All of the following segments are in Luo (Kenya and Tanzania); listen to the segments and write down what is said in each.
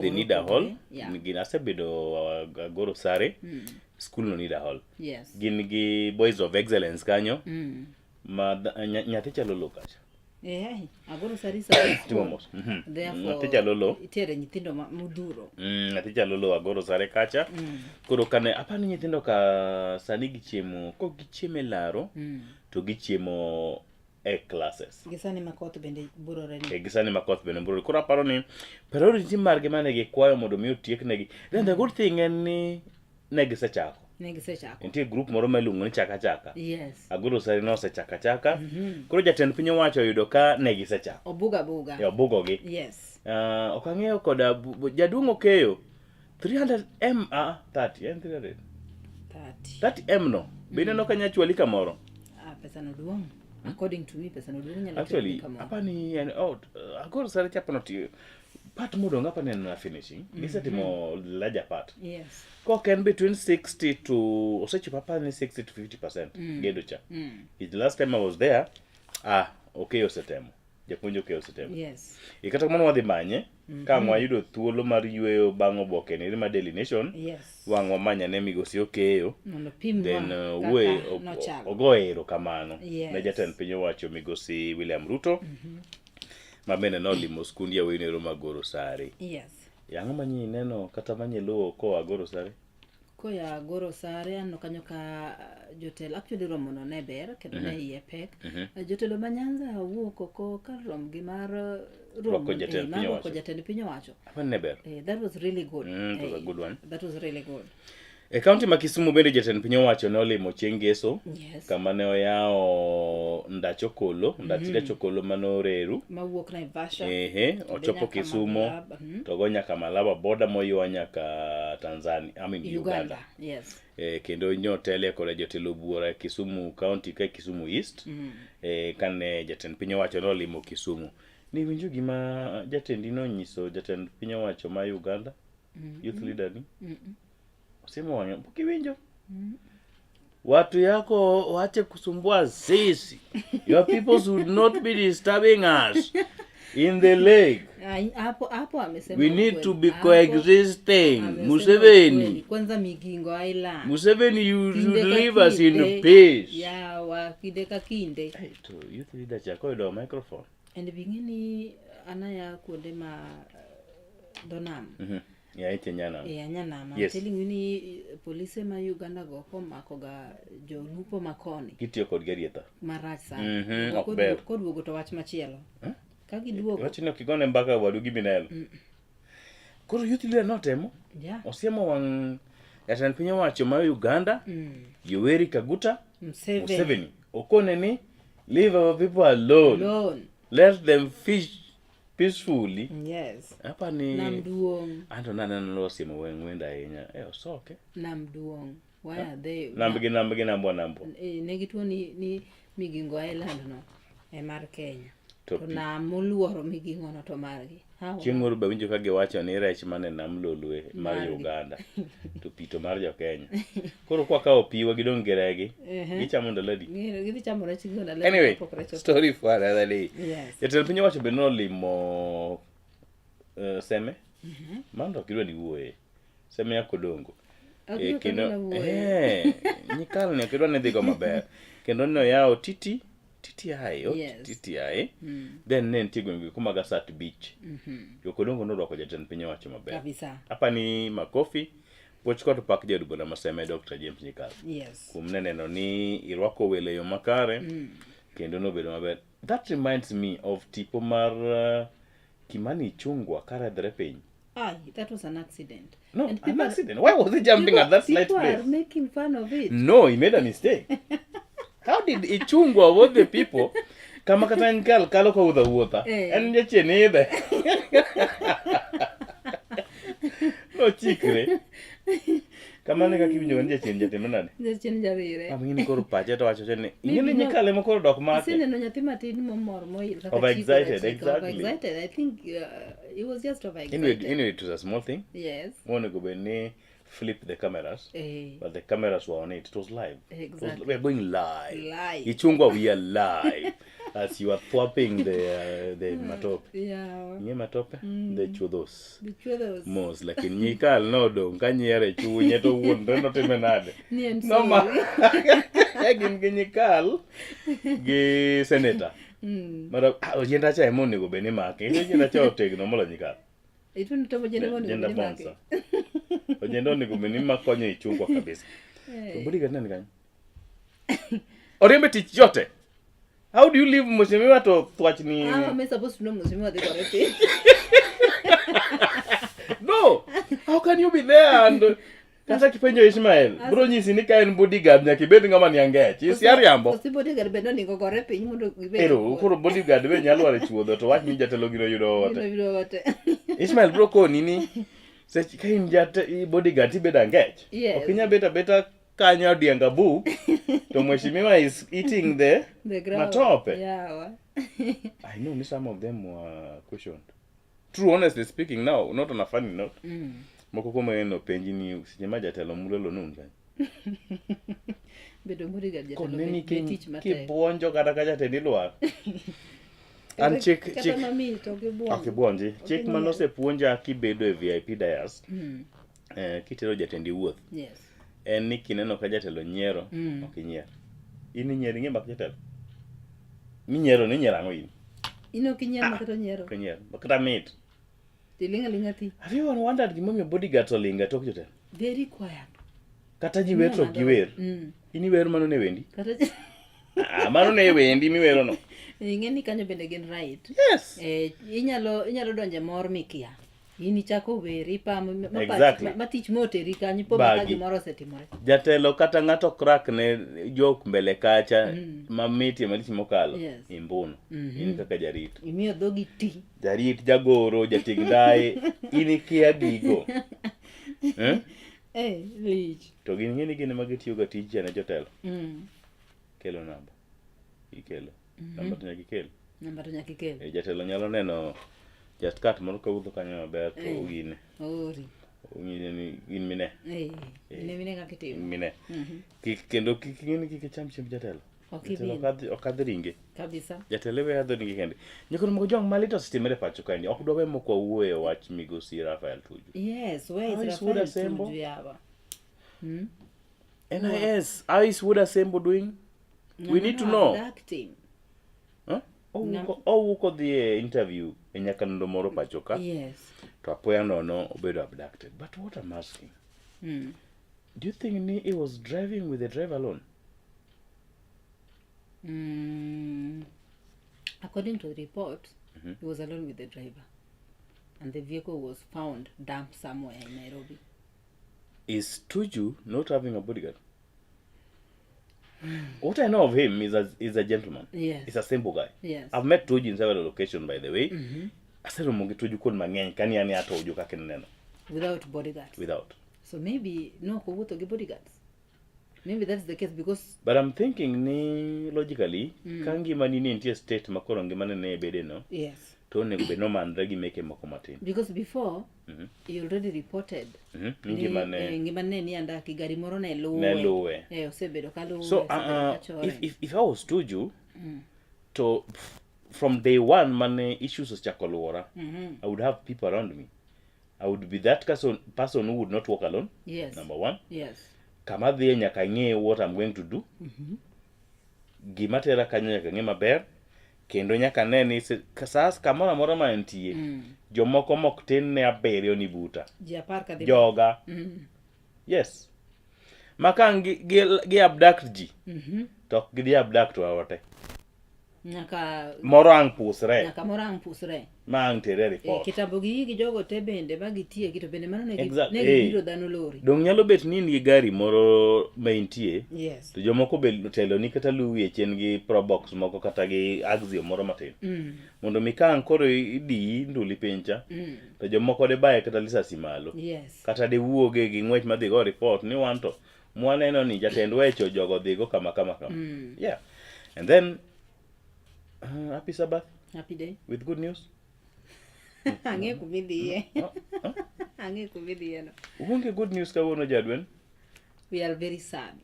They need a hall. Yeah. Gin asebedo Agoro Sare. School no need a hall. Gin gi Boys of Excellence kanyo. Ma nyathi chalo lo kacha. Eh, Agoro Sare is a good Timo school. mos. Therefore, Nyathi chalo lo. itere nyithindo modhuro. Nyathi chalo lo Agoro Sare kacha. Koro kane apani nyithindo ka sani gichiemo, kok gichiemo e laro, to gichiemo e classes. Gi sani ma koth bende burore ni. E gi sani ma koth bende burore. Koro aparo ni priority margi mane gikwayo mondo mi otieknegi. Then the good thing en ni ne gisechako. Ne gisechako. Nitie group moro ma iluongo ni Chaka Chaka. Agoro Sare nosechako achaka. Koro jatend piny owacho oyudo ka ne gisechako. Obuga buga. E obugogi. Ok ang'eyo koda jaduong' Okeyo 300 M 30 en 300. 30. 30 M no. Be ineno ka nyachwali kamoro? Ah, pesa no duong'. According to me, pesa no duong' nyalo Actually, chwali kamoro. apani en oh, Agoro Sare chapa notiyo. Part modong' apani en na finishing. Gisetimo larger part. Kok en between 60 to osechopo apani 60 to 50% gedo cha. The last time I was there, Okeyo osetemo. Japuonj Okeyo osetemo. E kata kamano wadhi manye, ka ang' wayudo thuolo mar yueyo bang' oboke ni mar Daily Nation, wang' wamanya ne migosi Okeyo. Mondo pimwa Then, kaka wuoye, nochalo. ogo erokamano ne jatend piny owacho migosi William Ruto, ma bende nolimo skund yawuoyi nero mag Agoro Sare. Ang'o ma nyi neno kata ma nyi luwo koa Agoro Sare? Koya Agoro Sare aneno kanyo ka jotelo actually romo no ne ber kendo ne iye pek. Jotelo ma Nyanza wuok oko kar rom gi mar romo, Rwako jatend mar piny rwako owacho. jatend piny owacho. Apani ne ber. That was really good. It was a good one. That was really good. E kaunti ma Kisumu bende jatend piny owacho ne olimo chieng' Ngeso, kama ne oyawo ndach Okolo, ndach gach okolo mane oreru. Mawuok Naivasha. Ehe, To ochopo nyaka Kisumu, Malaba. To go nyaka Malaba border moywa nyaka Tanzania, I mean Uganda. Uganda. Yes. Kendo nyotele koda jotelo buora Kisumu County ka Kisumu East. Kane jatend piny owacho nolimo Kisumu. Ni winjo gima jatendi nonyiso jatend piny owacho ma Uganda? Youth leader ni? Osiemo wang'e, pok iwinjo? Watu yako waache kusumbua sisi. Your people should not be disturbing us in the lake. Ai, hapo amesema We need to ukweli. be Hapo coexisting. amesema Museveni. ukweli. Kwanza Migingo Island. Museveni, you Kinde should ka leave us in kinde. peace. Yawa, kinde ka kinde. Hey, to youth leader cha koyudo microphone. And bing'e ni anaya kuonde ma dho nam. Ya iche nyanam. E, anyanam. I'm telling you ni polise ma Uganda go komako ga jolupo makoni. Gitiyo kod garietha. Marach sana. Ok ber. Koduogo to wach machielo. Ka giduogo. Wach ni ok igone mbaka wadu gi mineno. Koro youth leader notemo. Osiemo wang' jatend piny owacho ma Uganda, Yoweri Kaguta Museveni. Museveni. Okone ni leave our people alone. Alone. Let them fish peacefully. Hapa ni Nam duong'. Anto naneno ni osiemo weng' wendo ahinya. Osoke. Nam duong'. Why are they? Nambgi, nambgi, nambwa, nambwa. Ne gituo ni Migingo Island no e mar Kenya. To To pi. nam moluoro Migingo no to margi. How? Chieng' moro be awinjo ka giwacho ni rech mane nam Lolwe mar Margi. Uganda to pi to mar jo Kenya. Koro kwa kawo pi wa gidong' gi regi, gichamo ndalo adi? Gidhi chamo rech gi ndalo adi Anyway, kapok rech otuo. story for another day. Jatend piny owacho bende nolimo Seme. Mano to ok idwa ni wuoye. Seme ya Kodongo. Ok idwa Kendo ni wuoye. Nyikal ni ok idwa ni dhigo maber. Kendo ne oyawo Titi, TTI, oh, TTI. Then ne nitie gwenge kuma Gasat Beach. Jo Kodongo norwako jatend piny owacho maber. Kabisa. Apani makofi. Puoch kod pak jaod bura ma Seme Dr. James Nyikal. Kuom ne neno ni irwako welo e yo makare, kendo nobedo maber. That reminds me of tipo mar Kimani Ichung'wa karedhre piny. Ay, that was an accident. No, And an people accident. Why was he jumping at that slight people are place? making fun of it. No, he made a mistake. How did Ichung'wa of all the people kama kata en kalo kowuotho awuotha? En jachien idhe. Nochikre. Kamano e kaka iwinjo ni jachien jatimo nade? Jachien jarire. Mama ing'e ni koro pache to wacho ni ing'e ni Maybe no. Nyikal ema koro dok make. Aseneno nyathi matin momor moil kaka Overexcited, chiko na chiko. exactly. Overexcited. I think he was just overexcited. Anyway, it was a small thing. Monego bed ni flip the cameras. But the cameras were on it. It was live. We are going live. Live. Ichung'wa, we are live. As you are thwapping the matope. Yeah. Ing'e matope? The chuodhos. The chuodhos. Mos, lakini nyikal nodong' ka nyiero e chunye to wuonre notime nade? Ni en No ma sorry. gin gi nyikal gi senator. Mara ah, ojienda cha ema onego bed ni make. Nikech ojienda cha otegno molo nyikal. Itundo to ojienda monego Ojienda bed ni make. bonsa. Ojienda onego bed ni makonyo e chungwa kabisa. To bodyguard nani kanyo? Oriembe tich yote. How do you leave mheshimiwa to thwach ni How am I supposed to know mheshimiwa dhi gore piny? No! How can you be there and kata kipenjo Ishmael, bro nyisi ni ka en bodyguard nyaka ibed ng'ama ni angech. Isi ariambo. Kosi bodyguard bende onego gore piny mondo gibed. Ero, koro bodyguard be nyalo lwar e chuodho to wach ni jatelo gino yudo Gino ote. yudo ote. Ishmael bro koni ni seche ka in jate bodyguard tibedo angech. Yes. Ok inyal bet abeta kanyo odienga buk to mheshimiwa is eating the, The ground. matope. Yawa. I know ni some of them were questioned. True, honestly speaking now, not on a funny note. Moko kuom en openji ni seche ma jatelo mulolo nun kanyo. Bedo bodyguard jatelo Koneni be tich matek. kibuonjo kata ka jatendi lwar. An chik Kata chik mami to gibuonjo. ok ibuonji. Chik inyal. manosepuonja kibedo e VIP dais, kitero jatendi wuoth, Yes. en ni kineno ka jatelo nyiero, ok inyier. In inyier ing'e mak jatelo. Minyiero ni inyiero ang'o in? In ok inyier makata onyiero. Ok inyier. Kata mit. Tiling' aling'a thi. Have you ever wondered gimomiyo bodyguards olinga tok jotelo? Very quiet. Kata ji wer to ok giwer. In iwer mano ne wendi? Kata Ah, mano ne wendi miwero no. ing'e ni kanyo bende gin right. Yes. Eh, inyalo donje mor mikia. In ichako wer ipamo ma, Exactly. ma tich moteri kanyo ipo ma ka Bagi. gimoro osetimore. Jatelo kata ng'ato crack ne jok mbele kacha mamitie malich mokalo. Yes. Imbuno. In kaka jarit. Imiyo dhogi ti. Jarit, jagoro, jating' ndaye, in ikia gigo. Eh? Eh, lich. To gin ng'e ni gin ema gitiyo ga tij ne jotelo. Kelo namba. Ikelo. Namba to nyaka ikel. Namba to nyaka ikel. Eh, jatelo nyalo neno jatkat moro kawuotho kanyo maber to ogine. Ori. Ong'ise ni in mine. Eh, ne mine kaka In itimo. mine. Kik kendo kik ing'e ni kik icham chiemb jatelo. Ok Jatelo ibil. ok kadh ringe. Kabisa. Jatelo iwe adho ringe kende. Nyakoro moko jong malit osetimore e pacho kaendi. Ok dwawe mok wawuoye wach migosi Rafael Tuju. Yes, where How is is Wuod Rafael Asembo? Tuju yawa? NIS, how is Wuod Asembo doing? We need to know. Abducting. Huh? Owuok odhi e interview e nyakalondo moro pacho ka. Yes. To apoya nono obedo abducted. But what I'm asking, do you think ni he was driving with the driver alone? According to the report, he was alone with the driver. And the vehicle was found dumped somewhere in Nairobi. Is Tuju not having a bodyguard? What I know of him is a gentleman. Yes. He's a simple guy. Yes. I've met Tuju in several locations, by the way. Aseromo gi Tuju kuond mang'eny kani an ato Tuju kaka ineno. Without bodyguards. Without. So maybe no kowuotho gi bodyguards. Maybe that's the case because But I'm thinking ni logically ka ngimani ne nitie state ma koro ngimane ne bede no yes. to onego bed nomanre gi meke moko matin. Because before he already reported Ni ngimane ni ngimane ni andaki gari moro ne luwe. Ne luwe. Eh, osebedo ka luwe. So osebedo ka chore. if I was Tuju to from day one mane issues osechako luora, I would have people around me. I would be that person who would not walk alone. Yes. Number one. Yes. Kama dhiye nyaka ng'e what I'm going to do. Gima tera kanyo nyaka ng'e maber. Kendo nyaka ne ni sa kamoro amora ma entie, jomoko mok tin ne 7 ni buta. Ji 10 kadhi. Joga. Yes. Ma ka ang' gi abduct ji, to ok gidhi abduct wa wate. Nyaka Moro ang' pusre. Nyaka moro ang' pusre. Ma ang' tere report. Kitambo gi gi jogo te bende ma gitieki to bende mano ne Exactly. ne gibiro dhano lori. Dong nyalo bet ni in gi gari moro ma intie. Yes. To jomoko be telo ni kata luwi e chien gi Probox moko kata gi Axio moro matin. Mondo mi ka ang' koro idiyi nduli piny cha, to jomoko de baye kata lisasi malo. Yes. Kata de wuoge gi ng'wech madhi go report ni wan to mwaneno ni jatend weche jogo dhigo kama kama kama. Yeah. And then happy Sabbath. Happy day. With good news. Ang'e kumidhiye. Ang'e kumidhiye no. Uonge good news kawuono Jadwen? We are very sad.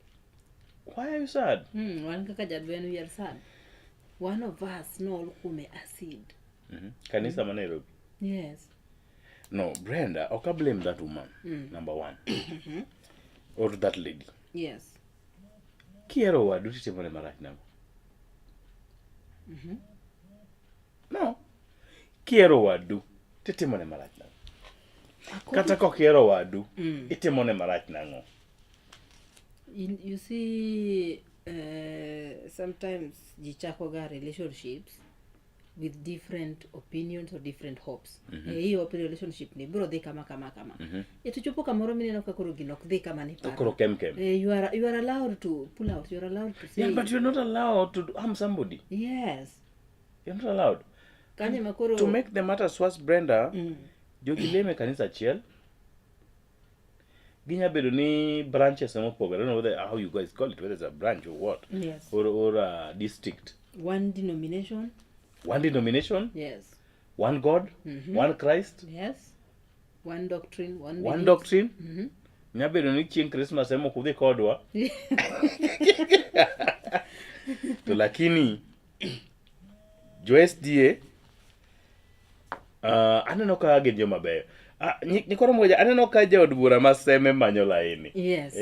Why are you sad? Wan kaka Jadwen we are sad. One of us nool kuome acid. Kanisa ma Nairobi. Yes. No, Brenda, ok I blame that woman, number one. Or that lady. Yes. Kihero wadu titimone marach nang'o? No. Kihero wadu titimone marach nang'o? Kata kok ihero wadu, itimone marach nang'o? You see, sometimes ji chako ga relationships with different opinions or different hopes. Hii hope relationship ni biro dhi kama kama kama. To chopo kamoro mineno ka koro gino ok dhi kama ni To koro kem kem. You are allowed to pull out. You are allowed to say Yeah, but you're not allowed to harm somebody. Yes. You're not allowed. Kanye makoro To make the matters worse, Brenda, jogi leme kanisa achiel. Ginya bedo ni branches mopogore. I don't know whether how you guys call it, whether it's a branch or what. Yes. Or a district. One denomination. One denomination, Yes. one God, one Christ, Yes. One doctrine, one one belief. doctrine. Nya bedo ni chieng' Christmas ema ok udhi kodwa. To lakini jo SDA aneno ka gin joma beyo. Ah, nyikoro moja aneno ka jaod bura ma Seme manyo laini. Yes.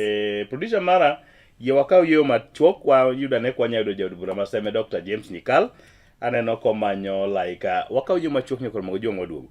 Producer mara yie wakaw yo machuok wayud ane kwa yudo jaod bura ma Seme Dr. James Nyikal. Aneno komanyo laika. Wakaw yo machuok nyikoro mogo jong waduogo.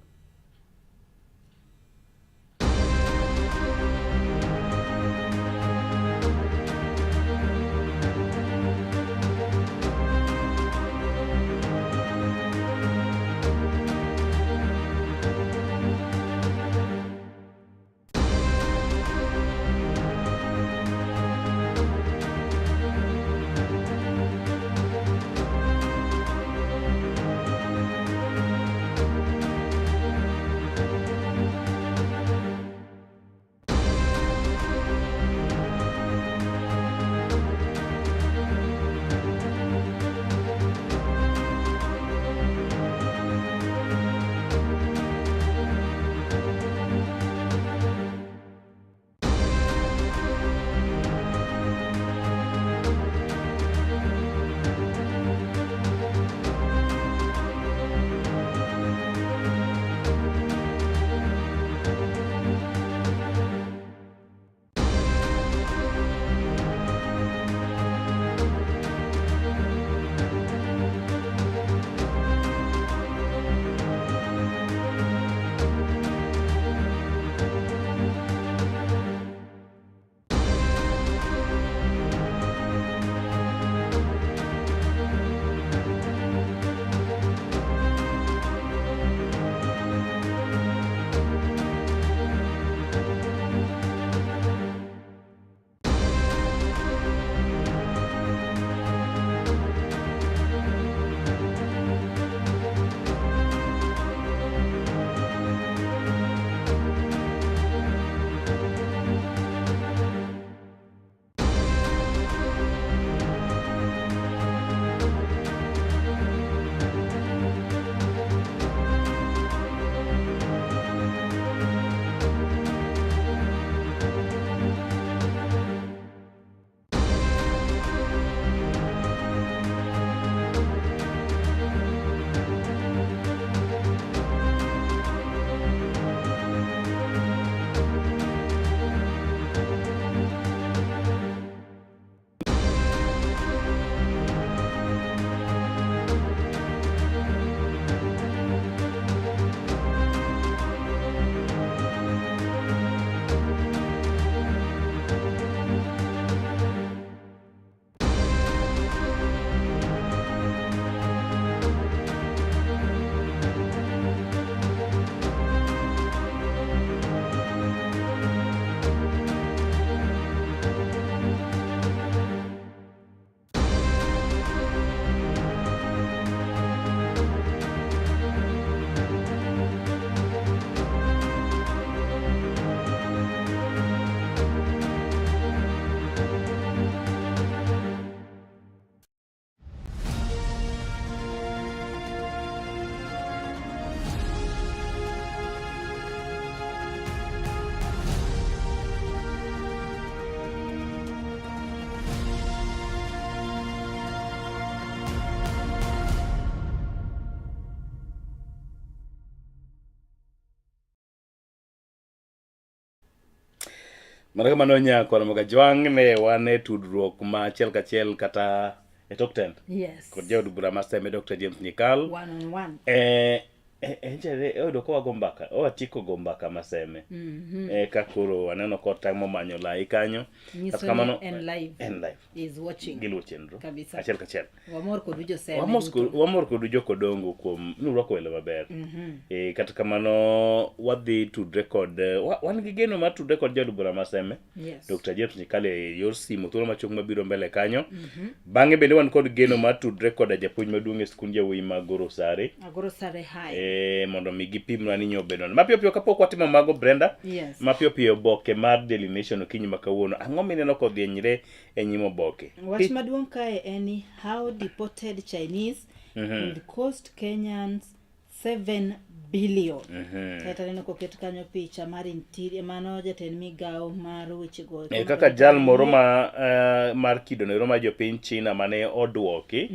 Mana kamano nyakwa Mogajwang' ne wan e tudruok ma achiel kachiel kata e tok tent Yes. kod jaod bura ma Seme Dr. James Nyikal. One on one. Enjere oyudo ka wago mbaka, owatieko go mbaka ma Seme. Ka koro aneno kotemo manyo lai kanyo. Nyiso Kata kamano ni en live. En live. Is watching. Giluwo chenro. Kabisa. Achiel kachiel. Wamor kodu joseme. Wamor kodu jokodongo kuom nurwako welo maber. Kata kamano wadhi tudre kod wan gi geno mar tudre kod jaod bura ma Seme. Yes. Dr. James Nyikal e yor simu thuolo machuok mabiro mbele kanyo. Bang'e bende wan kod geno mar tudre koda japuonj maduong' e skund yawuoyi mag Goro Sare. Agoro Sare High. Mondo mi gipimnwa ni nyobedo. Mapiyo piyo kapok watimo mago Brenda. Yes. Mapiyo piyo oboke mar Daily Nation okinyi ma kawuono. Ang'o mineno kodhienyre e nyim oboke? Wach maduong' kae en ni how deported Chinese could cost Kenyans 7 billion. Kaeto aneno koket kanyo picha mar interior, mano jatend migawo mar wechego. Kaka jal moro ma mar kido noero mar jopiny China mane oduoki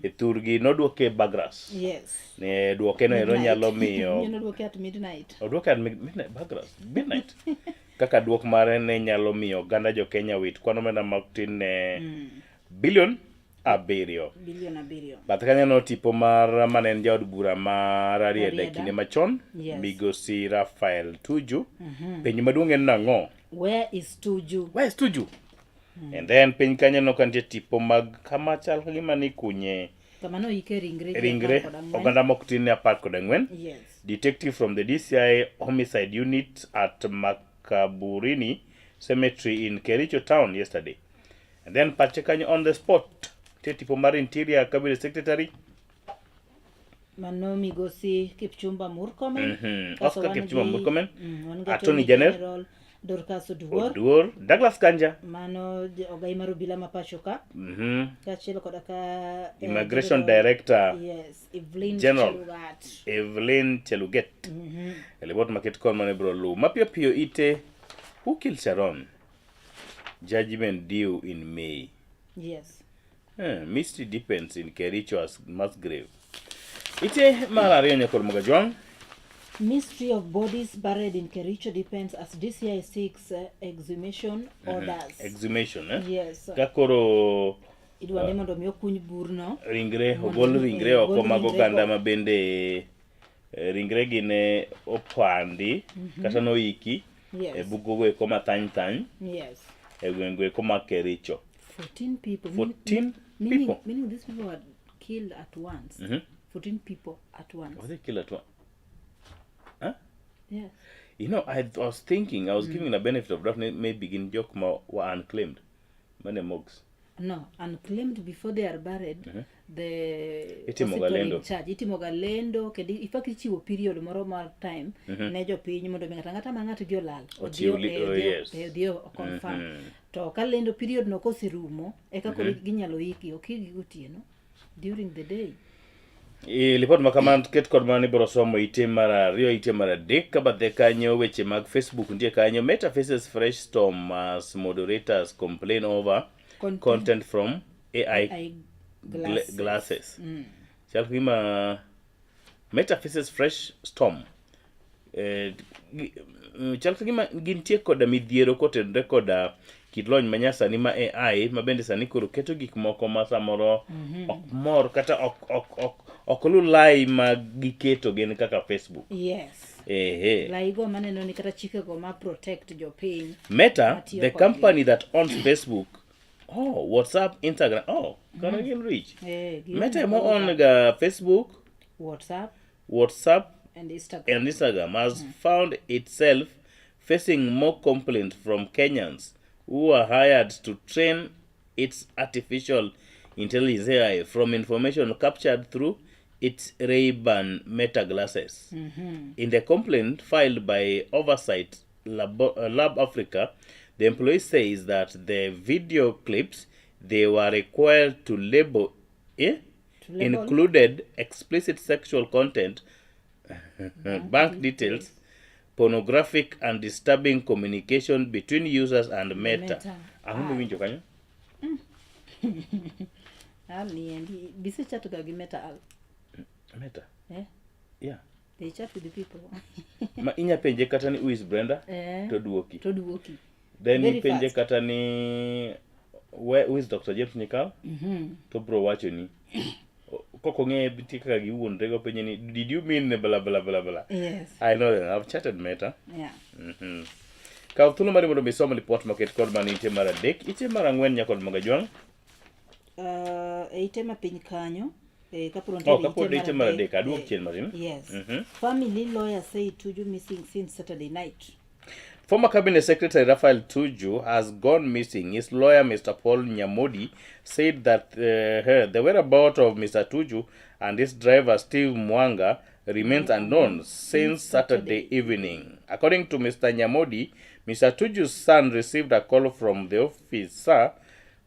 e thurgi noduoke Bagras. Yes. Ne duoke no ero nyalo miyo Noduoke at midnight. Oduoke at midnight Bagras. Midnight. Kaka duok mare ne nyalo miyo oganda jo Kenya wit kwan omenda matin ne bilion 7. Bilion 7. Bathe kanyo no tipo mar mane en jaod bura mar Rarieda e kinde machon, Yes. Migosi Raphael Tuju. Penjo maduong' en nang'o? Where is Tuju? Where is Tuju? And then piny kanyo no ka nitie tipo mag kama chal ka gima ni kunye Kama noike ringre ji ringre 14. oganda mok tin ne 14. Yes. Detective from the DCI homicide unit at Makaburini Cemetery in Kericho town yesterday. And then pache kanyo on the spot. Nitie tipo mar Interior Cabinet Secretary Mano Migosi Kipchumba Murkomen. Kaso Oscar wan Kipchumba gi- Murkomen. Wan gi Attorney General. Dorcas Oduor. Oduor, Douglas Kanja. Mano ogai mar obila ma pacho ka. Kaachiel koda ka Immigration Director. Yes, Evelyn General. Chelugat. Evelyn Cheluget. Ripot maket kon mane biro luw. Mapiyo piyo ite Who Killed Sharon? Judgment due in May. Yes. Mystery deepens in Kericho as mass grave. Ite mar ariyo nyakor Mogajwang'. Mystery of bodies buried in Kericho depends as DCI seeks exhumation orders. Exhumation, eh? Yes. Ka koro Idwa ni mondo mi okuny burno. Ringre, Mondo ogol mi, ringre oko ogol mag ringre oganda go. ma bende ringre gi ne opandi kata noiki Yes. e bugogo eko mathany thany Yes. e gwenge eko mag Kericho. 14 people. 14 people. Meaning these people were killed at once. 14 people at once. Were they killed at once? Huh? Yes. You know, I was thinking, I was giving the benefit of doubt, maybe gin jok ma were unclaimed. Mane mogs. No, unclaimed before they are buried. The Itimo hospital ga lendo. in charge itimo ga lendo kendo in fact ichiwo period moro mar time ne jopiny mondo mi ng'ato ang'ata ma ng'atgi olal Ochiw oh, yes. odhi o confirm. To ka lendo period no koserumo eka koro ginyalo iki, ok ikgi gotieno, during the day. Lipot ma kamano ket kod mano ibiro somo ite mar ariyo, ite mar adek, ka bathe kanyo weche mag Facebook nitie kanyo. Meta faces fresh storm as moderators complain over Content. content from AI AI glasses. Glasses. Chal gima Meta faces fresh storm. Chal ka gima gintie koda midhiero kotenore koda kit lony manyasani ma AI ma bende sani koro keto gik moko ma samoro ok mor kata ok luw lai ma giketo gin kaka Facebook. Yes. Ehe. Laigo maneno ni kata chikego ma protect jopiny. Meta, Matiyo the kodgi. company that owns Facebook, oh, WhatsApp, Instagram, oh, kara gin rich. Gin Meta ema own ga Facebook, WhatsApp, WhatsApp and Instagram. and Instagram has found itself facing more complaints from Kenyans who are hired to train its artificial intelligence AI from information captured through its Ray-Ban Meta glasses. In the complaint filed by Oversight Lab Africa, the employee says that the video clips they were required to label, To label. included explicit sexual content, bank details, pornographic and disturbing communication between users and Meta. Meta. Ang'o miwinjo kanyo? Al ni endi bise chat ga gi Meta al. Meta. Yeah. They chat with the people. Ma inya penje kata ni who is Brenda? To duoki. To duoki. Then Very ipenje fast. kata ni where, who is Dr. James Nyikal? To bro wacho ni kok ong'e nitie kaka giwuondre go penje ni did you mean bla bla bla bla. Yes. I know them. I've chatted meta. Yeah. Kaw thuolo mari mondo mi isom lipot moket kod mano ite mar adek, ite mar ang'wen nyaka kod Mogajwang'. E ite ma piny kanyo kapod Oh, wantiere kapod ite mar adek, aduok chien matin. Yes. Family lawyer say Tuju missing since Saturday night. Former Cabinet Secretary Raphael Tuju has gone missing. His lawyer, Mr. Paul Nyamodi, said that the whereabouts of Mr. Tuju and his driver, Steve Mwanga, remains unknown since Saturday evening. According to Mr. Nyamodi, Mr. Tuju's son received a call from the officer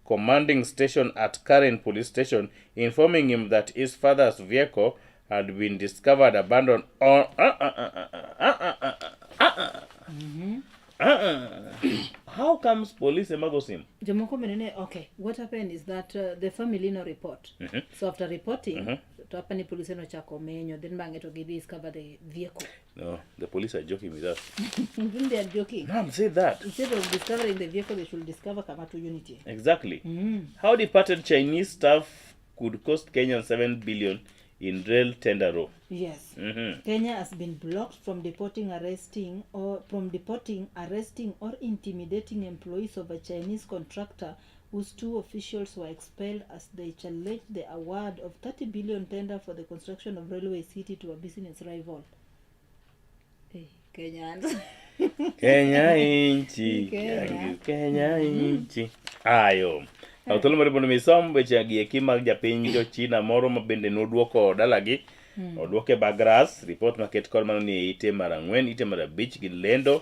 commanding station at Karen Police Station informing him that his father's vehicle had been discovered abandoned on How comes police ema go sim? Jomoko bende ne okay, what happened is that the family no report. So after reporting, to hapa ni police nochako menyo, then bang'e to gi discover the vehicle. No, the police are joking with us. Then they are joking. No, I'm saying that. Instead of discovering the vehicle, they should discover kama Tuju nitie. Exactly. How departed Chinese staff could cost Kenyan 7 billion in rail tender row. Yes. Kenya has been blocked from deporting, arresting, or from deporting, arresting, or intimidating employees of a Chinese contractor whose two officials were expelled as they challenged the award of 30 billion tender for the construction of railway city to a business rival. Hey, Kenyans. Kenya inchi, Kenya. yangu Kenya inchi. Ayo. Kaw thuolo mar mondo mi isom weche gi eki mag japiny jo China moro ma bende noduoko dalagi. Oduoke Bagras, report maket kod mano ni e ite mar ang'wen, ite mar abich gi lendo.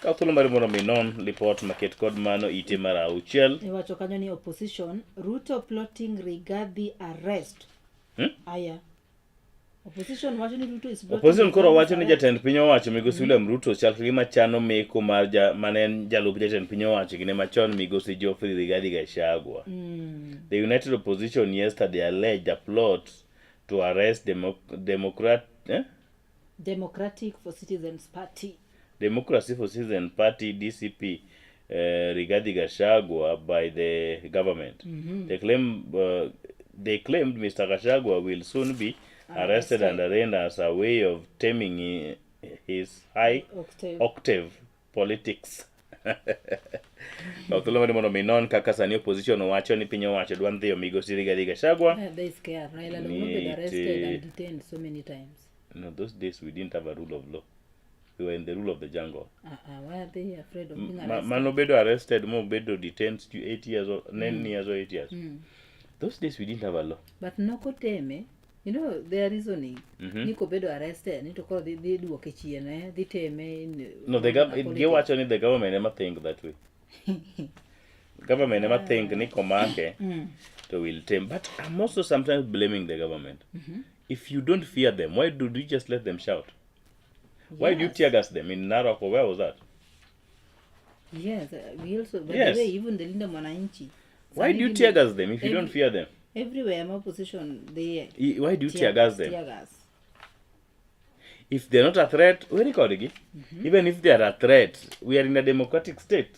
Kaw thuolo mar mondo mi inon report maket kod mano ite mar auchiel. Iwacho kanyo ni opposition Ruto plotting Rigathi arrest. Aya. Opposition wacho ni Ruto is plotting Opposition koro Rigathi's wacho ni arrest. jatend piny owacho migosi William Ruto chal ka gima chano meko mar ja, mane en jalup jatend piny owacho kinde machon migosi Geoffrey Rigathi Gachagua. The United Opposition yesterday alleged a plot to arrest Democrat, eh? Democratic for Citizens Party. Democracy for Citizen Party DCP Rigathi Gachagua by the government. They claimed Mr. Gachagua will soon be arrested and arraigned as a way of taming his high Octave. octave politics. Kaw thuolo mar mondo mi non kaka sani opposition owacho ni piny owacho dwa ndhiyo migosi Rigathi Gachagua. They scare. Raila Odinga been arrested and detained so many times. No, those days we didn't have a rule of law. We were in the rule of the jungle. Why are they afraid of being arrested? Mano bedo arrested mobedo detained to 8 years or 9 years or 8 years. Those days we didn't have a law. But nokoteme, you know, their reasoning. Ni kobedo arrested, ni to koro dhi duoke chien, dhi teme in No, the politics. giwacho ni the government ema think that way. Government ema think ni komake to will tame. But I'm also sometimes blaming the government. If you don't fear them, why do you just let them shout? Why do you tear gas them in Narok or where was that? Yes, we also, by Yes. the way, even the Linda Mwananchi. Why do you Sani tear gas them if you don't fear them? Everywhere, my opposition, they Why do you tear gas them? Tear gas. If they're not a threat, we record it. Even if they are a threat, we are in a democratic state.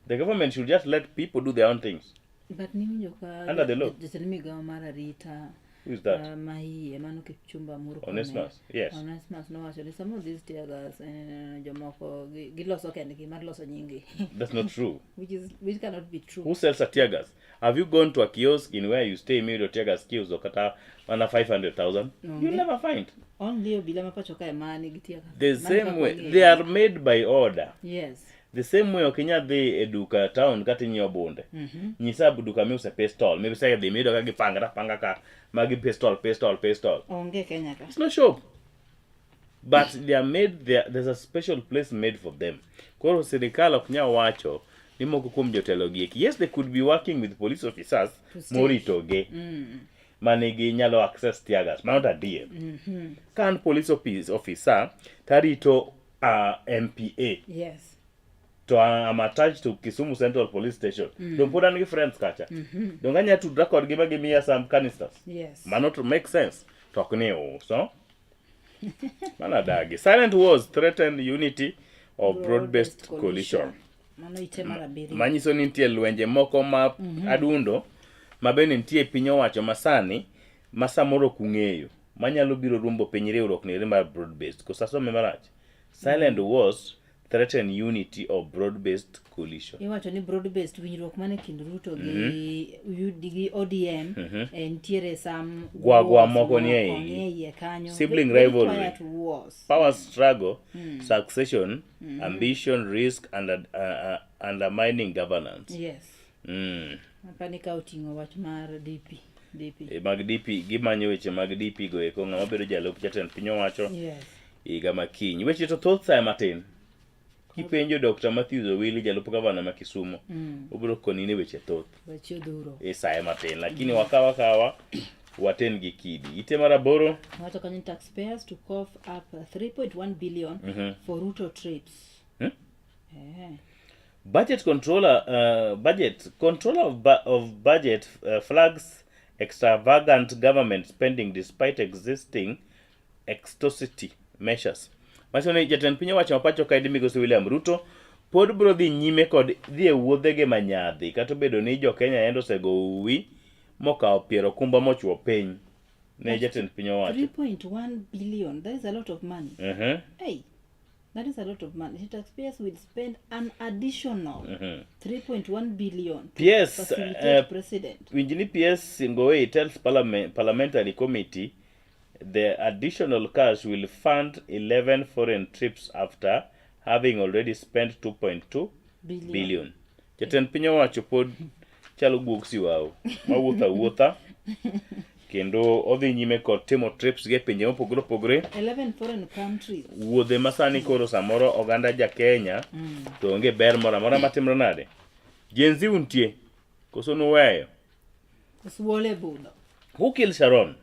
The government should just let people do their own things. But niwinjo ka Under the law. Jatend migao mar arita Who is that? Mahie mano Kipchumba Murkomen. Onesmus, yes. Onesmus nowacho ni some of these tear gas jomoko giloso kendgi mar loso nyingi That's not true. which cannot be true. Who sells a tear gas? Have you gone to a kiosk in where you stay miyudo tear gas kiosk kata mana 500,000? You'll never find. Only obila ma pacho kae ma nigi tear gas. The Mano same kaka way, wang'eyo. they are made by order. Yes. The same way ok inyal dhi e duka town kata inyiewo bunde. Nyisa duka miuse pistol. Misedhi miyudo ka gipangre apanga ka magi pistol, pistol, pistol. Onge Kenya ka. It's no shop. But they are made there, there's a special place made for them. Koro sirikal ok nyal wacho ni moko kuom jotelo gi eki. Yes, they could be working with police officers To stage. moritogi manigi nyalo access tear gas. Mano to adier. Ka an police officer tarito MPA Yes. to I'm attached to Kisumu Central Police Station. Dong pod an gi friends kacha. Dong anya tudra kodgi ma gimiya some canisters. Yes. Mano to make sense. To ok ni uso. Mano adagi. Silent wars threaten unity of broad-based Broad-based coalition. Mano ite mar abiriyo. Manyiso ni nitie lwenje moko ma adundo ma bende nitie e piny owacho masani ma samoro ok ung'eyo manyalo biro rumbo piny riwruok ni mar broad based. Koso asome marach? Silent wars threaten unity of broad based coalition. Iwacho ni broad based winjruok mane kind Ruto gi UD gi ODM nitiere some Gwagwa wars moko nie moko igi. nie iye kanyo. Sibling Very rivalry. quiet wars. Power struggle, succession, ambition, risk and undermining governance. Yes. Apani ka oting'o wach mar DP. DP. E, mag DP gimanyo weche mag DP go eko ng'ama bedo jalup jatend piny owacho Yes. higa makiny. Weche to thoth sa matin. Kipenjo Dr. Matthews Owili jalup gavana ma Kisumo, obiro koni ni weche thoth Weche odhuro. e saye matin, lakini wakawa kawa waten gi kidi. Ite mar aboro Wacho kanyo ni taxpayers to cough up 3.1 billion for Ruto trips. Eh. Budget controller, budget controller of budget flags extravagant government spending despite existing extorcity measures. Manyiso ni jatend piny owacho ma pacho kaendi migosi William Ruto pod biro dhi nyime kod dhi e wuodhege ma nyadhi kata obedo ni jo Kenya endo osego uwi mokawo piero okumba mochwo piny ne jatend piny owacho. 3.1 billion. That is a lot of money. Hey, that is a lot of money. The taxpayers will spend an additional 3.1 billion to PS, facilitate president. Winj ni PS Ngowi tells parliamentary committee the additional cash will fund 11 foreign trips after having already spent 2.2 Billion. billion. Jatend piny owacho pod chalo guog siwau mawuotho awuotha kendo odhi nyime kod timo trips gi e pinje mopogore opogore. 11 foreign countries. Wuodhe ma sani koro samoro oganda ja Kenya to onge ber moro amora matimre nade. Gen Z untie koso nuweyo? Suole budho. Who killed Sharon?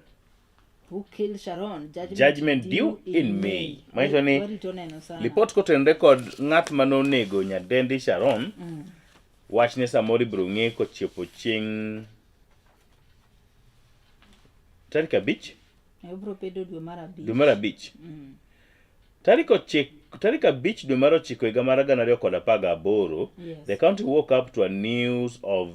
Who killed Sharon? Judgment, Judgment due in May. Manyiso ni Warito neno sana. Lipot kotenore kod ng'at manonego nyadendi Sharon, wachne samoro ibiro ng'e kochopo chieng' tarik 5 Obiro bedo dwe mar 5. Dwe mar 5. Tarik 5 dwe mar 9 higa mar 2018, Yes. the county woke up to a news of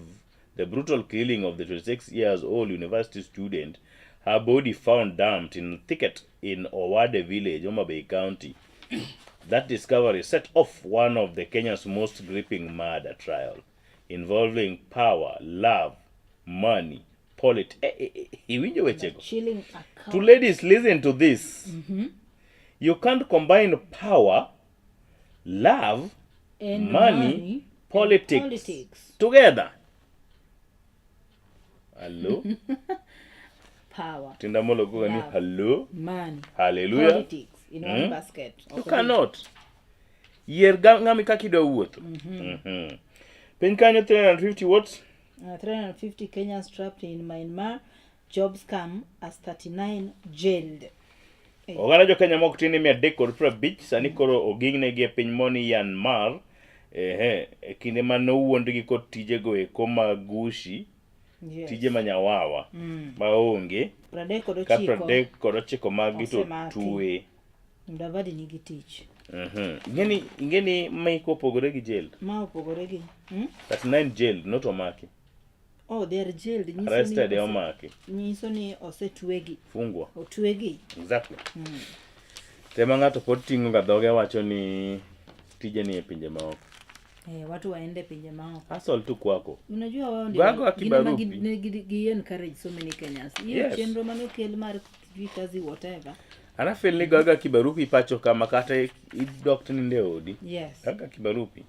the brutal killing of the 26 years old university student, her body found dumped in a thicket in Owade village, Homa Bay County. That discovery set off one of the Kenya's most gripping murder trial, involving power, love, money, politics. Iwinjo wechego? Chilling account. To ladies, listen to this. You can't combine power, love, And money, money, politics, politics. together. Hello? Power, Tinda molo kuga ni Love. hello? money, Hallelujah. politics in one basket. You cannot. Yier ng'ami kaka idwa wuotho. Piny kanyo 350 watts. 350 Kenyans trapped in Myanmar job scam as 39 jailed. Oganda jo Kenya mok tin ni 350 sani koro ogingnegi e piny moni Myanmar ehe e kinde ma nowuondgi kod tijego eko mag gushi Yes. tije ma nyawawa maonge 39 ka 39 maggi to Osemaki. twe. Mudavadi nigi tich. Ing'eni maiko opogore gi jail. Ma opogore gi. 39 jail not omaki. Oh, they are jailed. Nyiso ni Arrested e omaki. Nyiso ni osetwegi. Fungwa. Otwegi. Exactly. Tema ng'ato pod ting'o ga dhoge wacho ni tije ni e pinje maoko. Watu waende pinje maoko. Hustle tu kwako. Unajua wao ndio Gwago gin ema akibarupi. gi encourage so many Kenyans. Hiyo Yes. chenro manokel mar sijui kazi whatever. Ana feel ni gaga kibarupi pacho kama kata idok to ninde odi. Yes. Gaga kibarupi.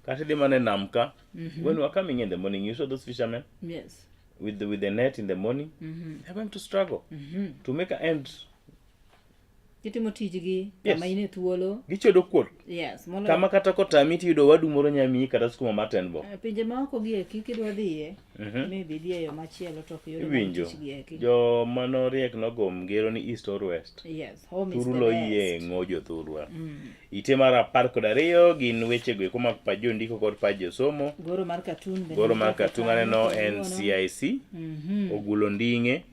Kata idhi mana e nam ka. When we were coming in the morning, you saw those fishermen Yes. with the net in the morning. They're going to struggle to make an end. Gitimo tijgi Yes. kama in e thuolo. Gichodo kuot. Yes. Moloyo Kama kata kotami tiyudo wadu moro nyamiyi kata skuma mar ten bob. Pinje maoko gi eki kidwa dhiye, maybe idhi e yo machielo to ok yore mag Iwinjo. tich gi eki. Joma noriek nogo ngero ni east or west. Yes, home is the Thurulo best. yieng'o jothurwa. Ite mar 12 gin wechego eko mag pach jondiko kod pach josomo. Goro mar cartoon bende Goro mar nitie cartoon kanyo aneno kawuono. NCIC. Ogulo nding'e.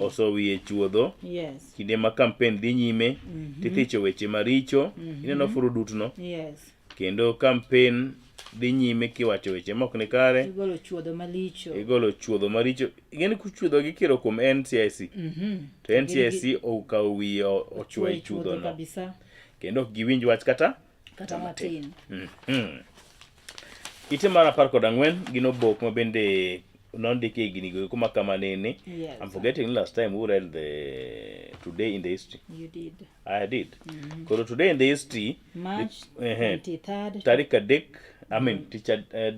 Oso wiye chuodho. Yes. Kinde ma campaign dhi nyime, tithicho weche maricho. Ineno furudutno. Yes. Kendo campaign dhi nyime kiwacho weche mok ni kare. Igolo chuodho malicho. Igolo chuodho maricho. Ing'eni kuchuodho gikiro kuom NCIC. To NCIC okawo wiye ochwe Chwe chuodho no. kabisa. Kendo ok giwinj wach kata Kata matin. Ite mar 14 gin obok ma bende nondiki e higni go eko kama nene. Yes. I'm forgetting last time who read the Today in the History. You did. I did. Koro Today in the History March Ehe. 23rd. Tarik 3, I mean tich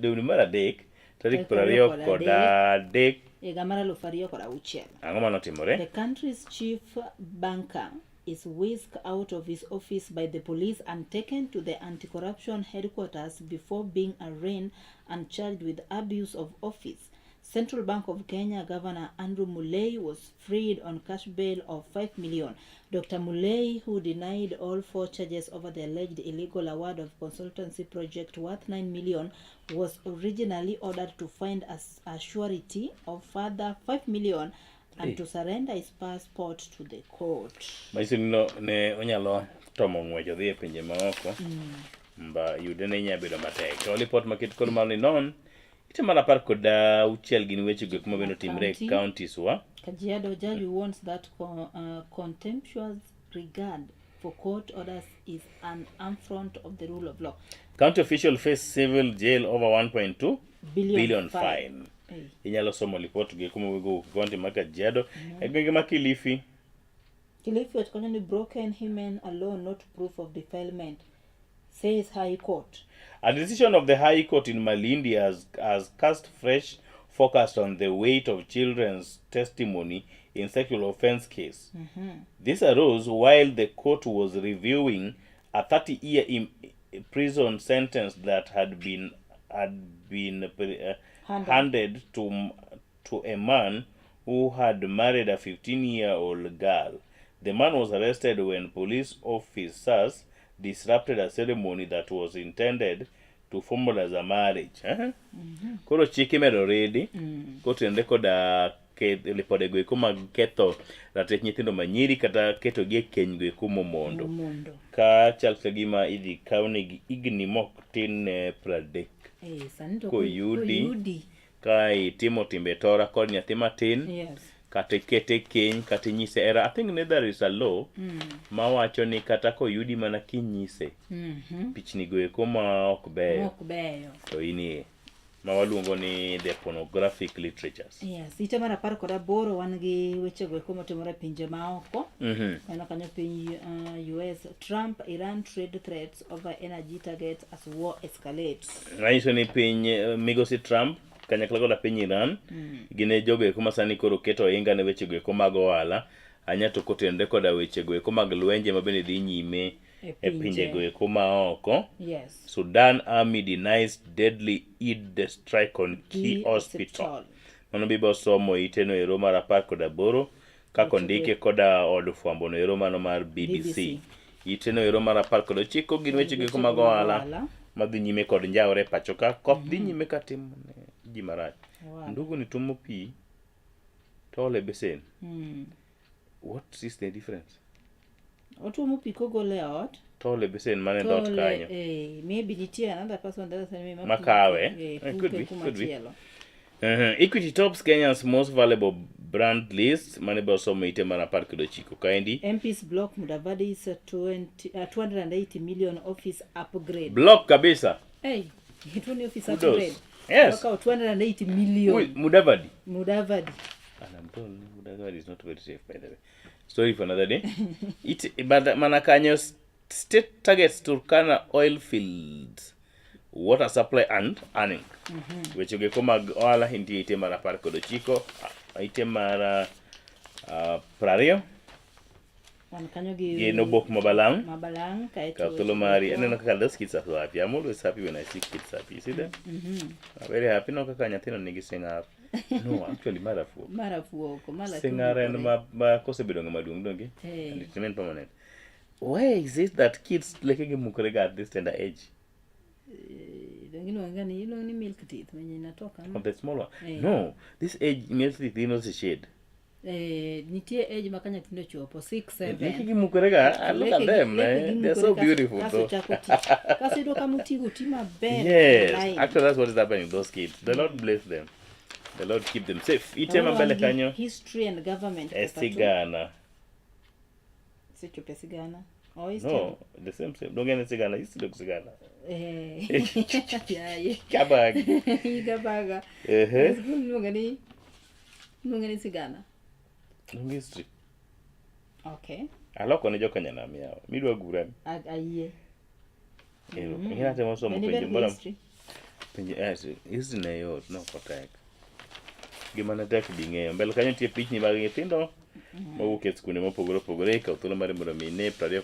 dwe mar 3 tarik Tarik 23 Higa mar 2006. Ang'o manotimore? The country's chief banker is whisked out of his office by the police and taken to the anti-corruption headquarters before being arraigned and charged with abuse of office. Central Bank of Kenya Governor Andrew Mulei was freed on cash bail of 5 million. Dr. Mulei, who denied all four charges over the alleged illegal award of consultancy project worth 9 million, was originally ordered to find a surety of further 5 million and to surrender his passport to the court. Manyiso ni ne onyalo tomo ng'wech odhi e pinje maoko mba yude ne nyalo bedo matek. To lipot maket kod mar ni non ite mar 16 gin weche go kuma bende otimre e County. counties wa. Kajiado judge warns that contemptuous regard for court orders is an affront of the rule of law. County official face civil jail over 1.2 Billion billion fine. fine. Hey. Inyalo somo lipot gi kuma wego county ma Kajiado e gwenge ma Kilifi. Kilifi wacho kanyo ni broken hymen alone not proof of defilement, says High Court. A decision of the High Court in Malindi has cast fresh focus on the weight of children's testimony in sexual offense case. This arose while the court was reviewing a 30-year prison sentence that had been Handed. handed to a man who had married a 15-year-old girl. The man was arrested when police officers disrupted a ceremony that was intended to formalize a marriage. Eh? Koro chik imedo redi kotenore koda lipodego eko mag ketho ratich nyithindo manyiri kata ketogi e keny go eko momondo. Mondo. Ka chal ka gima idhi kawnegi higni mok tin ne 30. Eh, sani to Koyudi. koyudi. Ka itimo timbe tora kod nyathi matin kata ikete e keny kata inyise hera. I think ne there is a law mawacho ni kata koyudi mana kinyise pichni go eko ma ok beyo Mok beyo. to inie ma waluongo ni the pornographic literatures. Yes, ite mar 18 wan gi wechego eko motimore e pinje maoko. Neno kanyo piny US, Trump Iran trade threats over energy targets as war escalates. Manyiso ni piny migosi Trump kanyakla koda piny Iran gin e jogo eko ma sani koro keto ohinga ne wechego eko mag ohala anya to kotenore koda wechego eko mag lwenje ma bende dhi nyime E e pinje. pinjego eko maoko. Sudan Army denies deadly Eid strike on key Key hospital. hospital. Mano bibo somo ite no ero mar 18 kaka ondike koda od fwambo no ero mano mar BBC. BBC. Ite no ero mar 19 gin weche go eko mag mag ohala ohala. madhi nyime kod njawre e pacho ka koth dhi nyime ka timo ne ji marach. Ndugu ni tumo pi to ole besen. What is the difference? Otuomo pi kogolo e ot. To ole besen mane dot Tole, kanyo. Maybe nitie another person that doesn't ma Makawe. puke, Could puke be, could be. kumachielo. Equity tops Kenya's most valuable brand list mane be osomo ite mar 19 kaendi. MPs block Mudavadi's 280 million office upgrade. Block kabisa. Hey, it office Kudos. upgrade. Yes. Wakawo 280 million. Ui, Mudavadi. Mudavadi. And I'm told Mudavadi is not very safe, by the way. Story for another day. It, but mana kanyo state targets Turkana oil fields, water supply and earning. Weche go eko mag ohala nitie ite mar 19, ite mar 20 Wan kanyo gi gin obok mabalang'. Mabalang' kaeto Kaw thuolo mari aneno kaka those kids are so happy. I'm always happy when I see kids happy. You see them? I'm very happy. No kaka nyathino nigi singar. No, actually marafuok. Marafuoko mala Singar en ma kosebedo ng'ama duong' donge? Eh. And it remain permanent. Why is it that kids lekegi mukore ga at this tender age? Iluonga ni iluonga ni milk teeth mwenye inatoka ama? Of the small one. Eh. No, this age milk teeth ino shed. Eh, nitie age ma ka nyathino ochopo 6 7 Leke gimukore ga, ah, look at them, eh? They're so beautiful kaso though. chako ti kaso iyudo ka motigo ti maber Yes, line. actually that's what is happening to those kids. The Lord bless them. The Lord keep them safe. Ite Kawuono mambele wan gi kanyo history and government e paper two. sigana. Osechopo e sigana Oh, history. No, the same same. Donge en sigana, history ok sigana. Eh, yaye. Kabag. Higa baga. Ehe. Skul iluonge ni sigana. Donge history. Okay. Aloko ne joka nyanam yawa. Midwa gura. Ayie. Ero. Ing'e temo somo Bende penjo iber gi moro. history? Penjo eh, history ne yot, no ok otek. Gima ne tek bi ng'eyo. Mbele kanyo nitie pichni mag nyithindo mowuok e skunde mopogore opogore. Ikawo thuolo mari mondo mi ine 27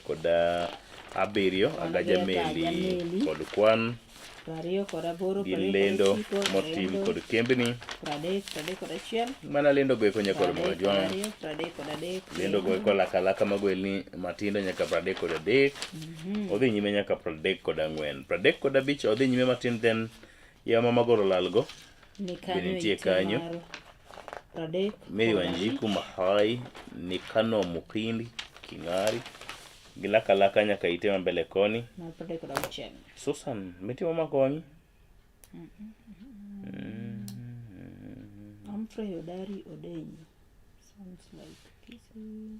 Wan Agaja gi Meli Agaja Meli. kod kwan 28, gi lendo 29, motim lendo, kod kembni. 30, 31, Mana lendo go eko nyaka romo 33, jwang'. 33. Lendo go eko laka laka magwelni matindo nyaka 33. Odhi nyime nyaka 34. 35 odhi nyime matin then yawa magoro lalgo. Ni Be kanyo nitie ite kanyo. mar 30 Mary kod Wanjiku Mahai, Nikano Mukindi, King'ari, gi laka laka nyaka ite mambele koni. mar 36. Susan, mitimo mako wang'i? Humphrey Odari Odenyo. Sounds like Kisii.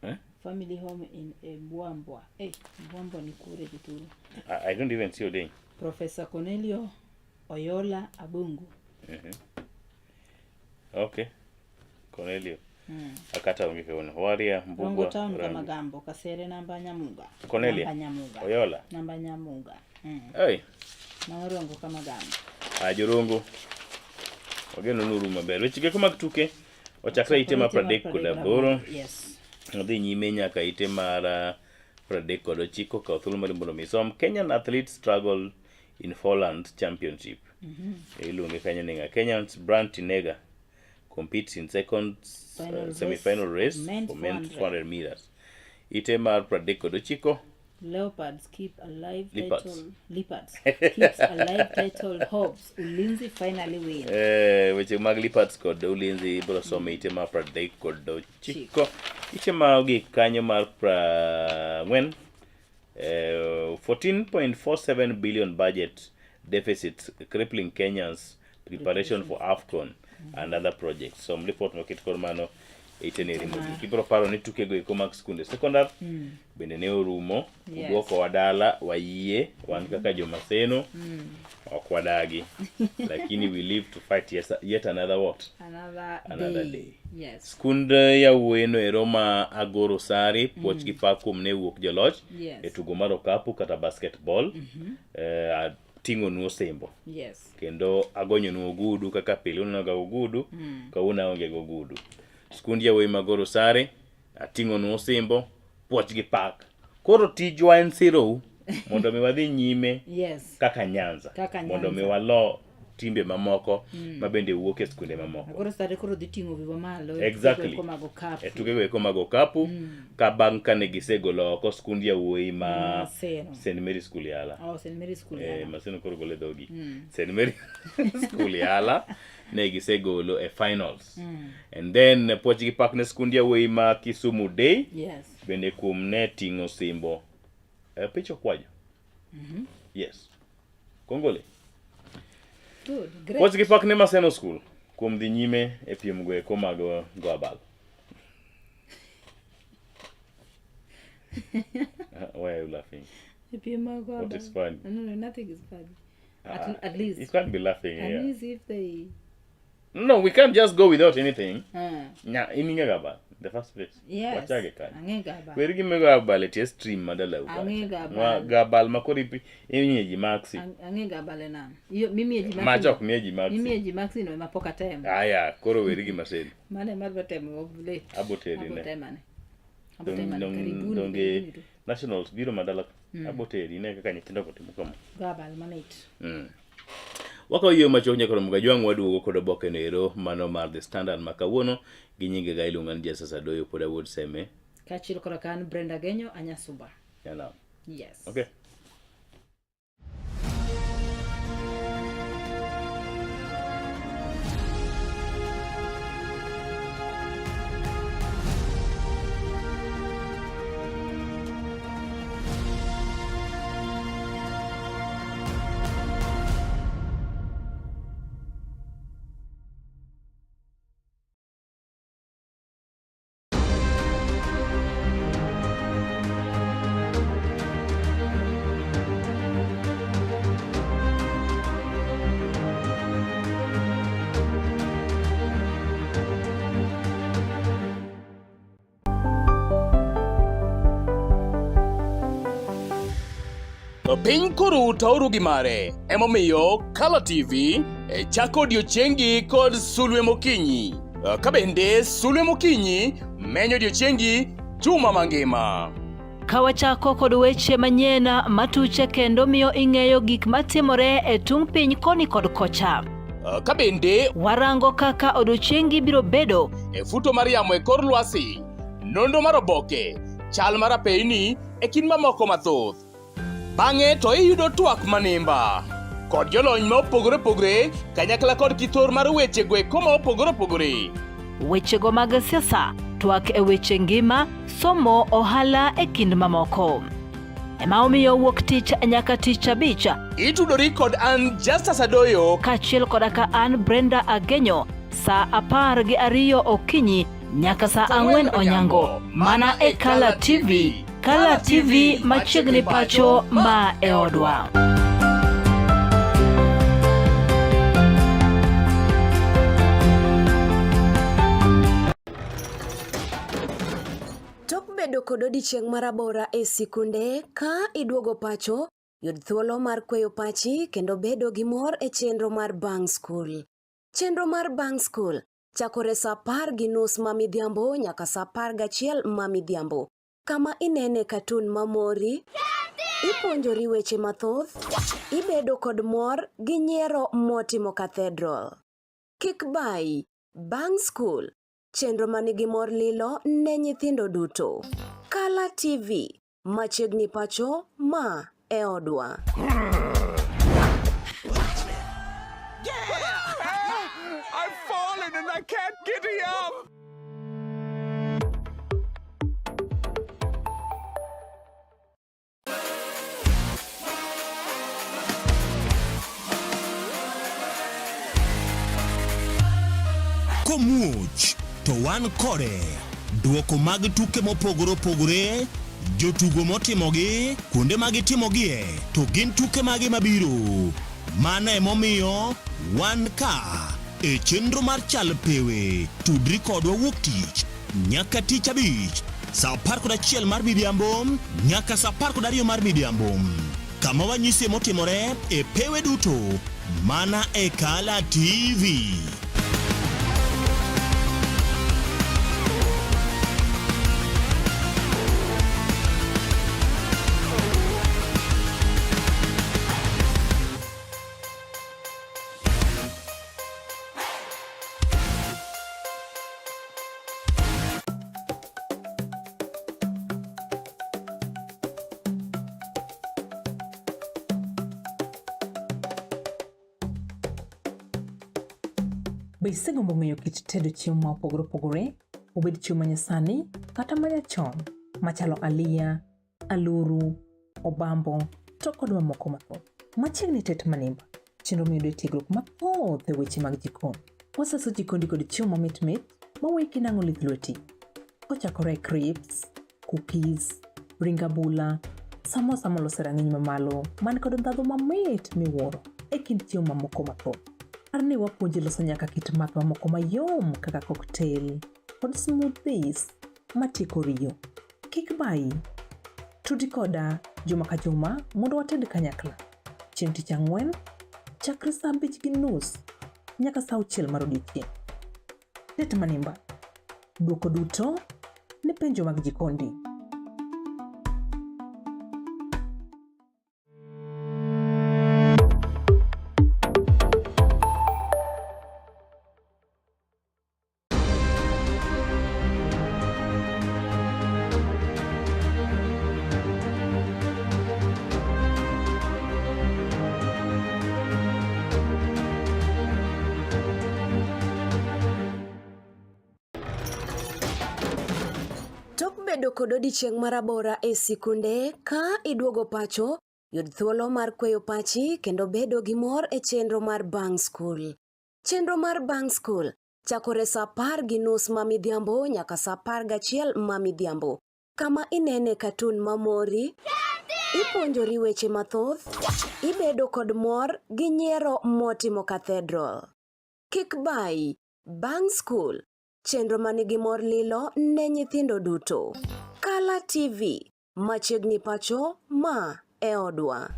Eh? Family home in Mbwambwa. Eh, Mbwambwa ni kure Kituru. I don't even see Odeny. Professor Cornelio Oyola Abungu. Okay. Cornelio. Akata onge kawuono. Waria Rongo Mbugua. Town Rangi. Kamagambo, Kasere namba Nyamuga. Cornelia. Namba Nyamuga. Oyola. Namba Nyamuga. Hey. Mano Rongo Kamagambo. Ajorongo. Wageno nuru maber. Weche geko mag tuke ochakre ite mar 38. Yes. Odhi nyime nyaka ite mar 39 kaw thuolo mar mondo mi isom Kenyan athletes struggle in Poland Championship. Iluonge kanyo ni ng'a? Kenyans Brant Tinega competes in second Final race, semi-final race men's for men's 400. 400 meters. Ite mar 39 Leopards keep alive Leopards. title Leopards keeps alive title hopes. Ulinzi finally win. Weche mag Leopards kod Ulinzi ibiro somo ite mar 39. Ite ma ogik kanyo mar 40 14.47 billion budget deficit crippling Kenya's preparation for AFCON and other projects. Som report moket kor mano ite ni mogik. Ibiro paro ni tukego eko mag skunde sekondar bende ne orumo. Yes. Udwokowa dala wayie wan kaka jomaseno ok wadagi lakini we live to fight yet another what Another, Another day. day. Yes. Skund yawuoyi no ero ma Agoro Sari puoch gi pak kuom ne wuok joloch Yes. e tugo mar okapu kata basketball. Ating'onu osimbo Yes. kendo agonyonu ogudu kaka pile uneno ga ogudu kawuono aonge gogudu. Skund yawuoyi ma Agoro Sari ating'onu osimbo puoch gi pak. Koro tijwa en sirou mondo mi wadhi nyime Yes. kaka Nyanza Kaka mondo mi Nyanza. walo timbe mamoko ma bende wuok e skunde mamoko. Koro sare koro dhi ting'o wiwa malo. e Exactly. tugo mag okapu. E tukego eko mag okapu ka bang' kane gisegolo oko skund yawuoyi ma Maseno. St Mary School Yala. Oh, St. Mary School. Eh, Maseno koro golo e dhogi. St Mary School Yala ne gisegolo e finals. And then puoch gi pak ne skund yawuoyi ma Kisumu Day Yes. bende kuom ne ting'o simbo. Pich okwajo. Yes. Kongole. Good. Great. Puoch gi pak ne Maseno School kuom dhi nyime e piem go eko mag go abal. Why are you laughing? Piem mag go What abal. is funny? No, no, nothing is funny. At least. You can't be laughing At here. least if they. No, we can't just go without anything. Ah. Nya, in ing'e ga abal, the first place. Yes. Wachage kanyo. Ang'e ga abal. Weri gima go abal e tie stream ma dalau kacha. Ang'e ga abal. Ga abal ma koro imiyo ji maksi. Ang'e ga abal e nam. Mimiye ji maksi. Macha ok miye ji maksi. Mimiye ji maksi no ema pok atemo. Aya, koro weri gi maseno. Mano ema adwa temo of late. Abo teri Abo ne. temane. Abo temane. Karibuni. Donge Karibuni tu. nationals biro madala ka. Abo teri ne kaka nyithindo go timo kama. Go abal mamit. Wakawo yie machuok nyaka romo gajwang' waduogo kod oboke no ero mano mar The Standard ma kawuono gi nyinge ga iluonga ni Jesus Adoyo pod awuod Seme. Kaachiel koda ka an Brenda Genyo Anyasuba. Nyanam. Yes. Okay. Piny koru tauru gi mare. Emomiyo Kala TV e chako odiechiengi kod sulwe mokinyi. Ka bende sulwe mokinyi menyo odiechiengi juma mangima. Ka wachako kod weche manyien matuche kendo miyo ing'eyo gik matimore e tung' piny koni kod kocha. Ka bende warango kaka odiechiengi biro bedo e futo mar yamo e kor lwasi, nonro mar oboke, chal mar apeyni e kind mamoko mathoth. Bang'e to iyudo twak manimba kod jolony ma opogore opogore kanyakla kod kithor mar weche go eko ma opogore opogore. Wechego mag siasa, twak e weche ngima, somo, ohala e kind mamoko. Ema omiyo wuok tich nyaka tich abich. Itudori kod an Justus Adoyo kaachiel koda ka an Brenda Agenyo saa 12 okinyi nyaka saa 4 onyango mana e Kala TV. Kala TV machiegni pacho ma e odwa. Tok bedo kod odiechieng' marabora e sikunde, ka iduogo pacho, yud thuolo mar kweyo pachi kendo bedo gi mor e chenro mar bang' skul. Chenro mar bang' skul chakore saa 10:30 ma midhiambo nyaka saa 11 ma midhiambo, kama inene katun mamori, ipuonjori weche mathoth, ibedo kod mor gi nyiero motimo cathedral. Kik bayi, bang' skul, chenro manigi mor lilo ne nyithindo duto. Kala TV, machiegni pacho ma e odwa. I've fallen and I can't get up. Komuoch to wan kode. Duoko mag tuke mopogore opogore, jotugo motimogi, kuonde ma gitimogie, to gin tuke mage mabiro. Mano emomiyo wan ka e chenro mar Chal Pewe. Tudri kodwa wuok tich nyaka tich abich saa 11 mar midhiambo nyaka saa 12 mar midhiambo, kama wanyisie motimore e pewe duto mana e Kala TV. Be isegombo ng'eyo kit tedo chiemo ma opogore opogore, obed chiemo manyasani kata manyachon, machalo aliya, aluru, obambo, to kod mamoko mathoth? Machiegni tet manimba, chenro miyudo e tiegruok mathoth e weche mag jikon. Wasaso jikondi kod chiemo mamit mit maweyi kinang'o lith lweti. Kochakore e crisps, cookies, ring abula, samosa molos e rang'iny mamalo man kod ndhadhu mamit miwuoro e kind chiemo mamoko mathoth. Par ni wapuonji loso nyaka kit math mamoko mayom kaka cocktail kod smoothies matieko riyo. Kik bayi. Tudi koda juma ka juma mondo wated kanyakla. Chieng' tich ang'wen, chakre saa 5:30 nyaka saa 6 mar odiechieng'. Tet manimba. Duoko duto ne penjo mag jikondi. Tok bedo kod odiechieng' marabora e sikunde, ka iduogo pacho, yud thuolo mar kweyo pachi kendo bedo gi mor e chenro mar bang' skul. Chenro mar bang' skul chakore saa 10:30 ma midhiambo nyaka saa 11 ma midhiambo, kama inene katun mamori, ipuonjori weche mathoth, ibedo kod mor gi nyiero motimo cathedral. Kik bayi, bang' skul, chenro manigi mor lilo ne nyithindo duto. Kala TV, machiegni pacho ma e odwa.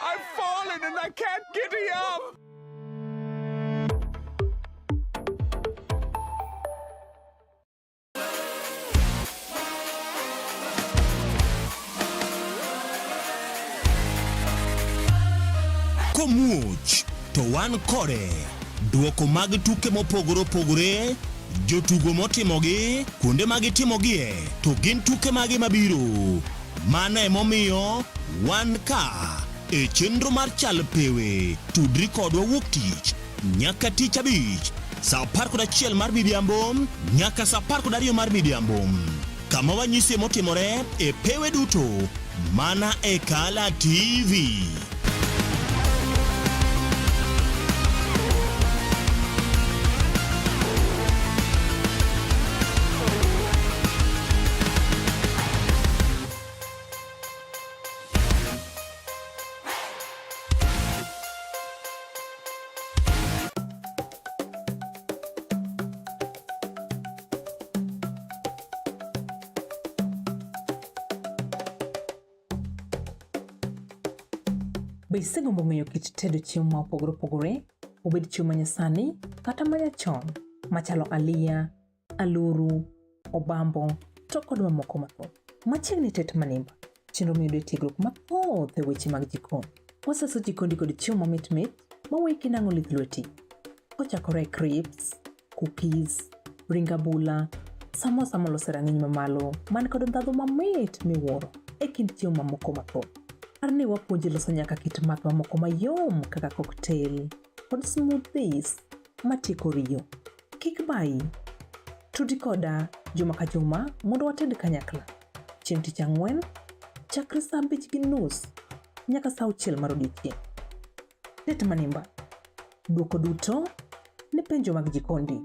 I've fallen and I can't get up. Komuoch to wan kode. Duoko mag tuke mopogore opogore, jotugo motimogi, kuonde ma gitimogie, to gin tuke mage mabiro. Mano emomiyo wan ka e chenro mar Chal Pewe. Tudri kodwa wuok tich nyaka tich abich saa 11 mar midhiambo nyaka saa 12 mar midhiambo kama wanyisie motimore e pewe duto mana e Kala TV. Be isegombo ng'eyo kit tedo chiemo ma opogore opogore, obed chiemo ma nyasani kata ma nyachon, machalo aliya, aluru, obambo, to kod mamoko mathoth. Machiegni tet manimba, chenro miyudo e tiegruok mathoth e weche mag jikon. Wasaso jikondi kod chiemo mamit mit maweyi kinang'o lith lweti. Kochakore e crisps, cookies, ring abula, samosa molos e rang'iny mamalo man kod ndhadhu mamit miwuoro e kind chiemo mamoko mathoth. Par ni wapuonji loso nyaka kit math mamoko mayom kaka cocktail kod smoothies matieko riyo. Kik bayi. Tudi koda juma ka juma mondo wated kanyakla. Chieng' tich ang'wen, chakre saa 5:30 nyaka saa 6 mar odiechieng'. Tet manimba. Dwoko duto ne penjo mag jikondi.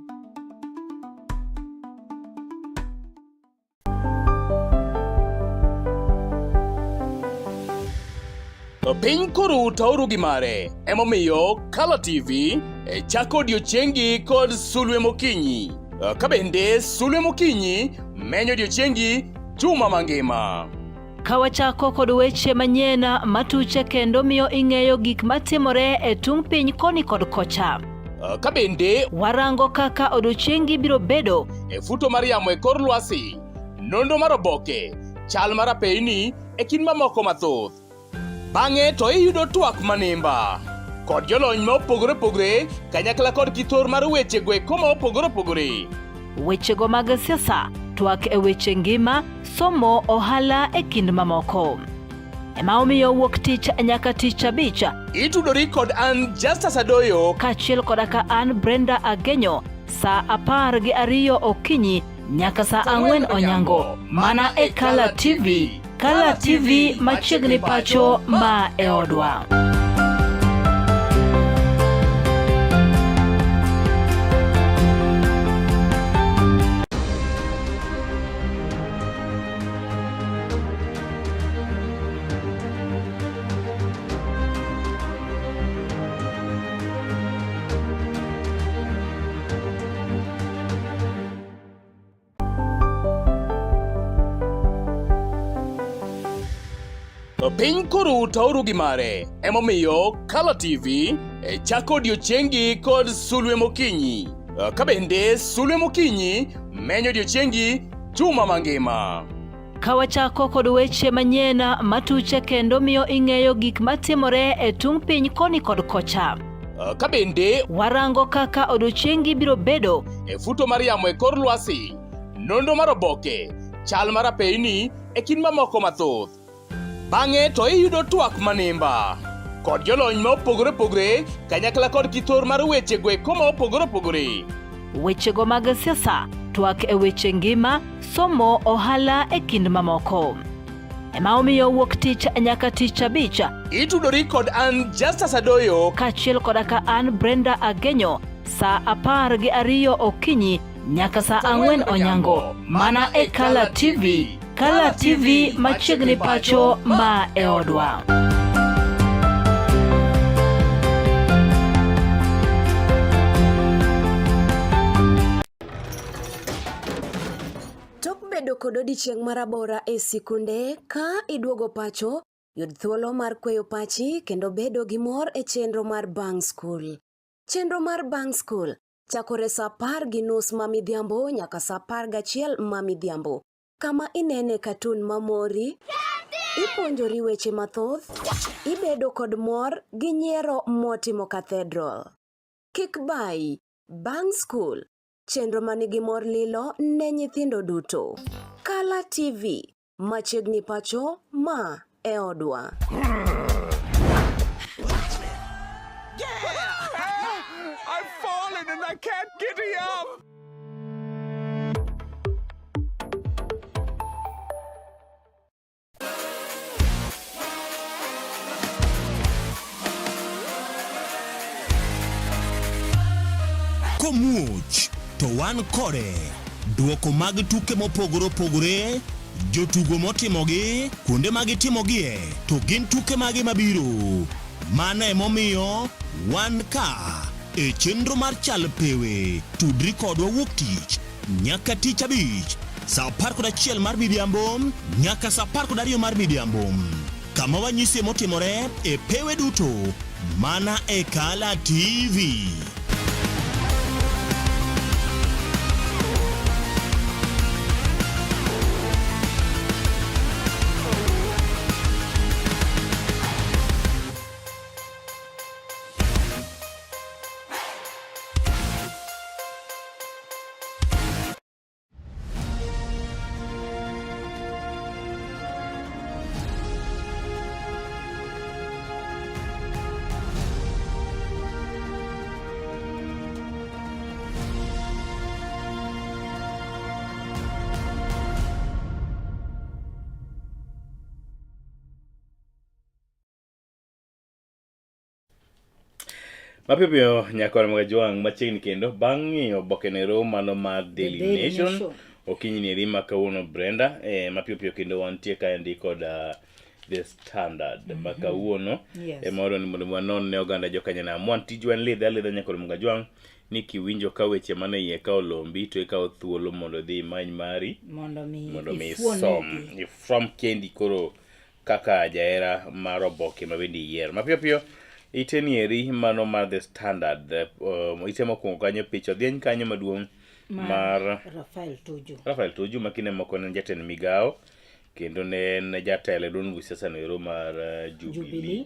Piny koro tauru gi mare, emomiyo Kala TV e chako odiechiengi kod sulwe mokinyi. Ka bende sulwe mokinyi menyo odiechiengi juma mangima. Ka wachako kod weche manyien matuche kendo miyo ing'eyo gik matimore e tung' piny koni kod kocha. Ka bende warango kaka odiechiengi biro bedo e futo mar yamo e kor lwasi, nonro mar oboke, chal mar apeyni e kind mamoko mathoth. Bang'e to iyudo twak manimba kod jolony ma opogore opogore kanyakla kod kithor mar wechego eko ma opogore opogore. Wechego mag siasa, twak e weche ngima, somo, ohala e kind mamoko. Ema omiyo wuok tich nyaka tich abich. Itudori kod an Justus Adoyo kaachiel koda ka an Brenda Agenyo saa 12 okinyi nyaka saa 4 onyango mana e Kala TV. Kala TV machiegni pacho ma e odwa. Piny koro tauru gi mare, emomiyo Kala TV e chako odiechiengi kod sulwe mokinyi. Ka bende sulwe mokinyi menyo odiechiengi juma mangima. Ka wachako kod weche manyien matuche kendo miyo ing'eyo gik matimore e tung' piny koni kod kocha. Ka bende warango kaka odiechiengi biro bedo e futo mar yamo e kor lwasi, nonro mar oboke, chal mar apeyni e kind mamoko mathoth. Bang'e to iyudo twak manimba kod jolony ma opogore opogore kanyakla kod kithor mar wechego eko ma opogore opogore. Wechego mag siasa, twak e weche ngima, somo, ohala e kind mamoko. Ema omiyo wuok tich nyaka tich abich. Itudori kod an Justus Adoyo kaachiel koda ka an Brenda Agenyo saa 12 okinyi nyaka saa 4 onyango mana e Kala TV. Kala TV machiegni pacho ma e odwa. Tok Bang' bedo kod odiechieng' marabora e sikunde, ka iduogo pacho, yud thuolo mar kweyo pachi kendo bedo gi mor e chenro mar Bang' Skul. Chenro mar Bang' Skul chakore sa 10:30 ma midhiambo nyaka sa 11 ma midhiambo, kama inene katun mamori, ipuonjori weche mathoth, ibedo kod mor gi nyiero motimo cathedral. Kik bayi, Bang' Skul chenro ma nigi mor lilo ne nyithindo duto. Kala TV, machiegni pacho, ma e odwa. I've fallen and I can't get up. Komuoch to wan kode. Duoko mag tuke mopogore opogore, jotugo motimogi, kuonde ma gitimogie, to gin tuke mage mabiro. Mano emomiyo wan ka e chenro mar Chal Pewe. Tudri kodwa wuok tich nyaka tich abich saa 11 mar midhiambo nyaka saa 12 mar midhiambo kama wanyisie motimore e pewe duto mana e Kala TV. Mapiyo piyo nyakora mag Jwang' machiegni kendo bang' ng'iyo oboke nero mano mar Daily, Daily Nation, Nation. okinyi ni eri ma kawuono Brenda eh, mapiyo piyo kendo wantie kaendi kod uh, The Standard mm -hmm. ma kawuono Yes. ema wadwa ni mondo wanon ne oganda jokanyanam wan tijwa en lidhe alidha nyakora mag Jwang' ni kiwinjo ka weche mane iye ka olombi to ikawo thuolo mondo idhi imany mari mondo mi mondo mi ifuon isom negi. isom kendi koro kaka jahera mar oboke ma bende iyiero. Mapiyo piyo ite nieri mano mar The Standard, ite mokwongo kanyo picha odhieny kanyo maduong' mar Rafael Tuju. Rafael Tuju ma kinde moko ne en jatend migawo kendo ne en jatelo e duond buch siasa no ero mar Jubilee. Jubilee.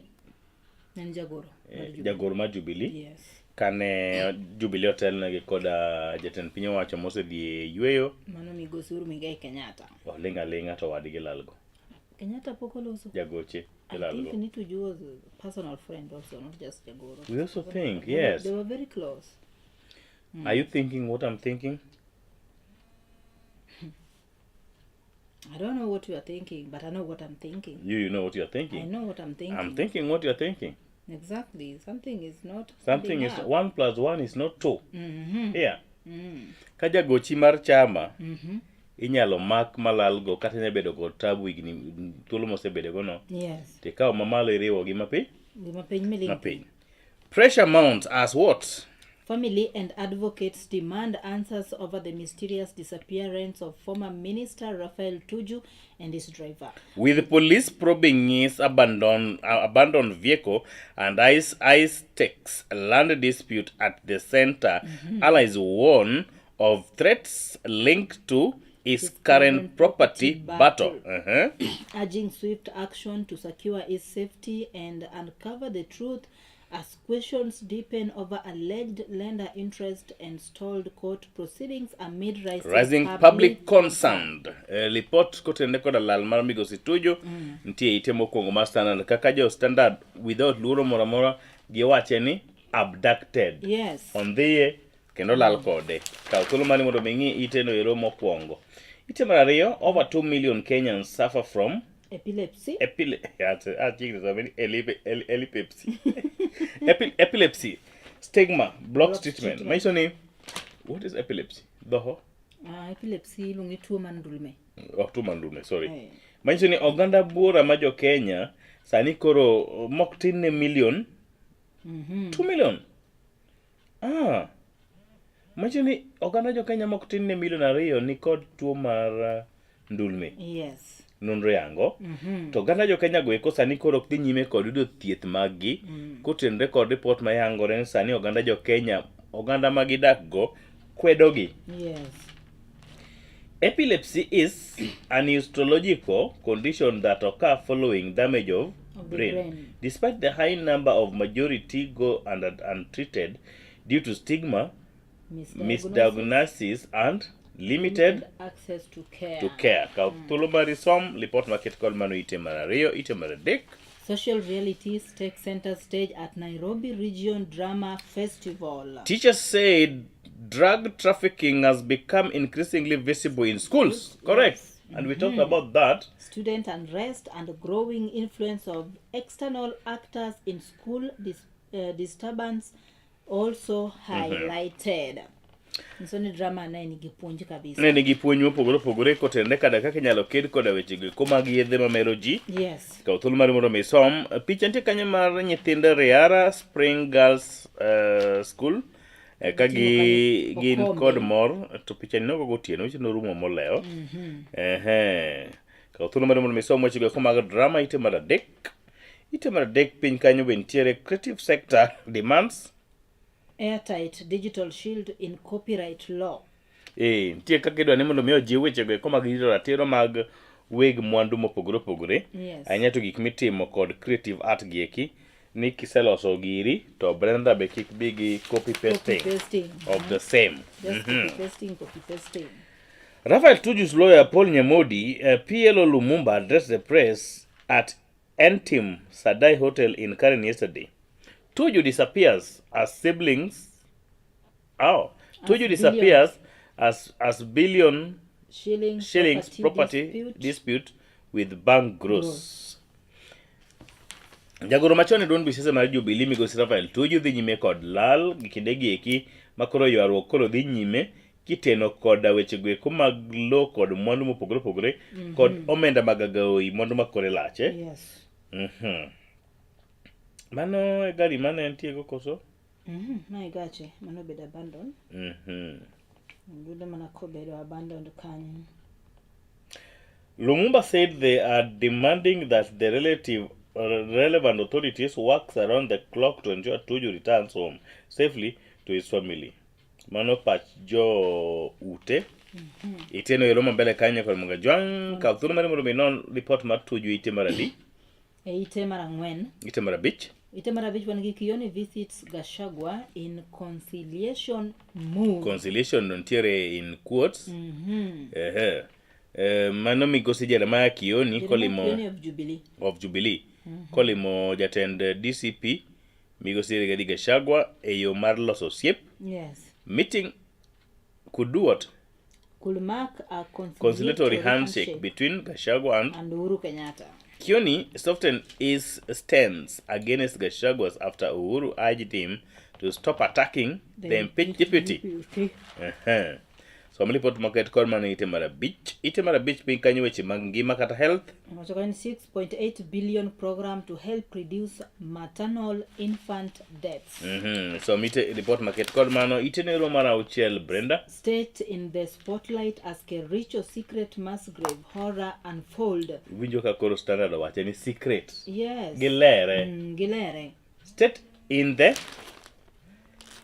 Ne en jagoro. mar Jubilee. Jagoro mar Jubilee. Yes. Kane Jubilee otelnegi koda jatend piny owacho mosedhi e yueyo. Mano migosi Uhuru Muigai Kenyatta. Oling' aling'a to wadgi lalgo. Kenyatta pok oloso. Jagoche I ilalgo. think ni Tuju was a personal friend also, not just Jagoro. We also think, They were- yes. They were very close. Are you thinking what I'm thinking? I don't know what you are thinking, but I know what I'm thinking. You know what you're I thinking. know what I'm thinking. I'm thinking what you're thinking. Exactly. Something is not. Something adding is up. one plus one is not 2. Yeah. Ka jagochi mar chama inyalo mak malalgo kata inyalo bedo kod tabu higni thuolo mosebedo no Yes. tikawo mamalo iriwo gi mapiny Gima piny miling. mapiny. Pressure mounts as what? Family and advocates demand answers over the mysterious disappearance of former Minister Rafael Tuju and his driver. With police probing his abandoned vehicle and ice takes land dispute at the center, allies warn of threats linked to his current property battle. Urging swift action to secure his safety and uncover the truth as questions deepen over alleged lender interest and stalled court proceedings amid rising, Rising public concern. Report kotenore koda lal mar migosi Tuju nitie ite mokwongo mar Standard kaka jo Standard without luoro moro amora giwache ni abducted. Yes. Ondhiye kendo lal kode. Kaw thuolo mari mondo mi ing'i ite no ero mokwongo. Ite mar ariyo, over 2 million Kenyans suffer from Epilepsy. Epilepsy. Epilepsy. Stigma blocks treatment. Manyiso ni what is epilepsy? Dhoho? Epilepsy iluongo ni tuo mar ndulme. Ok tuo mar ndulme, sorry. Eh. Manyiso ni oganda buora ma jo Kenya sani koro mok tin ne million 2 million. Manyiso ni oganda jo Kenya mok tin ne milion 2 ni kod tuo mar ndulme. Yes. Nonro yango. To oganda jo Kenya go eko sani koro ok dhi nyime kod yudo thieth maggi kotenore kod ripot ma yangore ni sani oganda jo Kenya, oganda ma gidak go kwedogi. Yes. Epilepsy is a neurological condition that occur following damage of, Of the brain. brain. Despite the high number of majority go untreated due to stigma, Misdiagnosis, misdiagnosis and limited access to care. to care. Kaw thuolo mari som lipot maket kod mano ite mar ariyo, ite mar adek. Social realities take center stage at Nairobi Region Drama Festival. Teachers say drug trafficking has become increasingly visible in schools. Correct. Yes. And we talked about that. Student unrest and growing influence of external actors in school disturbance also highlighted. Nyiso ni drama ne nigi puonj kabisa. Ne nigi puonj mopogore opogore kotenore kada kaka inyalo ked koda weche go eko mag yedhe mamero ji. Yes. Kaw thuolo mari mondo mi isom. Picha nitie kanyo mar nyithind Riara Spring Girls School ka Giting'o kanyo gin okombe. kod mor to picha ni nogo gotieno weche norumo molewo. Ehe. Kaw thuolo mari mondo mi isom weche go eko mag drama ite mar adek. Ite mar adek piny kanyo be nitiere creative sector demands Airtight digital shield in copyright law. Eh, nitie kaka idwa ni mondo mi ojiw wechego eko mag rito ratiro mag weg mwandu mopogore opogore. Yes. Ahinya to gik mitimo kod creative art gi eki ni kiseloso giri to Brenda be kik bi gi copy pasting, Copy pasting. of the same. Just copy pasting, copy pasting. Raphael Tuju's lawyer Paul Nyamodi, PLO Lumumba addressed the press at Entim Sadai Hotel in Karen yesterday. Tuju disappears as siblings. Oh, Tuju disappears as billion Shillings, shillings property, dispute. dispute with bank gross. Jagoro machon e duond buche mar Jubilee migosi Raphael Tuju dhi nyime kod lal gi kinde gi eki ma koro ywaruok koro dhi nyime kiteno koda weche go eko mag lo kod mwandu mopogore opogore kod omenda mag agaoi mwandu ma kore lach eh? Yes. Mano e gari mane entie go koso? Ma e gache mano obedo abandoned. Yudo mana kobedo abandoned kanyo. Lumumba said they are demanding that the relevant authorities works around the clock to ensure Tuju returns home safely to his family. Mano pach jo ute. Iteno ero mambele kanyo kod Munga Jwang'. Kaw thuolo mari mondo mi inon report mar Tuju ite mar adi? E ite mar ang'wen. Ite mar abich. Ite mar abich wan gi Kioni visits Gachagua in conciliation move. Conciliation no nitiere in quotes. Ehe. Mano migosi Jeremiah Kioni Jeremiah kolimo Kioni of Jubilee. of Jubilee. Kolimo jatend DCP migosi Rigathi Gachagua e yo mar loso osiep. Yes. Meeting could do what? Could mark a Conciliatory conciliatory handshake handshake between Gachagua and and Uhuru Kenyatta. Kioni softened his stance against Gachagua's after Uhuru urged him to stop attacking the impeached deputy. Deputy. So malipot maket kod mano ite mar abich. Ite mar abich piny kanyo weche mag ngima kata health. Wacho kanyo ni 6.8 billion program to help reduce maternal infant deaths. So mite report maket kod mano ite nero mar auchiel Brenda. State in the spotlight as Kericho secret mass grave horror unfold. Winjo ka koro Standard owache ni secret. Yes. Gilere. Gilere. State in the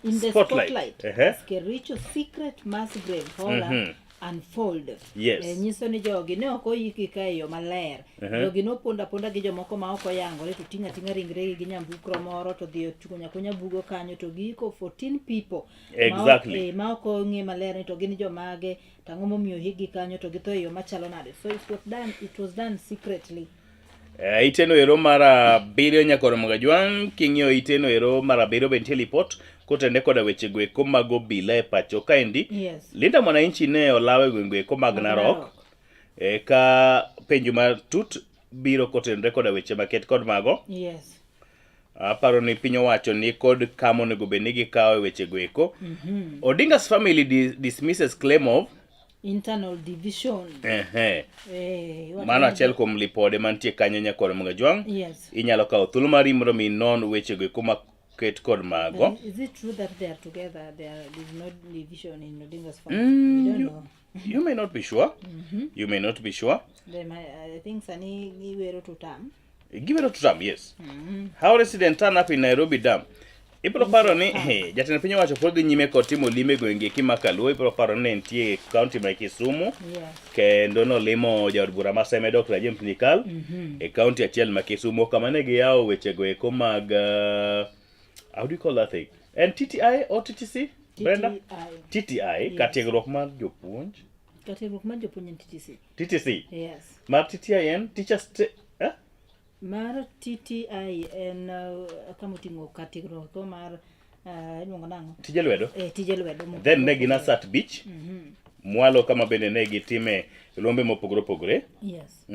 In the Spotlight. spotlight. Ehe. As Kericho secret mass grave horror unfold. Yes. Nyiso ni jogi ne ok oyiki ka e yo maler. Jogi nopondo aponda gi jomoko ma ok oyangore to ting'o ating'a ringregi gi nyambukro moro to dhi ochuonyo akunya bugo kanyo to giiko 14 people. Ma ok ong'e maler ni to gin jomage, to ang'o momiyo oyikgi kanyo to githo e yo machalo nade. So it was done secretly. Iteno ero mar abiriyo nyakoro Mugajwang', king'iyo iteno ero mar abiriyo be nitie lipot kotende koda weche go eko mag obila e pacho kaendi. Yes. Linda Mwananchi ne olaw e gwenge eko mag Mag Narok. Narok. Ka penjo matut biro kotenore koda weche maket kod mago. Yes. Aparo ni piny owacho ni kod kama onego bed ni gikawo e weche go eko. Odinga's family dismisses claim of internal division. Ehe. What Mano do you achiel kuom lipode mantie kanyo nyakwar Mugajwang'. Yes. Inyalo kawo thuolo mari mondo mi inon weche go eko maket kod mago. Is it true that they are together? There is no division in Odinga's family. We don't know. You may not be sure. You may not be sure. Them, I think sani giwero tutam. Giwero tutam, yes. How resident turn up in Nairobi Dam. Ibiro paro ni hey, jatend piny owacho pod dhi nyime kod timo limbe e gwenge eki ma Kaluo. Ibiro paro ni ne nitie e kaunti ma Kisumu Yes. kendo nolimo jaod bura ma Seme Dr. James Nyikal e kaunti achiel ma Kisumu kama ne giyawo wechego eko mag how do you call that thing? En TTI or TTC? Brenda? TTI. TTI, Yes. kar tiegruok mar jopuonj. Kar tiegruok mar jopuonj en TTC. TTC. Yes. Mar TTI en Teachers eh? Mar TTI en kama oting'o kar tiegruok ko mar iluongo nang'o? Tije lwedo. Eh, tije lwedo. mopogore Then ne gin opogore. Asat Beach. Mwalo kama bende ne gitime lombe mopogore opogore. Yes.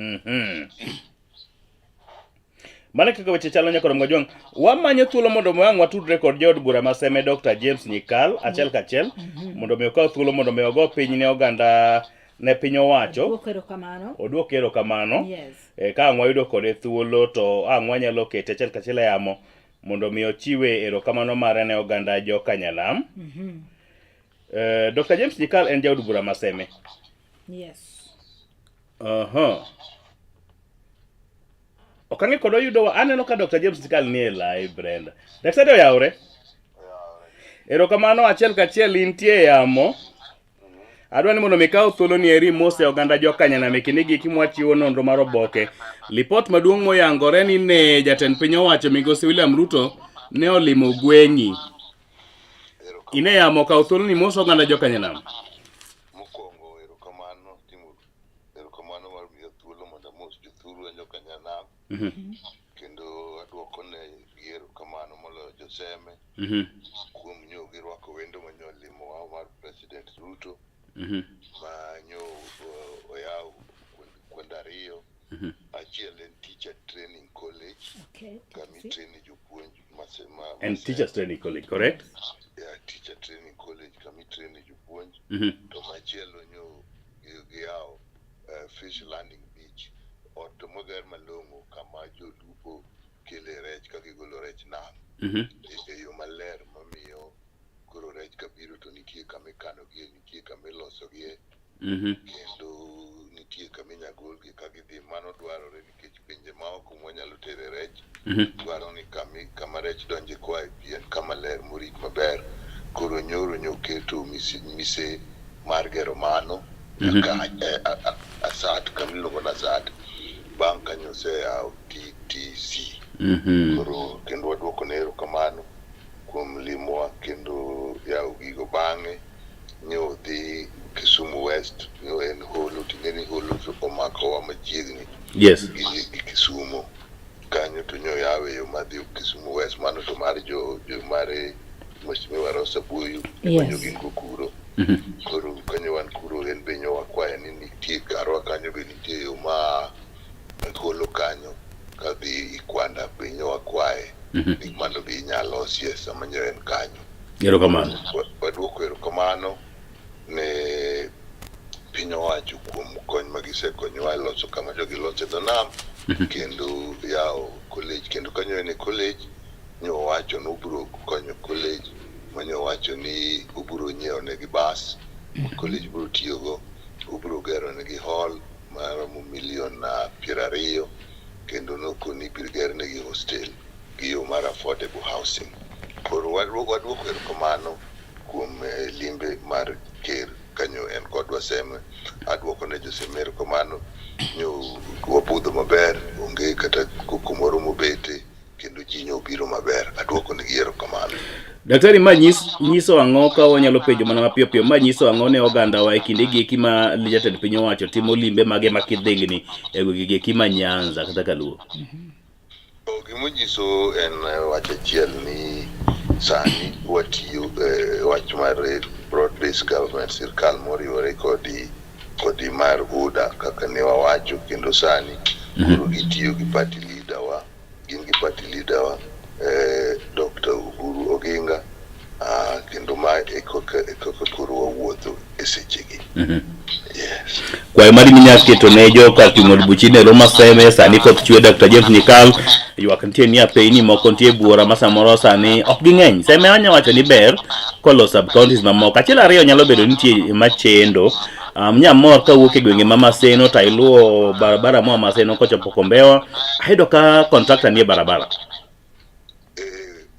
Mano e kaka weche chalo nyakoro Mgajwang'. Wamanyo thuolo mondo wang' watudre kod jaod bura ma Seme Dr. James Nyikal achiel kachiel mondo mi okaw thuolo mondo mi ogo piny ne oganda ne piny owacho Duoko erokamano. oduok erokamano. Yes. E, ka ang' wayudo kode thuolo to ang' wanyalo kete achiel kachiel e yamo mondo mi ochiwe erokamano mare ne oganda joka Nyanam. Dr. James Nyikal en jaod bura ma Seme. Yes. Aha. Ok ang'e kod oyudowa. Aneno ka Dr. James Nyikal nie live, Brenda. Daktari oyawre? Erokamano achiel kachiel intie e yamo. Adwa ni mondo mi ikaw thuolo ni eri mose oganda jokanyanam e kinde gi kimwachiwo nonro mar oboke. Lipot maduong' moyangore ni ne jatend piny owacho migosi William Ruto ne olimo gweng'i. Ine yamo kaw thuolo ni mos oganda jokanyanam. Mokwongo erokamano timo erokamano mar miya thuolo mondo amos jothurwa jokanyanam kendo aduoko ne gi erokamano moloyo joseme kuom nyo girwako wendo manyo limowa mar President Ruto ma nyo oyaw kuonde ariyo. Achiel en Teacher Training College Okay. kama TTC. itraine jopuonj And Teachers Training College, correct? Yeah, Teacher Training College kama itraine jopuonj. To machielo nyo giyawo Fish Landing Beach, ot moger malong'o kama jolupo kele rech ka gigolo rech nam e yo maler mamiyo koro rech kabiro to nitie kama ikanogie, nitie kama ilosogie kendo nitie kama inya golgi ka gidhi. Mano dwarore nikech pinje maoko mwanyalo tere rech dwaro ni kama rech donje koa e pi en kama ler morit maber. Koro nyoro nyoketo mise mar gero mano nyaka Asat, kama iluongo ni Asat, bang' kanyo oseyawo TTC. Koro kendo waduoko ne erokamano kuom limowa kendo yawo gigo. Bang'e nyo dhi Kisumu West, nyo en Holo, ting'e ni Holo to omakowa machiegni gi Kisumu kanyo, to nyo yawe yo madhi Kisumu West, mano to mar jo mar Mheshimiwa Rosa Buyu manyo gin go kuro. Koro kanyo wan kuro en be nyo wakwaye ni nitie karwa kanyo be nitie yo ma Holo kanyo kadhi Ikwanda be nyo wakwaye ni mano be inyalo losie sama nyo en kanyo. Erokamano. Waduoko erokamano ne piny owacho kuom kony ma gisekonyowa e loso kama jogi loso e dho nam kendo yawo college. Kendo kanyo en e college nyo owacho ni obiro konyo college, manyo owacho ni obiro nyiewo negi bas ma college biro tiyogo, obiro gero negi hall maromo milion 20, kendo nokoni ibiro ger negi hostel gi yo mar affordable housing. Koro waduoko erokamano kuom limbe mar ker kanyo en kodwa Seme. Aduoko ne joseme erokamano, nyo wabudho maber, onge kata koko moro mobete, kendo ji nyo obiro maber. Aduoko negi erokamano. Daktari, ma nyiso ang'o ka wanyalo penjo mana mapiyo piyo, ma nyiso ang'o ne ogandawa e kinde gi eki ma jatend piny owacho timo limbe mage ma kidhingni e gwenge gi eki ma Nyanza kata Kaluo? Gimonyiso en wach achiel ni sani watiyo wach mar broad based government, sirkal moriwore kodi mar UDA kaka ne wawacho, kendo sani koro gitiyo gi party leader wa, gin gi party leader wa Dr. Uhuru Oginga, kendo ma e kaka koro wawuotho e sechegi. Yes. Kwayo mari minya keto ne jo kar chung' od buchine Roma Seme sani koth chwe Dr. James Nyikal ywak nitie ni apeyni moko nitie buora ma samoro sani ok ging'eny. Seme wanya wacho ni ber kolo sub counties mamoko. Achiel ariyo nyalo bedo nitie machendo. Um, nyamor kawuok e gwenge ma Maseno to iluwo barabara moa Maseno kochopo Kombewa, ayudo ka contractor nie barabara. Eh,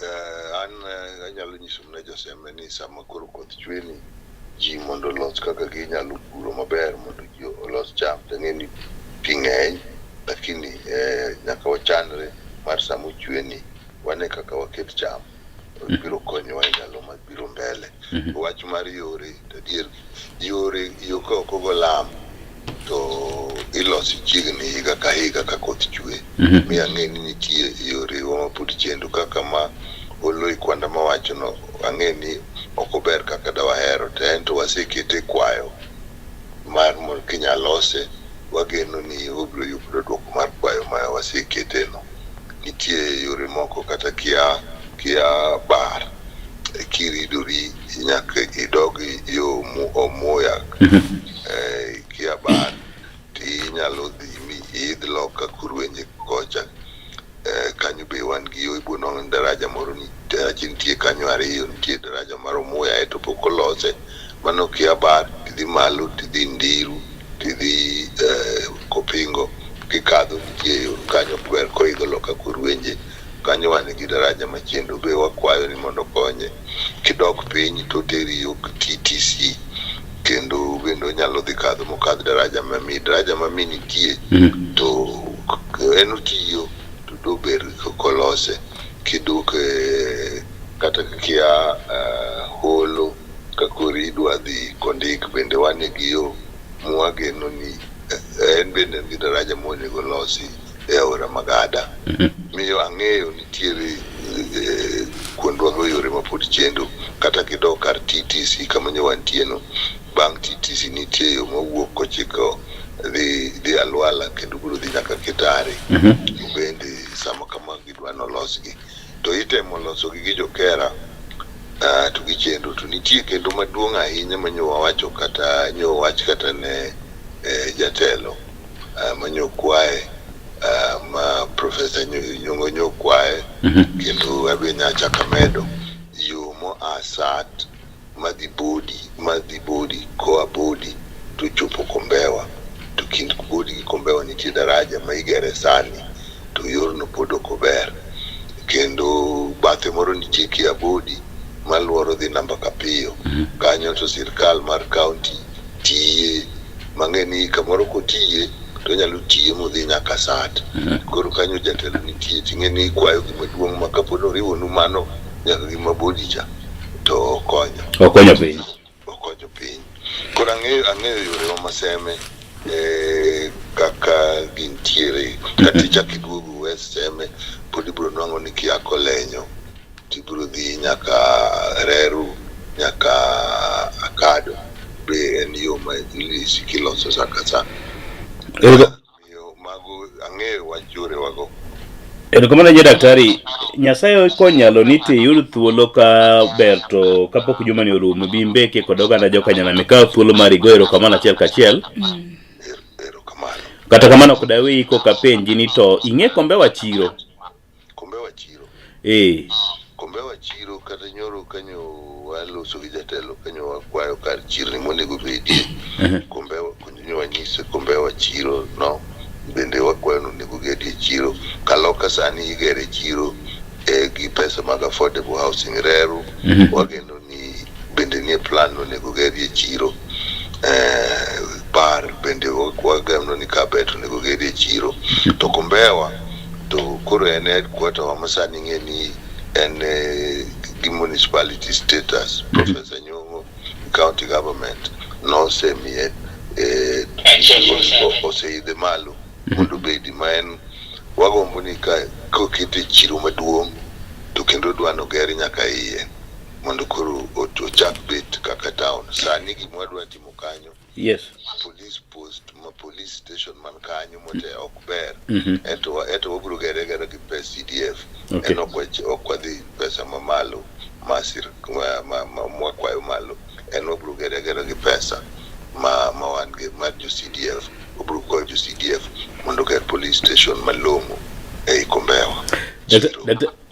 eh, an eh, anyalo nyiso mana joseme ni sama koro koth chwe ni ji mondo olos kaka ginyalo puro maber mondo ji olos cham to ang'e ni pi ng'eny lakini eh, nyaka wachanre mar sama ochwe ni wane kaka waket cham biro konyowa e ndalo mabiro mbele. Wach mar yore, to adier yore yo ka ok ogo lam to iloso chiegni higa ka higa ka koth chwe. Mi ang'e ni nitie yore wa mapod chendo kaka ma Oloi Kwanda mawachono ang'e ni ok ober kaka dawahero to en to wasekete e kwayo mar mondo kinyalose wageno ni wabiro yudo duoko mar kwayo ma waseketeno. Nitie yore moko kata kia kia bar kiridori nyaka idog yo Omuya eh, kia bar tinyalo dhi mi iidh loka Kurwenje kocha eh, kanyo be wan gi yo ibo nwang'o ni daraja moro ni daraja nitie kanyo ariyo nitie daraja mar Omuya aeto pok olose mano kia bar tidhi malo tidhi Ndiru tidhi eh, Kopingo kikadho nitie yo kanyo ber koidho loka Kurwenje kanyo wan gi daraja machielo be wakwayo ni mondo okonye kidok piny to oteri yo TTC kendo bende onyalo dhi kadho mokadh daraja mami daraja mami nitie to en otiyo to dober kolose kidok eh, kata kia eh, holo ka koro idwa dhi Kondik bende wan gi yo mwageno ni eh, en bende en gi daraja monego losi e aora Magada. Miyo ang'eyo nitiere eh, kuondwago yore mapod chendo kata kidok kar TTC kama nyo wantie no bang' TTC nitie yo mawuok kochiko dhi dhi Alwala kendo biro dhi nyaka Kitare. Bende sama kama gidwa nolosgi to itemo losogi gi jokera uh, to gichendo to nitie kendo maduong' ahinya ma nyo wawacho kata nyo wach kata ne eh, jatelo uh, ma nyo kwaye uh, ma Professor Nyong'o nyo kwaye kendo abe nyachako amedo yo moa Sat madhi Bodi madhi Bodi koa Bodi to chopo Kombewa to kind Bodi gi Kombewa nitie daraja ma igere sani to yorno pod ok ober kendo bathe moro nitie kia Bodi maluoro dhi namba Kapiyo kanyo to sirkal mar county tiye mang'e ni kamoro kotiye to onyalo tiye modhi nyaka Sat koro kanyo jatelo nitie ting'e ni ikwayo gima duong' ma kapo ni oriwonu mano nyaka gi ma Bodi cha to okonyo Okonyo piny. okonyo piny koro ang'eyo ang'eyo yore ma Maseme eh, kaka gintiere kata ichak iduogo West Seme pod ibiro nwang'o ni kia Kolenyo tibiro dhi nyaka Reru nyaka Akado be en yo ma isiko iloso sa ka sa Miyo mago ang'eyo wach yorewago. Erokamano ahinya daktari. Nyasaye konyalo ni to iyud thuolo ka ber to kapok jumani orumo bi mbeke kod oganda joka nyanam ikaw thuolo mar igo erokamano achiel kachiel. Erokamano. Kata kamano ok daweyi kok apenji ni to ing'e Kombewa chiro? Kombewa chiro. Eh. Kombewa chiro kata nyoro kanyo waloso gi jatelo kanyo wakwayo kar chirni monego bedie. Kombewa nyo wanyise Kombewa chiro no bende wakwayo ni onego gedie chiro. Kaloka sani igere chiro eh, gi pesa mag affordable housing Reru wageno ni bende nie plan onego gerie chiro. Eh, bar bende wageno ni Kabet onego gerie chiro. To Kombewa to koro en headquarter wa ma sani ing'e ni en eh, gi municipality status. Professor Nyong'o county government nosemiye eh, oseidhe malo mondo obedi ma en wagombo ni ka kokete chiro maduong' to kendo dwa noger nyaka iye mondo koro ochak bet kaka town. Sani gima wadwa timo kanyo Yes. police post ma police station man kanyo mote ok ber ento ento wabiro gere agera gi pes CDF Okay. en ok ok wadhi pesa mamalo ma sir ma, ma, ma mwakwayo malo en wabiro gere agera gi pesa ma ma wan gi mar jo CDF wabiro kwayo jo CDF mondo oger police station malong'o ei Kombewa. Chiro.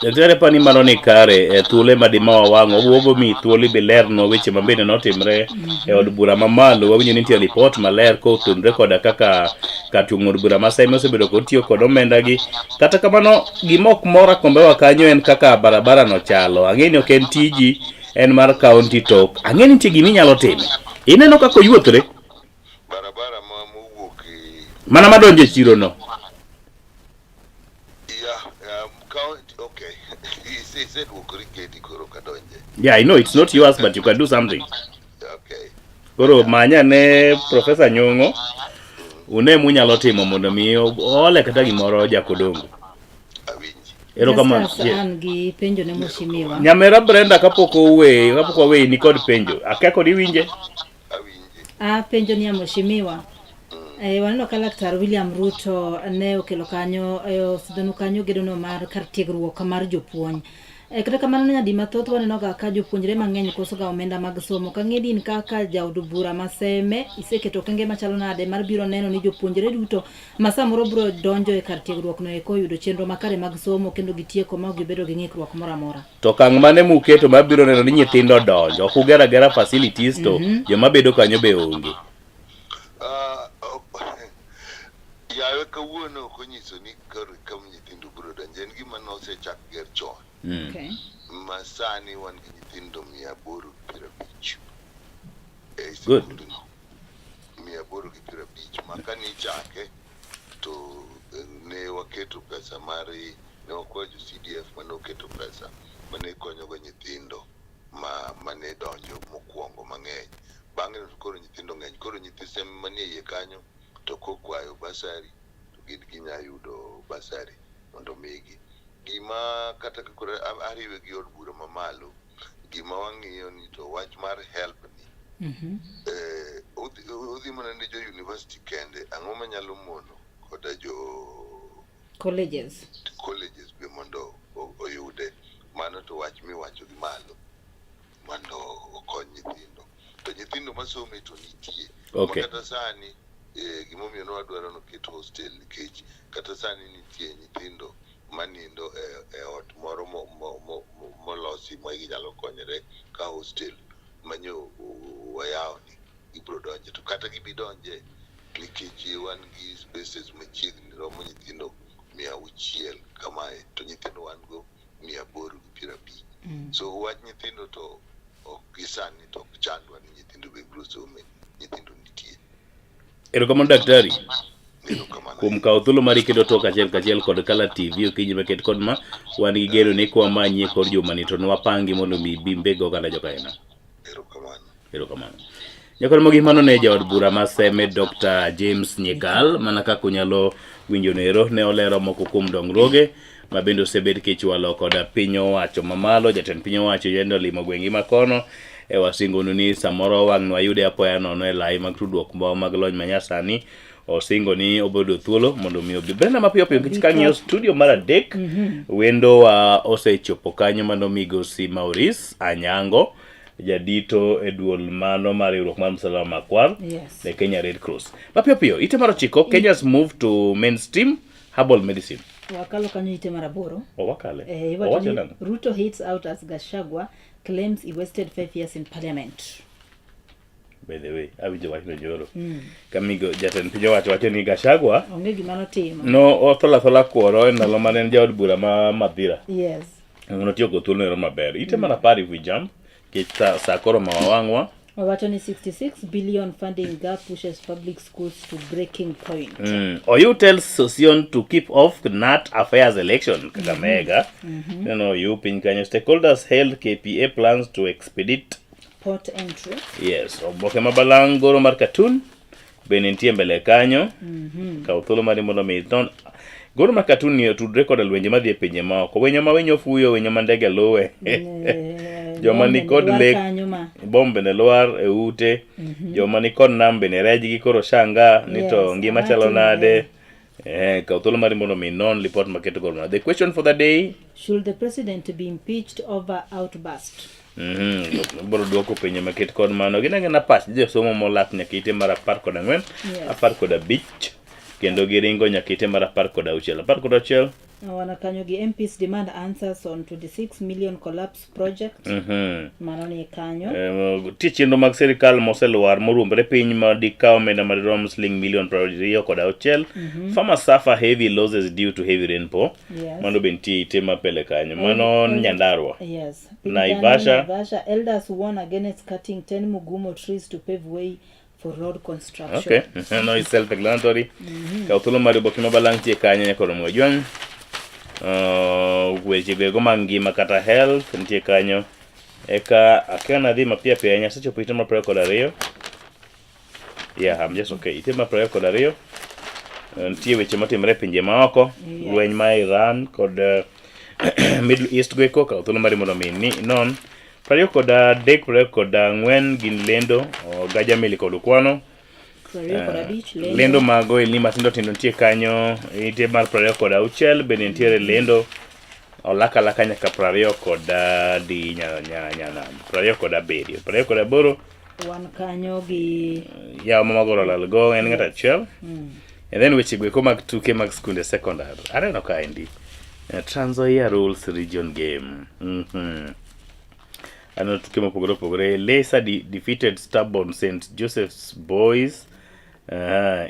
Daktari apani mano ni kare e thuolo ema dima wawang'o obo mi thuolo ibi lernwa weche ma bende notimre e od bura mamalo wawinjo ni nitie ripot maler kotenore koda kaka kar chung' od bura ma Seme osebedo kod tiyo kod omenda gi kata kamano gima ok mora kombewa kanyo en kaka barabara no chalo ang'e ni ok en tiji en mar kaunti to ang'e ni nitie gima inyalo timo ineno kaka oyuothre Barabara ma mowuok e mana madonjo e chiro no Yeah, county, okay. Iseduokori kendi koro kadonje. Yeah, I know it's not yours but you can do something. Okay. Koro manya ne Professor Nyong'o une munyalo timo mondo mi oole kata gimoro Jakodongo. Awinji. Erokamano. Justus, Yeah. an gi penjo ne mheshimiwa. Nyamera Brenda kapok owe, kapok waweyi ni kod penjo. Akia kod iwinje? Awinji. Ah, penjo ni ya mheshimiwa. Eh, waneno ka Laktar William Ruto ne okelo kanyo eh, osidhonu kanyo gedono mar kar tiegruok mar jopuonj. Eh, kata kamano nyadi mathoth waneno ga ka jopuonjre mang'eny koso ga omenda mag somo. Ka ng'e din kaka jaod bura ma Seme iseketo okenge machalo nade mar biro neno ni jopuonjre duto ma samoro biro donjo e kar tiegruok no eko oyudo chenro makare mag somo kendo gitieko ma ok gibedo gi ng'ikruok moro amora. To okang' mane muketo mar biro neno ni nyithindo odonjo? Ok uger agera facilities to joma bedo kanyo be onge. Ah, yawe kawuono ok onyiso ni koro kam nyithindo biro donjo. En gima nosechak ger chon. Okay. Ma sani wan gi nyithindo 850 e Good. sikundno. 850 ma kane ichake to ne waketo pesa mar ne wakwayo jo CDF mane oketo pesa mane konyogo nyithindo ma mane donjo mokwongo mang'eny. Bang'e to koro nyithindo ng'eny. Koro nyithi Seme manie iye kanyo to kokwayo basari to gin ginya yudo basari mondo omigi. Gima kata ka koro ariwe gi od bura mamalo, gima wang'iyo ni to wach mar help ni odhi mana ne jo university kende, ang'o manyalo mono koda jo Colleges. colleges be mondo oyude? Mano to wach miwacho gi malo mondo okony nyithindo. To nyithindo masome to nitie. Okay. Ma kata sani gimomiyo ne wadwaro noket hostel nikech kata sani nitie nyithindo manindo e ot moro molosi ma ginyalo konyore ka hostel manyo wayawo ni gibiro donje to kata gibi donje nikech wan gi spaces machiegni romo nyithindo 600 kamae to nyithindo wan go 850. So wach nyithindo to ok gi sani to ok chandwa ni nyithindo be biro some, nyithindo nitie. Erokamano daktari Erokamano. kuom kawo thuolo mari kendo tok achiel kachiel kod Kala TV okinyi maket kod ma wan gi geno ni kwa manyie kor jumani to nwapangi mondo mi ibi mbeg oganda jokaina. Erokamano. Erokamano. Nyakor mogik mano ne jaod bura ma Seme Dr. James Nyikal mana kaka unyalo winjo nero ne olero moko kuom dongruoge ma bende osebed kichwalo koda piny owacho mamalo. Jatend piny owacho yende olimo gwenge ma kono e wasingonu ni samoro wang' nwayude apoya nono e lai mag tudruok mag lony manyasani. Osingo ni obedo thuolo mondo mi obi. Brenda mapiyo piyo nikech kang'iyo studio mar adek wendowa osechopo kanyo mano migosi Maurice Anyango jadito e duol mano mar riwruok mar Msalaba Makwar Yes. the Kenya Red Cross. Mapiyo piyo ite mar ochiko Kenya's move to mainstream herbal medicine. Wakalo kanyo ite mar aboro. Owakale. Iwacho Owacho ni nang'o? Ruto hits out as Gachagua claims he wasted 5 years in parliament. By the way, awinjo wachno nyoro. Kamigo jatend piny owacho wacho ni Gachagua Onge gima notimo. no othola thola kworo e ndalo mane en jaod bura ma Mathira. Notiyo kod thuolo ero maber. Ite mar apar if we jump, nikech sa koro ma wawang'wa. Wawacho ni 66 billion funding gap pushes public schools to breaking point. Oyu tells Sosion to keep off KNUT affairs election Kakamega. Neno Oyu piny kanyo. Stakeholders held KPA plans to expedite Port entry. Yes, oboke ma balang' goro mar cartoon bende nitie mbele kanyo. Kaw thuolo mari mondo mi inon. Goro mar cartoon ni otudre koda lwenje madhi e pinje maoko. Winyo ma winyo fuyo, winyo ma ndege luwe. Joma ni kod lek kanyo ma bom bende lwar e ute. Joma ni kod nam bende rejgi koro shanga ni to ngima ang'o chalo timore? nade. Kaw thuolo mari mondo mi inon lipot maketo goro mar. The question for the day. Should the president be impeached over outburst? Biro duoko penjo maket kod mano. Gin agina pach josomo molak nyaka ite mar 14, 15 kendo giringo nyaka ite mar 16. 16. Wana kanyo gi MPs demand answers on 26 million collapse project. Mano ni kanyo. Nitie chenro mag sirikal moselwar moruombore piny ma dikaw omenda madirom siling milion 26. Farmers suffer heavy losses due to heavy rainfall. Yes. Mano be nitie ite mapele kanyo. Mano Nyandarua. Yes. Naivasha. Naivasha. Elders warn against cutting 10 Mugumo trees to pave way for road construction. Okay, no is self explanatory. Kaw thuolo mar oboke ma balang' tie kanyo nyaka romo jwang'. Weche go eko mag ngima kata health nitie kanyo. Eka akia nadhi mapiyo piyo ahinya asechopo ite mar 22. Yeah, I'm just okay. Ite mar 22. Nitie weche matimore e pinje maoko, Yes. lweny ma Iran kod Middle East go eko kaw thuolo mari mondo mi ni non. 23, 24 gin lendo, Ogaja Meli kod Okwano. 25 lendo. Lendo mag ohelni matindo tindo nitie kanyo, nitie mar 26 bende nitiere lendo olak alaka nyaka 20 kod adi nya nya nya nam 27, 28 Wan kanyo gi yawo ma magoro olal go en ng'at achiel. And then weche goeko mag tuke mag skunde sekondar. Aneno kaendi. Trans Nzoia Rules Region Game. Aneno tuke mopogore opogore. Lesa defeated stubborn St. Joseph's Boys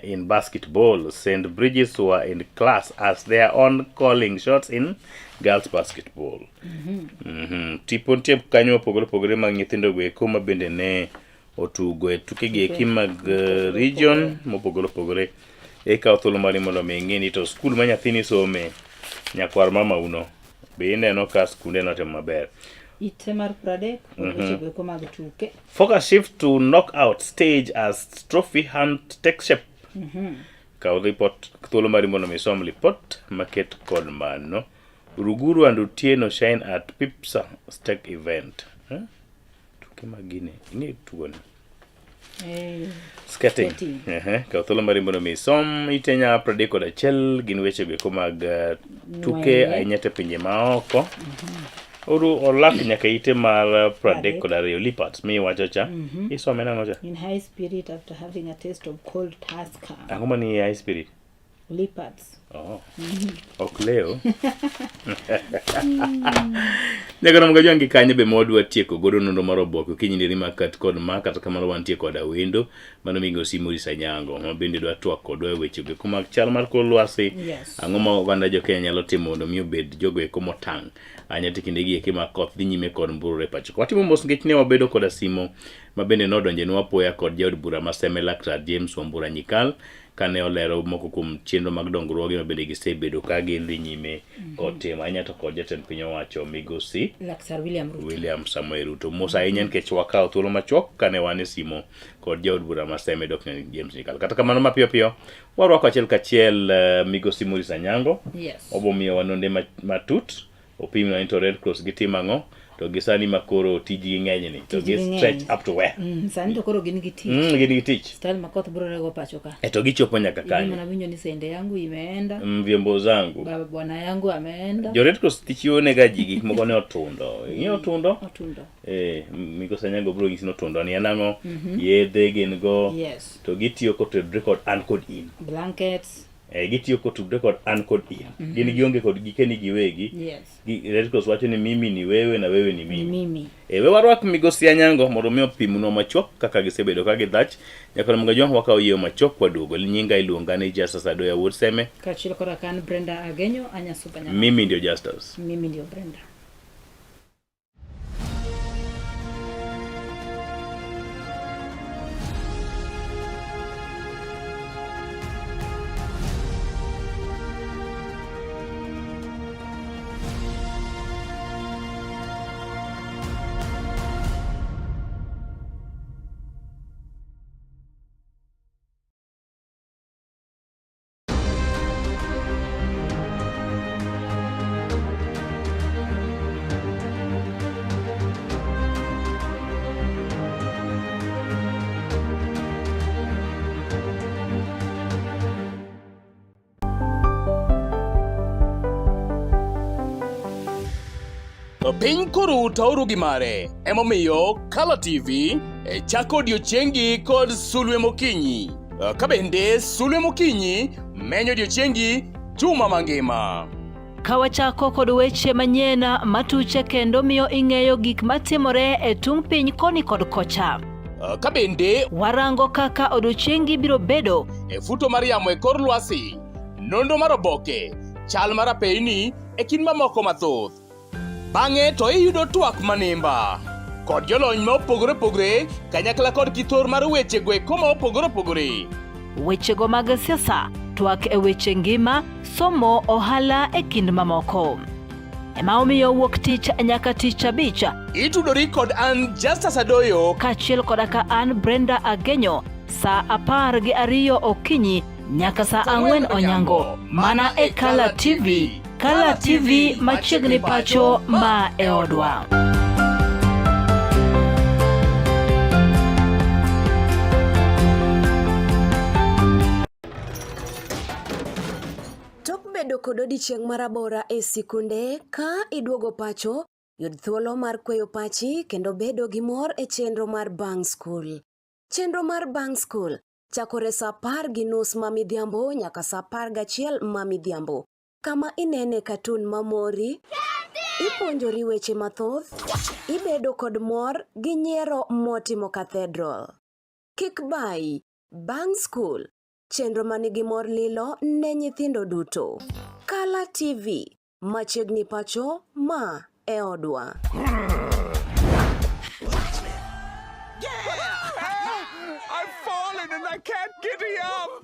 in basketball. St. Bridges were in class as their own calling shots in girls basketball. Tipo nitie kanyo mopogore opogore mag nyithindo go eko ma bende ne otugo e tuke gi eki mag region mopogore opogore. Ikawo thuolo mari mondo mi ing'e ni to skul ma nyathini some nyakwar mama uno be ineno ka skunde notimo maber. Ite mar 30 kod weche go eko mag tuke. Focus shift to knockout stage as trophy hunt takes shape. Kaw report thuolo mari mondo mi isom report maket kod mano. Ruguru and Otieno shine at Pipsa Stake event. Huh? Tuke mag gini. Ing'e tugo ni? Skating. Skating. Ehe, kaw thuolo mari mondo mi isom ite nya 31 gin weche go eko mag tuke Ng'weye. ahinya to e pinje maoko. Oru olak nyaka ite mar 32 Leopards mi iwacho cha. Isome nang'o cha? In high spirit after having a taste of cold Tusker. Ang'o mani e high spirit? Leopards. Oh. Ok leo. Nyaka rom gajwang' gi kanyo be mwadwa tieko godo nonro mar oboke okinyi ndiri ma kat kod ma kata kamano wantie koda wendo mano migosi Maurice Anyango ma bende dwa twak kodwa e weche go eko mag chal mar kor lwasi. Yes. Ang'o ma oganda jo Kenya nyalo timo mondo mi obed jogo eko motang' ahinya to kinde gi eki ma koth dhi nyime kod mburore e pacho. ka. Watimo mos nikech ne wabedo koda simo ma bende nodonjonwa apoya kod jaod bura ma Seme Laktar James Wambura Nyikal kane olero moko kuom chenro mag dongruoge ma bende gisebedo ka gidhi nyime kod timo ahinya to kod jatend piny owacho migosi Laktar William Ruto. William Samoei Ruto. Mos ahinya nikech wakawo thuolo machuok kane wan e simo kod jaod bura ma Seme Dr. James Nyikal. Kata kamano mapiyo piyo warwako achiel kachiel migosi Maurice Anyango. Yes. Obomiyowa nonde matut opimna ni to Red Cross gitimo ang'o to gi sani ma koro tijgi ng'eny ni to Tijgi gi ng'eny. stretch up to where? Sani to koro gin gi tich. Gin gi tich. Style ma koth biro rego pacho ka. E to gichopo nyaka Ibi kanyo. mana winjo ni sende yangu imeenda. Vyombo zangu. Baba bwana yangu ameenda. Jo Red Cross chiwo nega ji gik moko ne otundo. Ing'eyo otundo? Otundo. Migosi Anyango biro nyisi ni otundo ni en ang'o? Yedhe gin go. Yes. To gitiyo kotudre kod an kod in. Blankets. Gitiyo kotudre kod an kod in. Gin gionge kod gikeni giwegi. Yes. Red Cross wacho ni mimi ni wewe na wewe ni mimi. Ni mimi. We warwak migosi Anyango mondo mi opimnwa machuok kaka gisebedo ka gidhach. Nyaka Ramogi Ajwang' wakawo yieyo machuok waduogo. Nyinga iluonga ni Justus Adoya Wuod Seme. Kaachiel koda ka an Brenda Agenyo, Anyasupa Nyamama. Mimi ndio Justus. Mimi ndio Brenda. Piny koru tauru gi mare, emomiyo Kala TV e chako odiochiengi kod sulwe mokinyi. Ka bende sulwe mokinyi menyo odiochiengi juma mangima. Ka wachako kod weche manyien matuche kendo miyo ing'eyo gik matimore e tung' piny koni kod kocha. Ka bende warango kaka odiochiengi biro bedo e futo mar yamo e kor lwasi, nonro mar oboke, chal mar apeyni e kind mamoko mathoth. Bang'e to iyudo twak manimba kod jolony ma opogore opogore kanyakla kod kithor mar wechego eko ma opogore opogore. Wechego mag siasa, twak e weche ngima, somo, ohala e kind mamoko. Ema omiyo wuok tich nyaka tich abich. Itudori kod an Justus Adoyo kaachiel koda ka an Brenda Agenyo saa 12 okinyi nyaka saa 4 onyango mana e Kala TV. Kala TV machiegni pacho ma e odwa. Tok bedo kod odiechieng' marabora e sikunde, ka iduogo pacho, yud thuolo mar kweyo pachi kendo bedo gi mor e chenro mar Bang' Skul. Chenro mar Bang' Skul chakore saa 10:30 ma midhiambo nyaka saa 11 ma midhiambo, kama inene katun mamori, ipuonjori weche mathoth, ibedo kod mor gi nyiero motimo cathedral. Kik bayi, Bang' Skul, chenro manigi mor lilo ne nyithindo duto. Kala TV, machiegni pacho ma e odwa. I've fallen and I can't get up.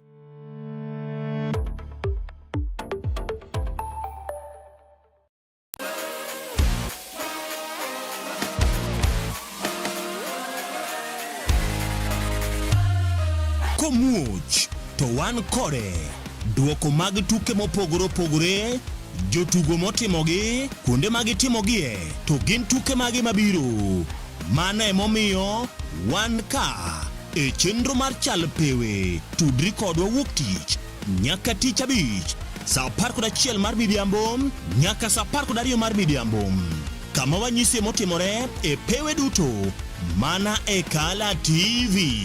Komuoch to wan kode. Duoko mag tuke mopogore opogore, jotugo motimogi, kuonde ma gitimogie, to gin tuke mage mabiro. Mano emomiyo wan ka e chenro mar Chal Pewe. Tudri kodwa wuok tich nyaka tich abich saa 11 mar midhiambo nyaka saa 12 mar midhiambo kama wanyisie motimore e pewe duto mana e Kala TV.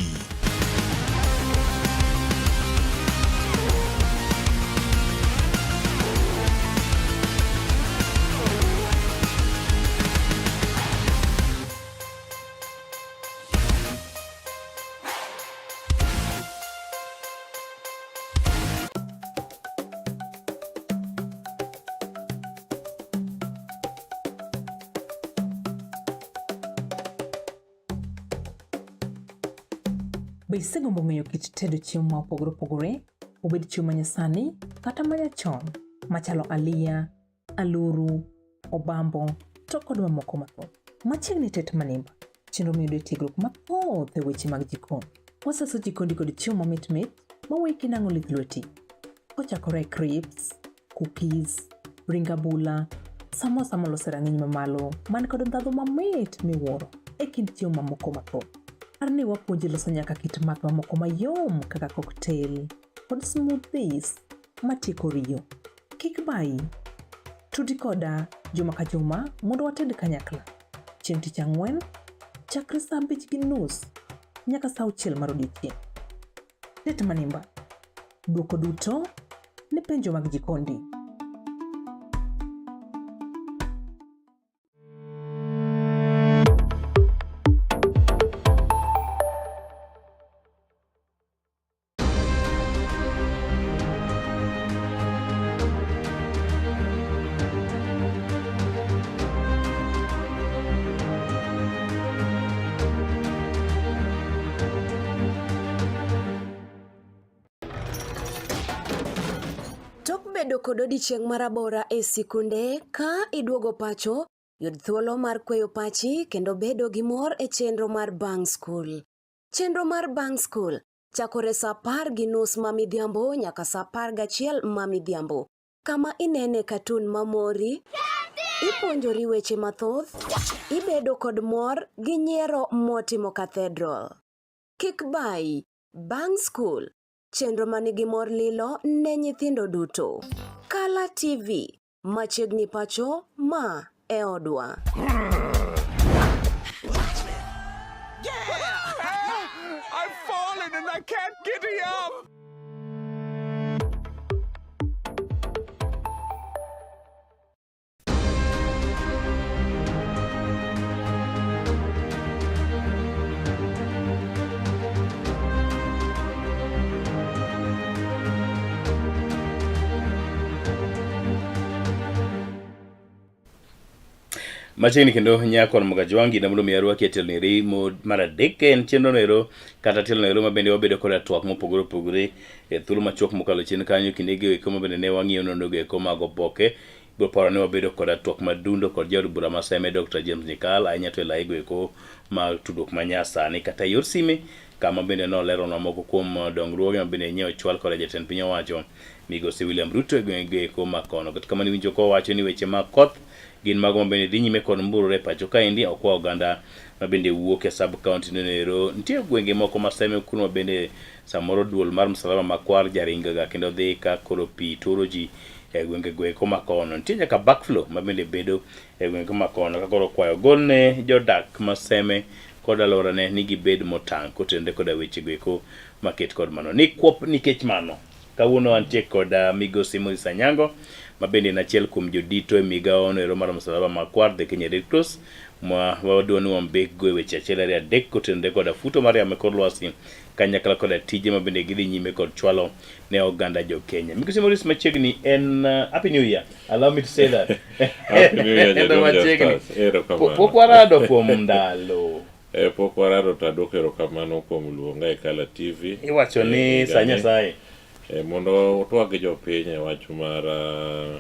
Be isegombo ng'eyo kit tedo chiemo ma opogore opogore, obed chiemo ma nyasani kata ma nyachon, machalo aliya, aluru, obambo, to kod mamoko mathoth? Machiegni tet manimba, chenro miyudo e tiegruok mathoth e weche mag jikon. Wasaso jikondi kod chiemo mamit mit maweyi kinang'o lith lweti. Kochakore e crisps, cookies, ring abula, samosa molos e rang'iny mamalo man kod ndhadhu mamit miwuoro e kind chiemo mamoko mathoth. Par ni wapuonji loso nyaka kit math mamoko mayom kaka cocktail kod smoothies matieko riyo. Kik bayi. Tudi koda juma ka juma mondo wated kanyakla. Chieng' tich ang'wen, chakre saa 5:30 nyaka saa 6 mar odiechieng'. Tet manimba. Dwoko duto ne penjo mag jikondi. Tok bedo kod odiechieng' marabora e sikunde, ka iduogo pacho, yud thuolo mar kweyo pachi kendo bedo gi mor e chenro mar Bang' Skul. Chenro mar Bang' Skul chakore saa 10:30 ma midhiambo nyaka saa 11 ma midhiambo, kama inene katun mamori, ipuonjori weche mathoth, ibedo kod mor gi nyiero motimo cathedral. Kik bayi, Bang' Skul, chenro manigi mor lilo ne nyithindo duto. Kala TV, machiegni pacho ma e odwa. I've fallen and I can't get up. Machiegni kendo nyakon Mugajwangi na mondo mi arwaki e tielo mo mar adek en chenro noero kata tielo noero ma bende wabedo koda twak mopogore opogore e thuolo machuok mokalo chien kanyo kinde go eko ma bende ne wang'iyo nonro go eko mag oboke Ibiro paro ni wabedo koda twak madundo kod jaod bura ma Seme Dr. James Nyikal ahinya to e lai go eko mag tudruok ma nyasani kata e yor sime kama bende noleronwa moko kuom dongruoge ma bende nye ochwal koda jatend piny owacho migosi William Ruto e gwenge eko ma kono. Kata kamano iwinjo kowacho ni weche mag koth gin mago ma bende dhi nyime kod mburore e pacho kaendi okwa oganda ma bende wuok e sub county nonero. Nitie gwenge moko ma Seme kuno ma bende samoro duol mar msalaba makwar jaringaga kendo dhi ka koro pi turo ji e gwenge go eko ma kono. Nitie nyaka backflow ma bende bedo e gwenge ma kono ka koro kwayo golne jodak ma Seme kod alworane ni gibed motang' kotenore koda weche go eko maket kod mano. Ni kwop nikech mano, kawuono antie kod uh, migosi Moses Anyango ma bende en achiel kuom jodito e migawo no ero mar Msalaba Makwar the Kenya Red Cross ma wadwa ni wambek go e weche achiel ariyo adek kotenore koda futo mar yamo e kor lwasi kanyakla koda tije ma bende gidhi nyime kod chwalo ne oganda jo Kenya. Migosi Maurice machiegni en uh, Happy New Year. Allow me to say that. Happy New Year, En Jaduong' machiegni. Justus. Erokamano. Pok warado kuom ndalo. Eh, pok warado to adwoko erokamano kuom luonga e Kala TV. Iwacho ni Eh, sa higani. Nyasaye. Eh, mondo watwag gi jopiny e wach mar ah,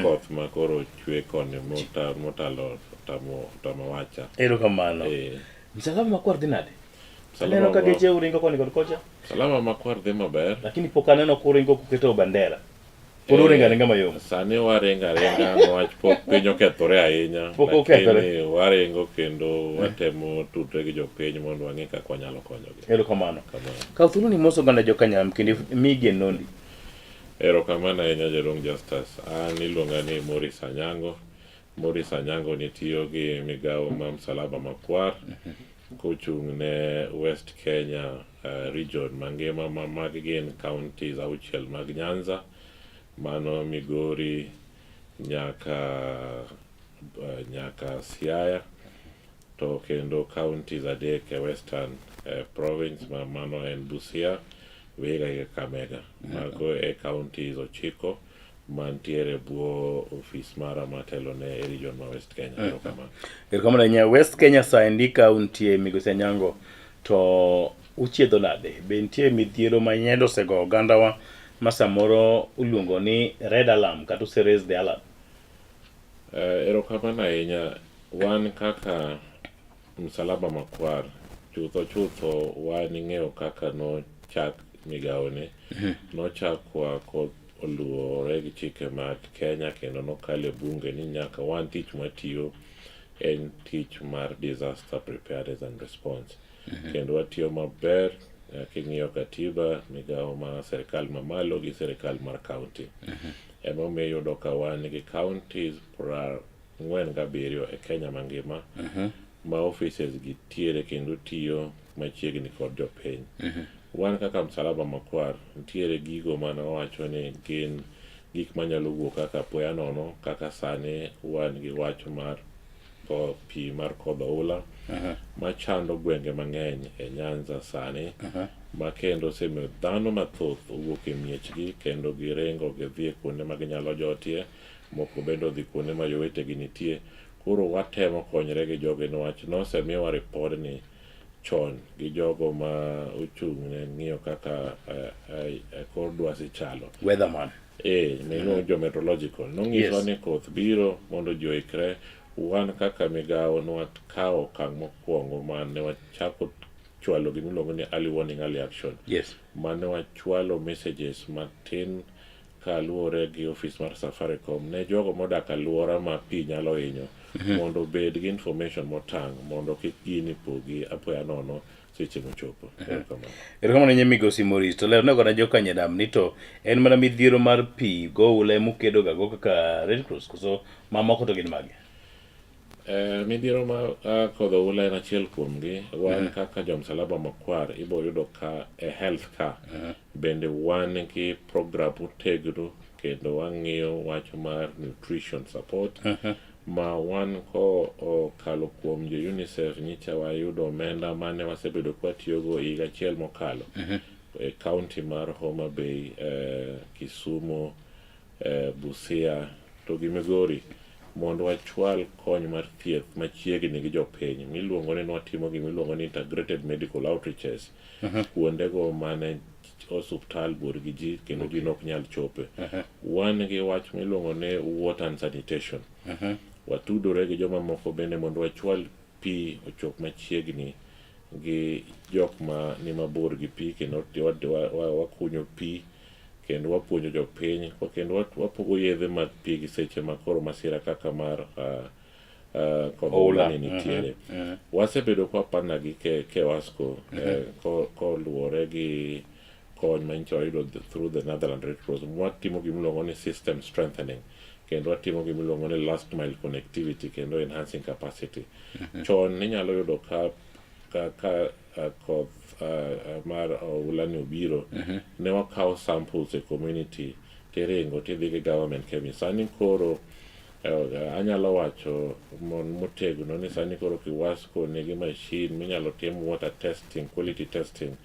koth ma koro chwe koni mota, motalo tamo, tamo wacha. Erokamano. Eh, Msalaba makwar dhi nade? Msalaba Aneno ka ma- geche uringo koni kod kocha, Salama makwar dhi maber. lakini pok aneno kuringo kuketo bandera. Pod uringo aringa mayom. Sani waringo aringa niwach pok piny okethore ahinya. Pok okethore. Lakini waringo kendo watemo tudre gi jopiny mondo wang'e kaka wanyalo konyogi. Erokamano. Kamano. Kaw thuolo ni mos oganda jokanyam kendo migi nondi. Erokamano ahinya Jaduong' Justus. An iluonga ni Maurice Anyango. Maurice Anyango ni tiyo gi migawo ma Msalaba Makwar kochung' ne West Kenya uh, region mangima ma magi gin counties auchiel mag Nyanza, mano Migori nyaka uh, nyaka Siaya to kendo counties adek e Western eh, province ma mano en Busia, Vihiga gi Kakamega. Mago e counties ochiko mantiere e bwo ofis mara matelo ne e region ma West Kenya. Erokamano. Erokamano ahinya. West Kenya saendi ka untie migosi Anyango to uchiedho nade? Be nitie midhiero ma nyendo osego ogandawa ma samoro uluongo ni red alarm kata use raise the alarm? Eh, erokamano ahinya. Wan kaka Msalaba Makwar, chutho chutho wan ing'eyo kaka nochak migawoni. Nochakwa koluwore gi chike mag Kenya kendo nokalo e bunge ni nyaka wan tich mwatiyo en tich mar disaster preparedness and response. Kendo watiyo maber eh, king'iyo katiba, migawo mar sirkal mamalo gi sirkal mar county. Emomiyo iyudo ka wan gi counties 47 e Kenya mangima ma offices gi tiere kendo tiyo machiegni kod jopiny. Wan kaka Msalaba Makwar, nitiere gigo mane wawacho ni gin gik manyalo wuok kaka apoya nono kaka sani wan gi wach mar pi mar kodh oula machando gwenge mang'eny e Nyanza sani ma kendo osemiyo dhano mathoth owuok e miechgi kendo giringo gidhi e kuonde ma ginyalo jotie moko bende odhi kuonde ma jowetegi nitie. Koro watemo konyre gi jogi niwach nosemiwa ripod ni chon gi jogo ma ochung' ne ng'iyo kaka eh, eh, eh, kor dwasi chalo. Weatherman. Eh, ne iluongo jo meteorological. Nonyiswa Yes. ni koth biro mondo ji oikre. Wan kaka migawo nwakawo okang' mokwongo ma ne wachako chwalo gimiluongo ni early warning, early action. Yes. Mane wachwalo messages matin kaluwore gi ofis mar Safaricom ne jogo modak alwora ma pi nyalo hinyo mondo obed gi information motang' mondo kik gini pogi apoya nono seche mochopo. Erokamano. Erokamano ahinya migosi Maurice. To ler ne joka Nyadam ni to en mana midhiero mar pi goula ema ukedo ga go kaka Red Cross koso mamoko to gin mage? Eh, midhiero ma ah, kodh oula en achiel kuomgi. Wan kaka jo Msalaba Makwar ibo yudo ka e health ka bende wan gi program motegno kendo wang'iyo wach mar nutrition support ma wan ko okalo kuom jo UNICEF nyicha wayudo omenda mane wasebedo kwatiyogo higa achiel mokalo e county mar Homa Bay, eh, Kisumu, eh, Busia to gi Migori. mondo wachwal kony mar thieth machiegni gi jopiny miluongo ni nwatimo gima iluongo ni integrated medical outreaches kuondego mane osuptal bor gi ji kendo ji nok nyal chope. Wan gi wach miluongo ni water and sanitation. Watudore gi jomamoko bende mondo wachwal pi ochop machiegni gi jok ma ni mabor gi pi kendo wakunyo pi kendo wapuonjo jopiny kendo wapogo yedhe mag pi gi seche ma koro masira kaka mar kodh Oula. oula ni nitiere. Wasebedo kwa partner gi KEWASCO koluwore gi kony ma nyocha wayudo through the Netherlands Red Cross. Watimo gima iluongo ni system strengthening kendo watimo gima iluongo ni last mile connectivity kendo enhancing capacity. Chon ninyalo yudo ka koth mar oula ni obiro, ne wakawo samples e community tiringo tidhi gi government chemist. Sani koro anyalo wacho mon motegno ni sani koro KIWASCO nigi machine minyalo tim water testing, quality testing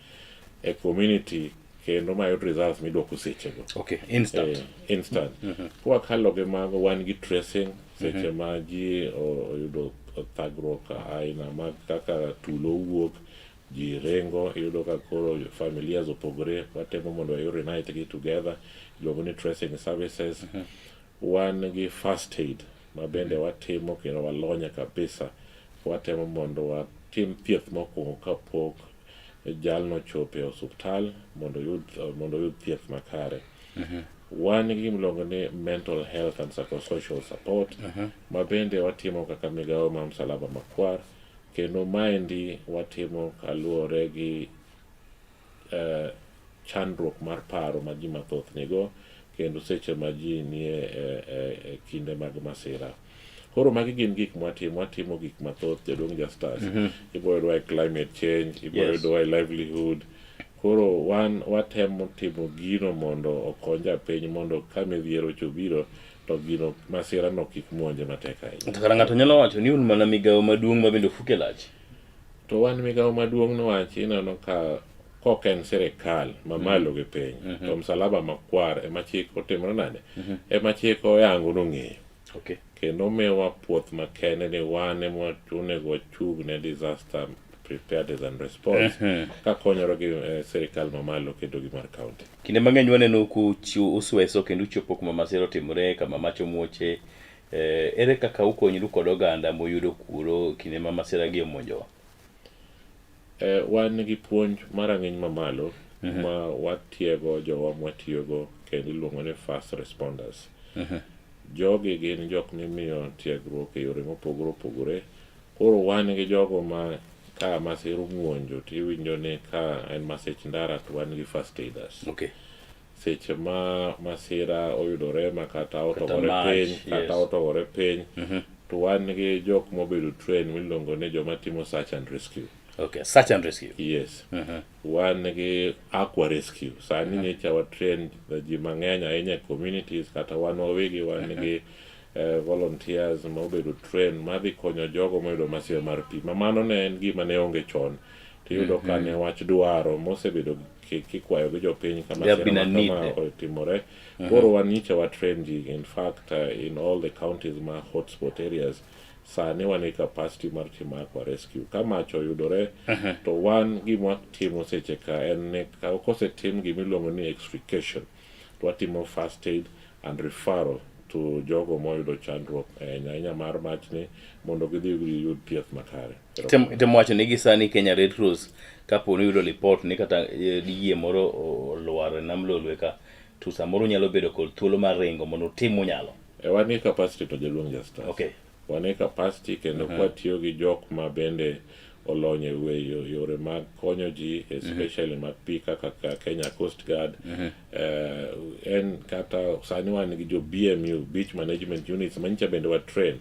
e community kendo mayud results miduoko sechego. Okay, instant. Instant. Kwakalo gi mago, wan gi tracing seche ma ji oyudo thagruok aina mag kaka tulo wuok, ji ringo, iyudo ka koro familias opogore, watemo mondo wa reunite gi together, iluongo ni tracing services. Wan gi first aid ma bende watimo kendo walonye kabisa. Watemo mondo watim thieth mokwongo kapok jalno ochopo e osuptal mondo oyud thieth makare. Wan gi gima iluongo ni mental health and psychosocial support ma bende watimo kaka migawo mar Msalaba Makwar kendo maendi watimo kaluwore gi chandruok mar paro ma ji mathoth nigo kendo seche ma ji nie e kinde mag masira. Koro magi gin gik mwatimo, watimo gik mathoth jaduong' Justus. Ibo yudowa e climate change, ibo yudowa e livelihood. Koro wan watemo timo gino mondo okony japiny mondo ka midhiero obiro to gino masira no kik monje matek ahinya. To kara ng'ato nyalo wacho ni un mana migawo maduong' ma bende ofuke lach. To wan migawo maduong' niwach ineno ka kok en sirikal mamalo gi piny to Msalaba Makwar ema chik otimore nade? Ema chik oyango nong'eyo. Kendo miyowa puoth makende ni wan ema onego wachung' ne disaster preparedness and response kakonyore gi sirikal mamalo kendo gi mar county. Kinde mang'eny waneno kuchiwo usweso kendo uchopo kuma masira otimore, kama mach omuoche. Ere kaka ukonyru kod oganda muyudo kuro kinde ma masira gi omonjowa? Wan gi puonj mar rang'iny mamalo ma watiego jowa mwatiyogo kendo iluongo ni first responders. Jogi gin jok mimiyo tiegruok e yore mopogore opogore. Koro wan gi jogo ma ka masira omuonjo tiwinjo ni ka en masich ndara to wan gi first aiders. Seche ma masira oyudore ma kata otogore mach, piny, kata otogore piny, to wan gi jok mobedo train miluongo ni joma timo search and rescue. Okay, search and rescue. Yes. Wan gi aqua rescue. Sani nyocha wa train ji mang'eny ahinya e communities kata wan wawegi wan gi volunteers ma obedo train madhi konyo jogo moyudo masira mar pi. Ma mano ne en gima ne onge chon. Tiyudo ka ne wach dwaro mosebedo kikwayo gi jopiny ka There have masira been a ma need kama there. otimore. Koro wan nyocha wa train ji in fact in all the counties ma hotspot areas sani wan gi capacity mar timo aqua rescue. Ka mach oyudore to wan gima watimo seche ka en ni ka kosetim gima iluongo ni extrication to watimo first aid and referral to jogo moyudo chandruok ahinya mar machni mondo gidhi giyud thieth makare. Temo wacho ni gi sani Kenya Red Cross kapo ni uyudo lipot ni kata yie moro olwar e nam Lolwe ka to samoro unyalo bedo kod thuolo mar ringo mondo utim munyalo. Wan gi capacity to jaduong' Justus. Wan gi capacity kendo kwatiyo gi jok ma bende olony e yore mag konyo ji especially mag pi kaka Kenya Coast Guard. En kata sani wan gi jo BMU, Beach Management Units, manyicha bende wa train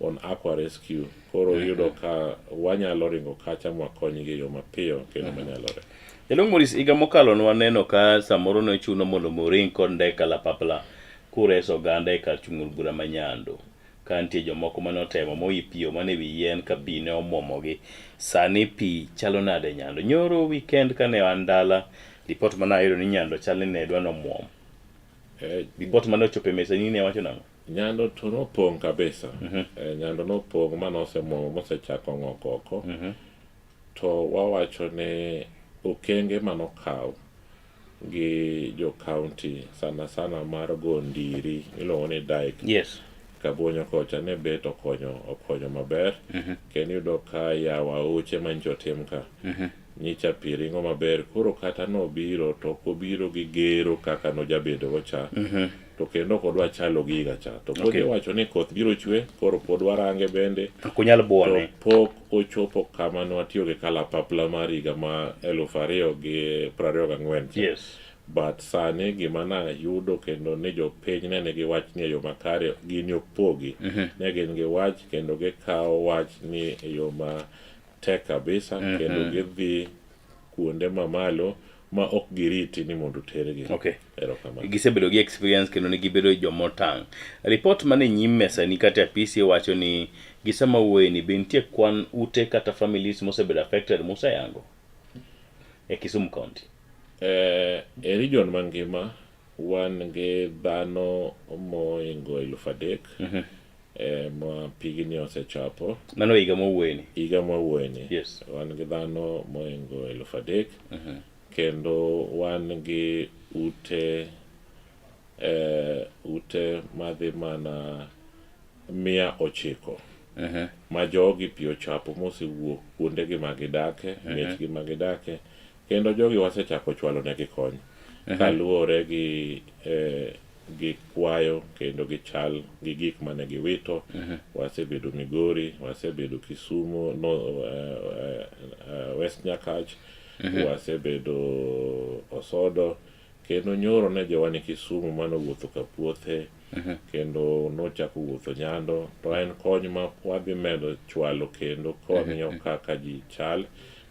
on aqua rescue. Koro iyudo ka wanyalo ringo kacha mwakonygi e yo mapiyo kendo manyalore. Jaluong' Maurice, higa mokalo nwaneno ka samoro ne chuno mondo muring kod ndek kalapapla kureso oganda e kar chung' od bura ma Nyando. Ka nitie jomoko mane otemo moi pi mana e wi yien ka pi ne omuomogi. Sani pi chalo nade Nyando? Nyoro weekend kane an dala, ripot mane ayudo ni Nyando chal ni ne dwa nomuom. Ripot mane ochopo e mesani ne wacho nang'o? Nyando to nopong' kabisa. Eh, Nyando nopong' ma nosemuomo mosechako ng'ok oko. To wawacho ni okenge manokaw gi jo county sana sana mar go ndiri miluongo ni dike Yes. Kabuonyo kocha ne bet okonyo okonyo maber kendo iyudo ka yawo aoche manyicha otim ka nyicha pi ringo maber koro kata nobiro to ok obiro gi gero kaka nojabedo go cha to kendo ok odwa chalo gi higa cha to pod Okay. iwacho ni koth biro chwe koro pod warange bende Ok unyal to buone. pok ochopo kama ne watiyo gi kalapapla mar higa ma 2024 cha. Yes. But sani gima nayudo kendo ni jopiny ne nigi wach ni e yo makare gini ok pogi. Ne gin gi wach kendo gikawo wach ni e yo matek kabisa kendo gidhi kuonde mamalo ma ok giriti ni mondo otergi. Okay. Erokamano. Gisebedo gi experience kendo ne gibedo jomotang'. Report mane nyim mesani kata e apisi wacho ni gi sama wuoye ni be nitie kwan ute kata families mosebedo affected museyango e Kisumu County? Eh, e region mangima wan gi dhano moingo 3000 eh, ma pigni osechapo Mano higa mawuoye ni. higa mwawuoyeni. Yes. Wan gi dhano moingo 3000 kendo wan gi ute eh, ute madhi mana 900 ma jogi pi ochapo mosewuok kuondegi ma gidake, miechgi ma gidake kendo jogi wasechako chwalo negi kony kaluwore gi eh, gi kwayo kendo gi chal gi gik mane giwito. Wasebedo Migori, wasebedo Kisumu, no, eh, eh, eh, West Nyakach, wasebedo Osodo kendo nyoro ne jowa ni Kisumu manowuotho ka puothe kendo nochako wuotho Nyando to en kony ma wadhi medo chwalo kendo kong'iyo kaka ji chal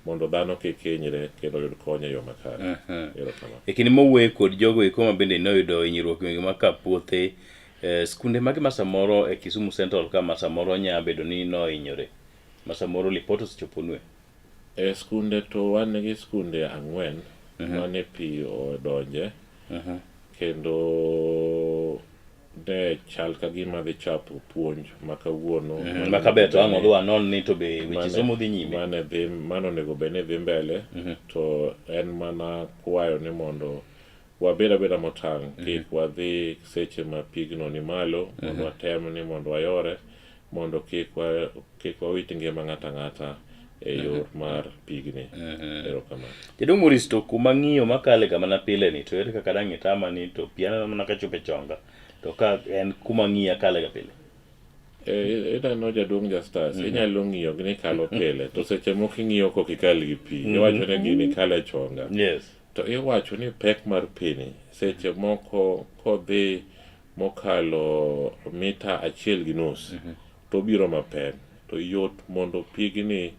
mondo dhano kik hinyre kendo oyud kony e yo makare. Erokamano. E kinde mowuoye kod jogo eko ma bende noyudo hinyruok e gwenge ma ka puothe, eh, skunde mage ma samoro e Kisumu Central ka ma samoro nya bedo ni nohinyore ma samoro lipot osechoponue? E skunde to wan gi skunde ang'wen mane pi odonje kendo ne chal ka gima dhi chapo puonj ma kawuono mane Ma kabe to onego ang' bed wadhi wanon ni to be ni- weche somo dhi nyime. mane dhi mane onego bed ni dhi mbele to en mana kwayo ni mondo wabed abeda motang' kik wadhi seche ma pigno ni malo mondo watem ni mondo wayore mondo kik wa kik wawit ngima ng'ato ang'ata e yor mar pigni. Erokamano. Jaduong' Maurice to kuma ng'iyo makale ga mana pile ni to ere kaka dang' itama ni to pi aneno mana ka chopo e chonga to ka en kuma ng'iyo akale ga pile. Eh, ineno jaduong' Justus, inyalo ng'iyo ni kalo pile to seche moko ing'iyo kok ikal gi pi iwacho ni gini kalo e chonga Yes. to iwacho ni pek mar pi ni seche moko kodhi mokalo mita 1.5 to obiro mapek to yot mondo pigni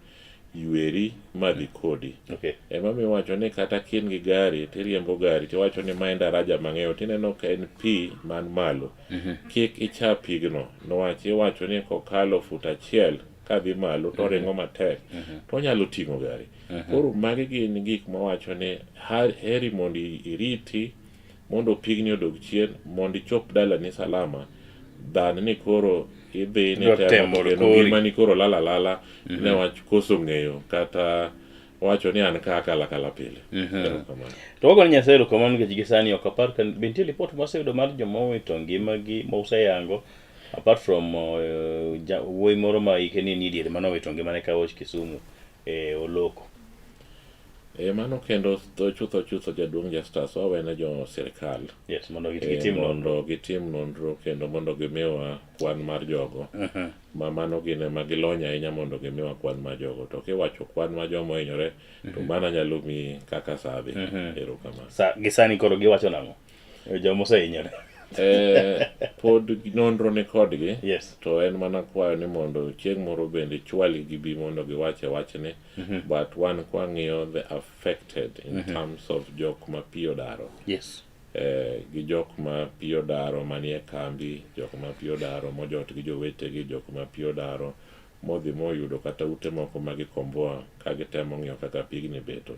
yweri madhi kodi. Okay. Ema miwacho ni kata ka in gi gari tiriembo gari tiwacho ni ma en daraja mang'eyo tineno ka en pi man malo. Kik icha pigno niwach iwacho ni kokalo fut 1 kadhi malo to oringo matek to onyalo ting'o gari. Koro magi gin gik mawacho ni heri mondo iriti mondo pigni odog chien mondo ichop dalani salama than ni koro idhi ni Idwa temo temo to kendo kori. ngimani koro lal alala newach koso ng'eyo kata wacho ni an ka akala akala pile. Erokamano. To wagone Nyasaye erokamano nikech gi sani ok apar ka be nitie lipot mwaseyudo mar joma owito ngimagi ma useyango apart from uh, wuoyi moro ma hike ni nie diere mane owito ngimane ka och Kisumu e Oloko. E mano kendo chutho chutho jaduong' Justus wawene jo sirkal. Yes, mondo gitim nonro. Mondo gitim nonro kendo mondo gimiwa kwan mar jogo. Ma mano gin ema gilony ahinya mondo gimiwa kwan mar jogo. To kiwacho kwan mar joma ohinyore to mano nyalo miyi kaka sa dhi. Erokamano. Sa, gi sani koro giwacho nang'o? Joma osehinyore. Eh, pod nonro ni kodgi. Yes. To en mana kwayo ni mondo chieng' moro bende chwalgi gibi mondo giwache wachni. But wan kwang'iyo the affected in terms of jok ma pi odaro. Yes. Eh, gi jok ma pi odaro manie kambi, jok ma pi odaro mojot gi jowetegi, jok ma pi odaro modhi moyudo kata ute moko ma gikomboa ka gitemo ng'iyo kaka pigni beto.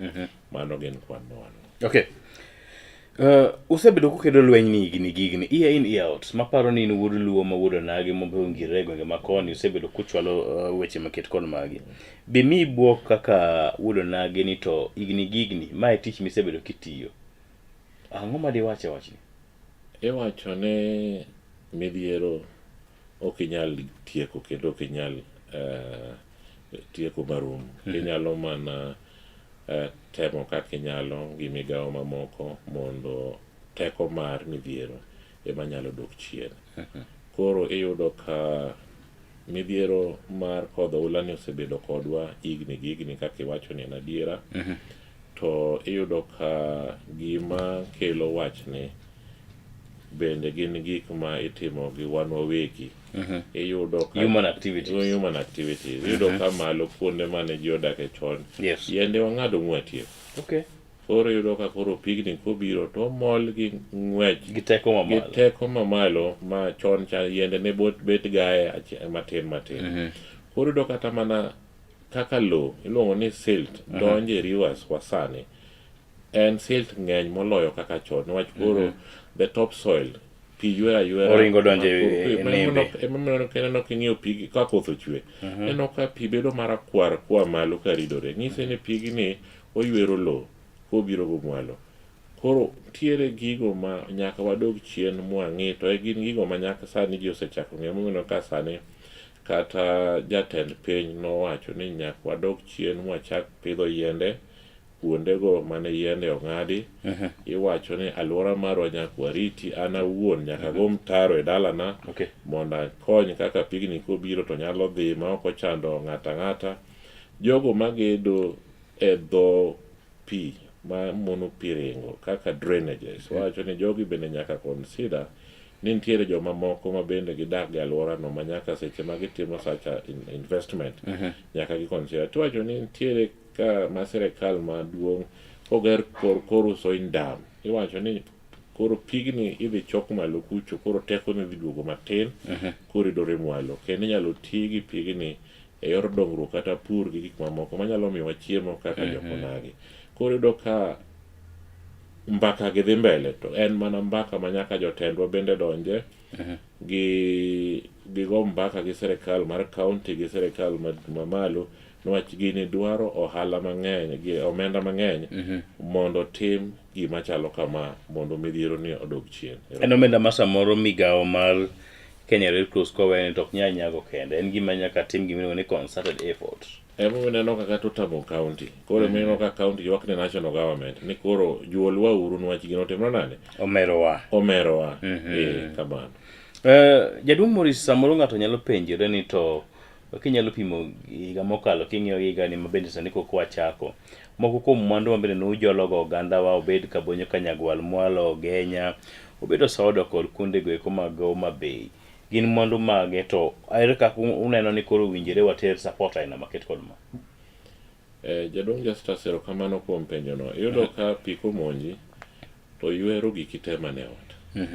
Mano gin kwan ma wan go. Okay. Uh, usebedo kukedo lweny ni higni gi higni year in year out maparo ni in wuod luo ma wuod onagi mobe ongirre e gwenge ma koni usebedo kuchwalo uh, weche maket kod magi be mi bwok kaka wuod onagi ni to higni gi higni ma e tich misebedo kitiyo ang'o ma diwach e wachni Iwacho ni midhiero ok inyal tieko kendo ok inyal uh, tieko marum. Inyalo mana uh, temo kaka inyalo gi migawo mamoko mondo teko mar midhiero ema nyalo dok chien. Koro iyudo ka midhiero mar kodh oula ni osebedo kodwa higni gi higni kaka iwacho ni en adiera. To iyudo ka gima kelo wachni bende gin gik ma itimo gi wan wawegi. Iyudo ka Human activities. Human activities. Iyudo ka malo kuonde mane ji odake chon, Yes. yiende wang'ado mwatieko. Okay. Koro iyudo ka koro pigni kobiro to omol gi ng'wech Gi teko gi mamalo. teko mamalo ma chon cha yiende ne bot bet gaye matin matin. Koro iyudo kata mana kaka lo iluongo ni silt donjo e rivers wa sani en silt ng'eny moloyo kaka chon niwach koro the top soil pi ywera ywera Oringo donjo ma koro e- pi- e ma- nembe. ineno- ema ineno king'iyo pigi ka koth ochwe ineno ka pi bedo marakwar koa malo ka ridore nyise ni pigni oywero lo kobiro go mwalo koro ntiere gigo ma nyaka wadog chien mwang'i to e gin gigo ma nyaka sani ji osechako ng'eyo momiyo ka sani kata jatend piny nowacho ni nyaka wadog chien mwachak pidho yiende kuondego mane yiende ong'adi. Iwacho ni alwora marwa nyaka wariti, an awuon nyaka go mtaro e dalana Okay. mondo akony kaka pigni kobiro to nyalo dhi ma ok ochando ng'ato ang'ata. Jogo magedo e dho pi ma mono pi ringo kaka drainages, wawacho ni jogi bende nyaka consider ni nitiere joma moko ma bende gidak e alworano ma nyaka seche ma gitimo such a investment nyaka gi consider. Tiwacho ni nitiere ka ma sirikal maduong' koger kor koro Soin Dam, iwacho ni koro pigni idhi chok malo kucho, koro teko ne dhi duogo matin, koro idore mwalo, kendo inyalo ti gi pigni e yor dongruok kata pur gi gik mamoko manyalo miyowa chiemo kaka jokonagi. Koro iyudo ka mbaka gi dhi mbele to en mana mbaka ma nyaka jotendwa bende donje gi gigo mbaka gi sirikal mar county gi sirikal mamalo niwach gini dwaro ohala mang'eny gi omenda mang'eny mondo tim gima chalo kama mondo midhiero ni odog chien. En omenda ma samoro migawo mar Kenya Red Cross kowene to ok nyal nyago kende. En gima nyaka tim gima iluongo ni concerted effort. Emomiyo ineno ka kata otamo county. Koro ema ineno ka county ywak ne national government ni koro juolwa uru niwach gino otimre nade? Omerowa. Omerowa. Eh, kamano. Jaduong' Morris, samoro ng'ato nyalo penjore ni to kinyalo pimo higa mokalo king'iyo higa ni ma bende sani kok wachako moko kuom mwandu ma bende nujologo ogandawa obed Kabonyo Kanyagwal Mwalo Ogenya obed Osodo kod kuondego eko mag Homa Bay gin mwandu mage to ere kaka uneno ni koro owinjore water support aina maket kod ma Eh, jaduong' Justus erokamano kuom penjono. Iyudo ka pi komonji to ywero giki te mane ot.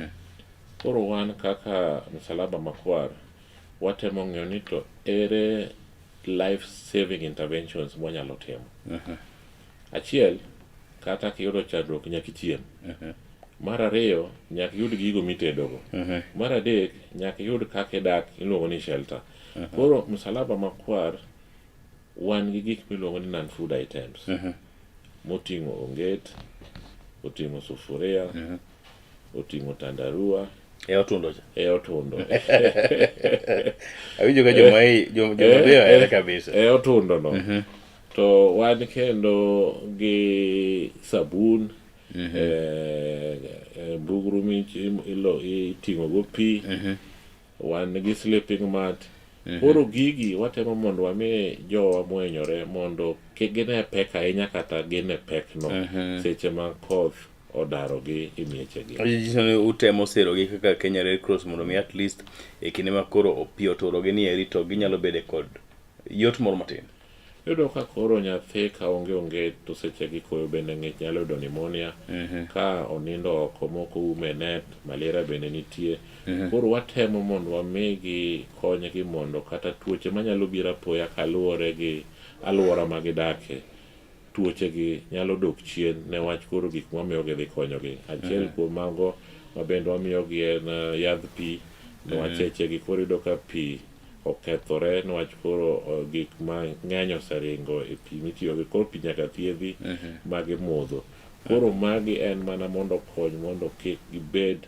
Koro wan kaka Msalaba Makwar watemo ng'iyo ni to ere life saving interventions mwanyalo timo. Achiel, kata kiyudo chandruok nyaka ichiem. Mar ariyo, nyaka iyud gigo mitedogo. Mar adek, nyaka iyud kaka idak iluongo ni shelter. Koro Msalaba Makwar wan gi gik miluongo ni non food items moting'o onget, oting'o sufuria, oting'o tandarua e otundo cha e otundo. Awinjo ka joma joma be ohere kabisa. E otundo no. To wan kendo gi sabun, mbugru miting'o go pi, wan gi sleeping mat. Koro gigi watemo mondo wami jowa mohinyore mondo kik gine pek ahinya kata gine pek no seche ma koth odarogi e miechegi. Nyiso ni utemo serogi kaka Kenya Red Cross mondo mi at least e kinde ma koro pi otorogi ni eri to ginyalo bedo kod yot moro matin. Iyudo ka koro nyathi ka onge onge to seche gi koyo bende ng'ich nyalo yudo pneumonia. Ka onindo oko mok oume net, malaria bende nitie. Koro watemo mondo wamigi konygi mondo kata tuoche manyalo biro apoya kaluwore gi alwora ma gidake. tuoche gi nyalo dok chien newach koro gik mwamiyogi dhi konyogi. Achiel kuom mago ma bende wamiyogi en eh, yadh pi newach seche gi koro iyudo ka pi okethore newach koro eh, gik mang'eny oseringo e pi mitiyogi koro pi nyaka thiedhi ma gimodho. Koro magi en mana mondo okony mondo kik gibed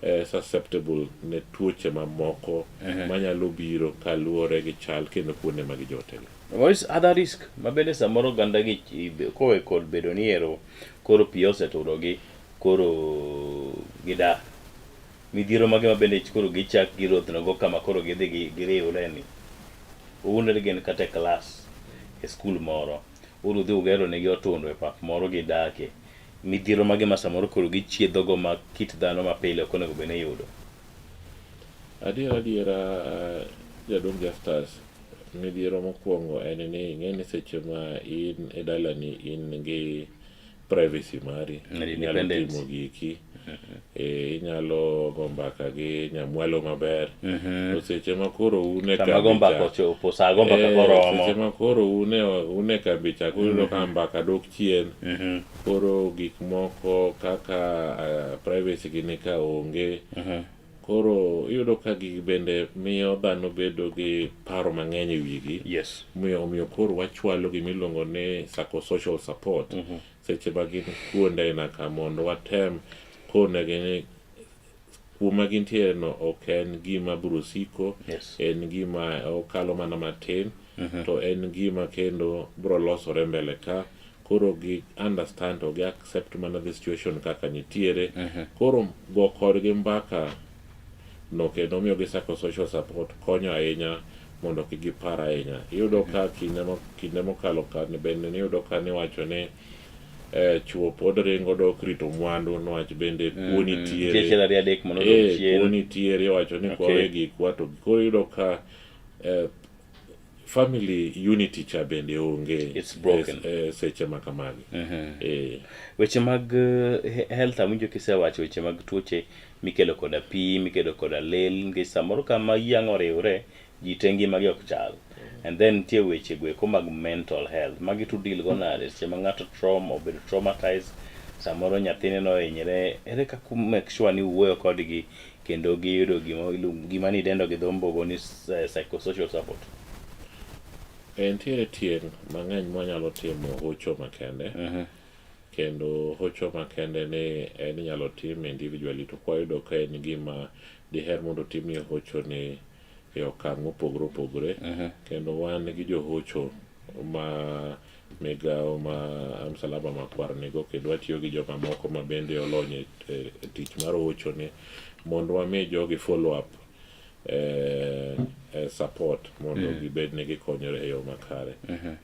eh, susceptible ne tuoche mamoko manyalo biro kaluwore gi chal kendo kuonde ma gijotegi. What is other risk ma bende samoro oganda gi kowe kod bedo ni ero koro pi oseturogi koro gidak midhiero mage ma bende koro gichak girodhnogo kama koro gidhi giriwre ni unre gin kata e klas e skul moro uru udhi ugero negi otundo e pap moro gidake midhiero mage ma samoro koro gichiedhogo ma kit dhano mapile ok onego bed ni yudo? Adiera adiera jaduong' Justus, midhiero mokwongo en ni ing'e ni seche ma in e dalani in gi privacy mari, inyalo timo giki, e, inyalo go mbaka gi nyamwalo maber. To seche ma koro un e Sama go kambi mbaka cha, ochopo, sa go mbaka eh, koromo. seche ma koro un e, un e kambi cha koro iyudo ka mbaka dok chien. Koro gik moko kaka uh, privacy gini ka onge. Koro iyudo ka gigi bende miyo dhano bedo gi paro mang'eny e wigi. Yes. Omiyo omiyo koro wachwalo gima iluongo ni psychosocial support seche ma gin kuonde aina ka mondo watem konegi ni kuma gintiere no ok en gima biro siko, Yes. en gima okalo mana matin to en gima kendo biro losore mbele ka koro gi understand to gi accept mana the situation kaka nitiere koro go kodgi mbaka no kendo miyogi psychosocial support konyo ahinya mondo kik gipar ahinya. Iyudo ka kinde mo, kinde mokalo ka bende niyudo ka niwacho ni eh, chuo pod ringo dok rito mwandu niwach bende kuo Nitie nitiere achiel ariyo adek mondo odong eh, chien. kuo nitiere iwacho ni Okay. kwawe gikwa to koro iyudo ka eh, family unity cha bende onge It's broken. eh, seche ma kamagi eh, Weche mag eh, health awinjo kisewacho weche mag tuoche mikelo koda pi, mikelo koda lel, nikech samoro kama yiang' oriwre, ji te ngimagi ok chal. And then nitie weche go eko mag mental health. Magi to deal go nade? Seche ma ng'ato trauma, obedo traumatized, samoro nyathine nohinyre, ere kaka u make sure ni uwuoyo kodgi kendo giyudo gima gima nidendo gi dho mbogo ni psychosocial support? E, nitiere tieng' mang'eny mwanyalo timo hocho makende kendo hocho makende ni en inyalo tim individually to kwayudo ka en gima diher mondo otimnie hocho ni e okang' mopogore opogore kendo wan gi johocho ma migawo ma Msalaba Makwar nigo kendo watiyo gi jomamoko ma bende olony e, e, e tich mar hocho ni mondo wami jogi follow up eh, eh, support mondo gibed ni gikonyore e yo makare.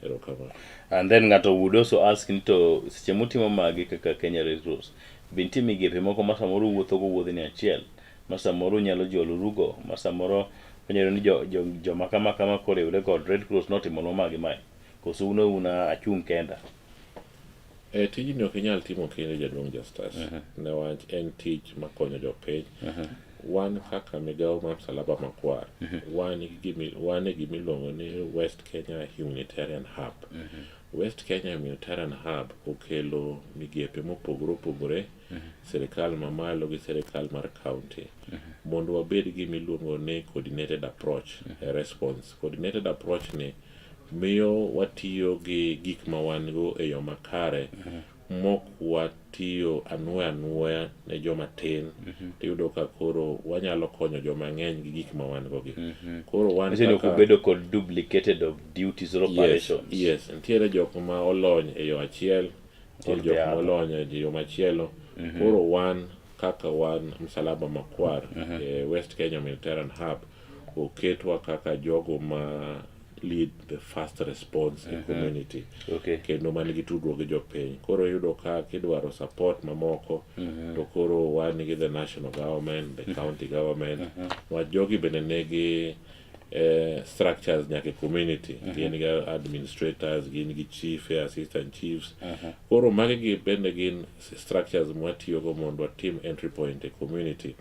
Erokamano. And then ng'ato would also ask ni to seche mutimo magi kaka Kenya Red Cross, be nitie migepe moko ma samoro uwuotho go wuodhni achiel, ma samoro unyalo jolorugo, ma samoro onyalo ni jo, jo, joma kama kama koriwre kod Red Cross notimonwa ma gi mae, koso un auna achung' kenda? E, tijni ok inyal timo kendi jaduong' Justus newach en tich makonyo jopiny. Wan kaka migawo mar Msalaba Makwar, wan gi gimi- wan e gima iluongo ni West Kenya Humanitarian Hub. West Kenya Humanitarian Hub okelo migepe mopogore opogore, sirikal mamalo gi sirikal mar county, mondo wabed gi gima iluongo ni coordinated approach e response. Coordinated approach ni miyo watiyo gi gik ma wan go e yo makare mok watiyo anuoya anuoya ne joma tin tiyudo ka koro wanyalo konyo joma ng'eny gi gik ma wan go gi. Koro wan Nyiso ni ok kaka ubedo kod duplicated of duties or yes, operations. yes, nitiere jok ma olony e yo achiel, Or nitiere the jok ma other. olony e yo machielo. Koro wan kaka wan Msalaba Makwar e West Kenya Humanitarian Hub oketwa kaka jogo ma lead the first response e community Okay. kendo man gi tudruok gi jopiny. Koro iyudo ka kidwaro support mamoko to koro wan gi the national government, the county government, niwach jogi bende nigi eh, structures nyaka e community gin gi administrators, gin gi chief, assistant chiefs. Koro magi gi bende gin structures mwatiyogo mondo watim entry point e community.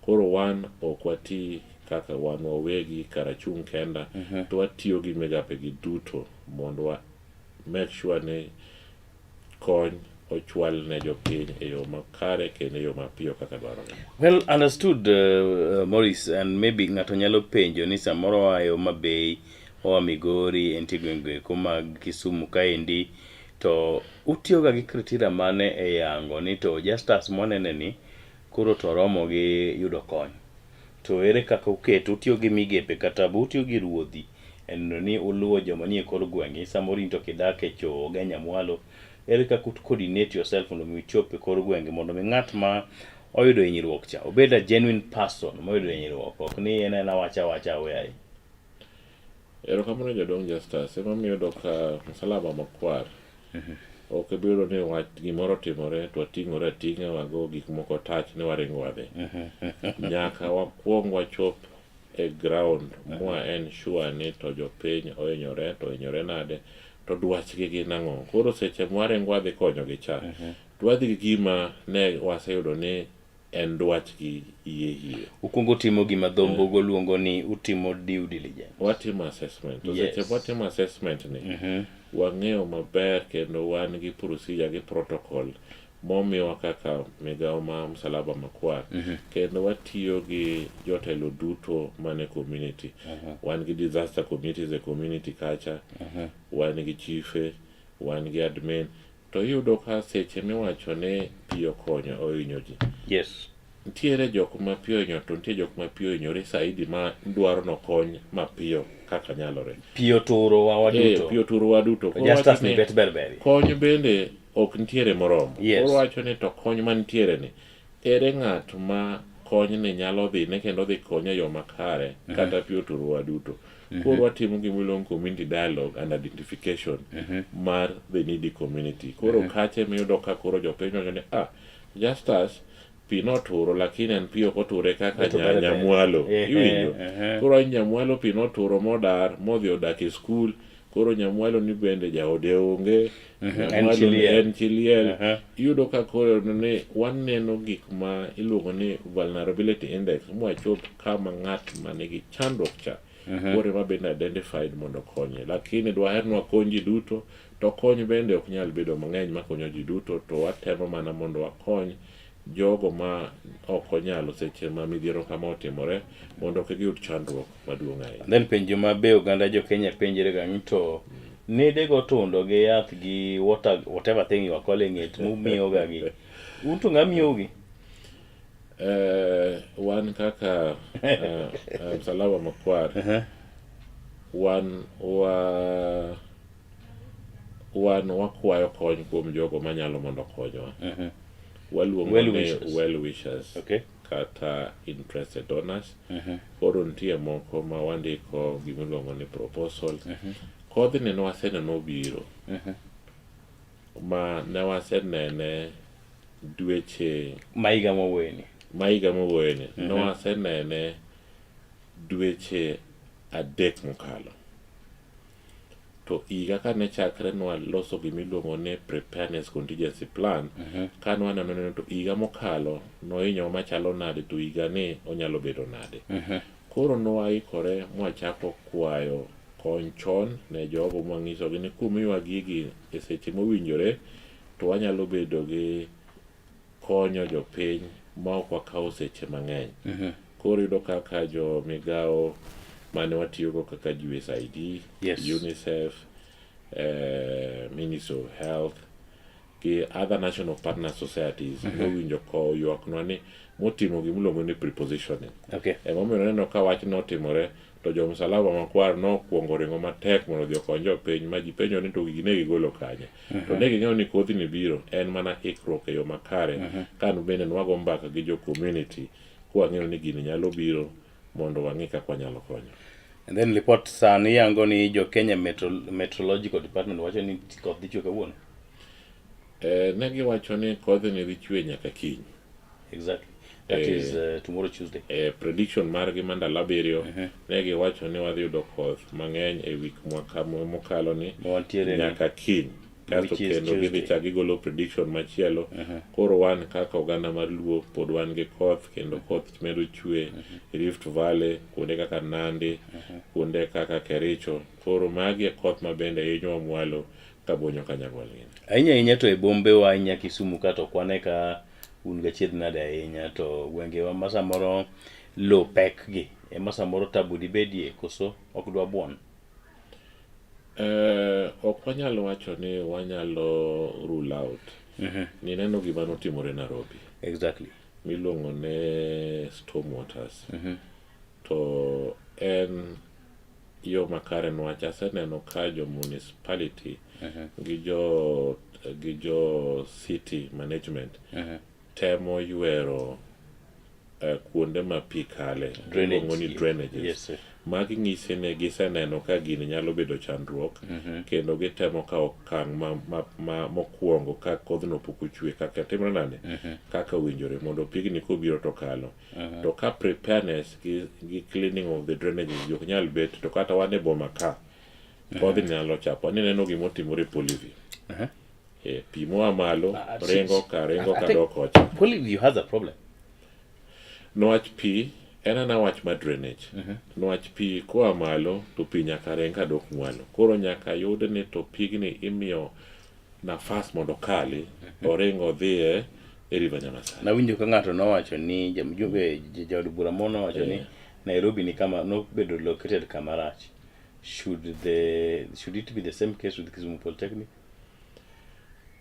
Koro wan ok wati kaka wan wawegi kar achung' kenda to watiyo gi migape gi duto mondo wa make sure ni kony ochwal ne jopiny e yo makare kendo e yo mapiyo kaka dwarore. Well understood uh, Maurice and maybe ng'ato nyalo penjo ni samoro oa e Homa Bay, oa Migori, entie gwenge eko mag Kisumu kaendi to utiyoga gi criteria mane e yango ni to Justus mwanene ni koro to romo gi yudo kony. To ere kaka uketo, utiyo gi migepe kata be utiyo gi ruodhi e neno ni uluwo joma nie kor gwenge, samoro in to kidak e choo Genya mwalo, ere kaka u coordinate yourself mondo mi uchop e kor gwenge mondo mi ng'at ma oyudo hinyruok cha obed a genuine person moyudo hinyruok ok ni en aena wacha awacha aweaye. Erokamano jaduong' Justus, emomiyo iyudo ka msalaba makwar ok ibi yudo ni wach gimoro otimore to wating'ore ating'a wago gik moko tach ni waringo wadhi. Nyaka wakwong wachop e ground mwa ensure ni to jopiny ohinyore to ohinyore nade to dwachgi gin ang'o. Koro seche mwaringo wadhi konyogi cha, to wadhi gi gima ne waseyudo ni en dwachgi hie hie. Ukwongo timo gima dho mbogo luongo ni utimo due diligence. Watimo assessment. To Yes. seche mwatimo assessment ni, wang'eyo maber kendo wan gi procedure gi protocol momiwa kaka migawo ma Msalaba Makwar kendo watiyo gi jotelo duto mane community. Wan gi disaster committees e community kacha, wan gi chife, wan gi admin. To iyudo ka seche miwacho ni pi okonyo ohinyo ji. Yes. Nitiere jok ma pi ohinyo to nitie jok ma pi ohinyore saidi ma dwaro nokony mapiyo kaka nyalore. Pi oturo wa waduto. Eh, pi oturo wa duto. To Justus ni bet ber ber. Kony bende ok nitiere moromo. Yes. Koro wacho ni to kony mantiere ni ere ng'at ma konyni nyalo dhine kendo dhi konye e yo makare mm -hmm. kata pi oturowa duto. Mm -hmm. Koro watimo gima iluongo community dialogue and identification mm -hmm. mar the needy community. Koro mm -hmm. kache miyudo ka koro jopiny wacho ni ah, Justus pi noturo lakini en pi ok oture kaka nya, nyamwalo iwinjo koro nyamwalo pi noturo modar modhi odak e skul Koro Nyamwalo ni bende jaode onge, Mhm, en Nyamwalo chi ni liel. en chi liel. Aha. Iyudo ka koro ni waneno gik ma iluongo ni vulnerability index mwachop kama ng'at ma nigi chandruok cha koro ema bende identified mondo okonye. Lakini dwaher ni wakony ji duto to kony bende ok nyal bedo mang'eny makonyo ji duto to watemo mana mondo wakony jogo ma ok onyalo seche ma midhiero kama otimore mondo kik giyud chandruok maduong' ahinya. Then penjo ma be oganda jo Kenya penjre ga ni to nede go tundo gi yath gi water, whatever thing you are calling it mumiyo ga gi. Un to ng'a miyo gi? Eh, wan kaka eh, eh, Msalaba Makwar wan wa wan wakwayo kony kuom jogo manyalo mondo okonywa. Waluongo Well ni wishers. well wishers Okay. kata interested donors. Koro nitie moko ma wandiko gimiluongo ni proposal. Kodhni ne waseneno obiro. Ma ne wasenene dweche Ma higa mowuoyeni. ma higa mowuoyeni. Ne wasenene dweche adek mokalo. To higa kane chakre nwaloso gima iluongo ni preparedness contingency plan, ka nwaneno ni to higa mokalo nohinyowa machalo nade to higa ni onyalo bedo nade. Koro nwaikore mwachako kwayo kony chon ne jogo mwanyisogi ni kumiwa gigi e seche mowinjore to wanyalo bedo gi konyo jopiny ma ok wakawo seche mang'eny. Koro iyudo kaka jo migawo mane watiyogo kaka USAID, Yes. UNICEF, eh, Ministry of Health gi other national partner societies nowinjo ko ywaknwa ni motimo gimiluongo ni prepositioning. Okay. Emomiyo neno ka wach notimore to jo Msalaba Makwar nokwongo ringo matek mondo odhi okony jopiny ma ji penjo ni to gigi ne gigolo kanye. To ne ging'eyo ni kodhini biro en mana ikruok e yo makare ka bende nwago mbaka gi jo community kwang'eyo ni gini nyalo biro mondo wang'i kaka wanyalo konyo. And then report sani yango ni jo Kenya Metro, Meteorological Department wacho ni koth dhi chwe kawuono. Eh, ne giwacho ni kodhini dhi chwe nyaka kiny. Exactly. That Eh, is tomorrow Tuesday. E prediction margi ma ndalo abiriyo ne giwacho ni wadhi yudo koth mang'eny e wik mwaka mokalo ni Ma wantiere ni. nyaka kiny. Kasto Which is kendo gidhi Tuesday. chak gigolo prediction machielo. Koro wan kaka oganda mar Luo pod wan gi koth kendo koth medo chwe Rift Valley, kuonde kaka Nandi, kuonde kaka Kericho. Koro magi e koth ma bende hinyowa mwalo. Kabonyo kanyagwal gini. Ahinya ahinya to e bombewa ahinya Kisumu ka to ok wane ka un gachiedh nade ahinya to gwengewa ma samoro lo pek gi ema samoro tabu dibedie koso ok dwa buon? Eh, ok wanyal wacho ni wanyalo rule out. Nineno gima notimore Nairobi. Exactly. Miluongo ne storm waters. To en yo makare niwach aseneno ka jo municipality gi jo gi jo city management temo ywero eh, kuonde ma pi kale Drainage, iluongo ni drainages Yes, sir. magi ng'ise ni giseneno ka gini nyalo bedo chandruok kendo gitemo kawo okang' ma, ma, ma, mokwongo ka kodhno pok ochwe kaka timre nade kaka owinjore mondo pigni kobiro to kalo to ka preparedness gi, gi cleaning of the drainages ok nyal bet to kata wan e boma ka kodhi nyalo chapo ni neno gima otimore Polivi e, pi moa malo ringo ka ringo I ka think dok kocha Polyview has a problem. Niwach pi en ana wach mar drainage. Niwach pi koa malo to pi nyaka ring kadok mwalo. Koro nyaka yud ni to pigni imiyo nafas mondo okali oring odhi e e River Nyamasare. Nawinjo ka ng'ato nowacho ni mjumbe jaod bura moro nowacho ni Nairobi ni kama nobedo located kama rach. Should the should it be the same case with Kisumu Polytechnic?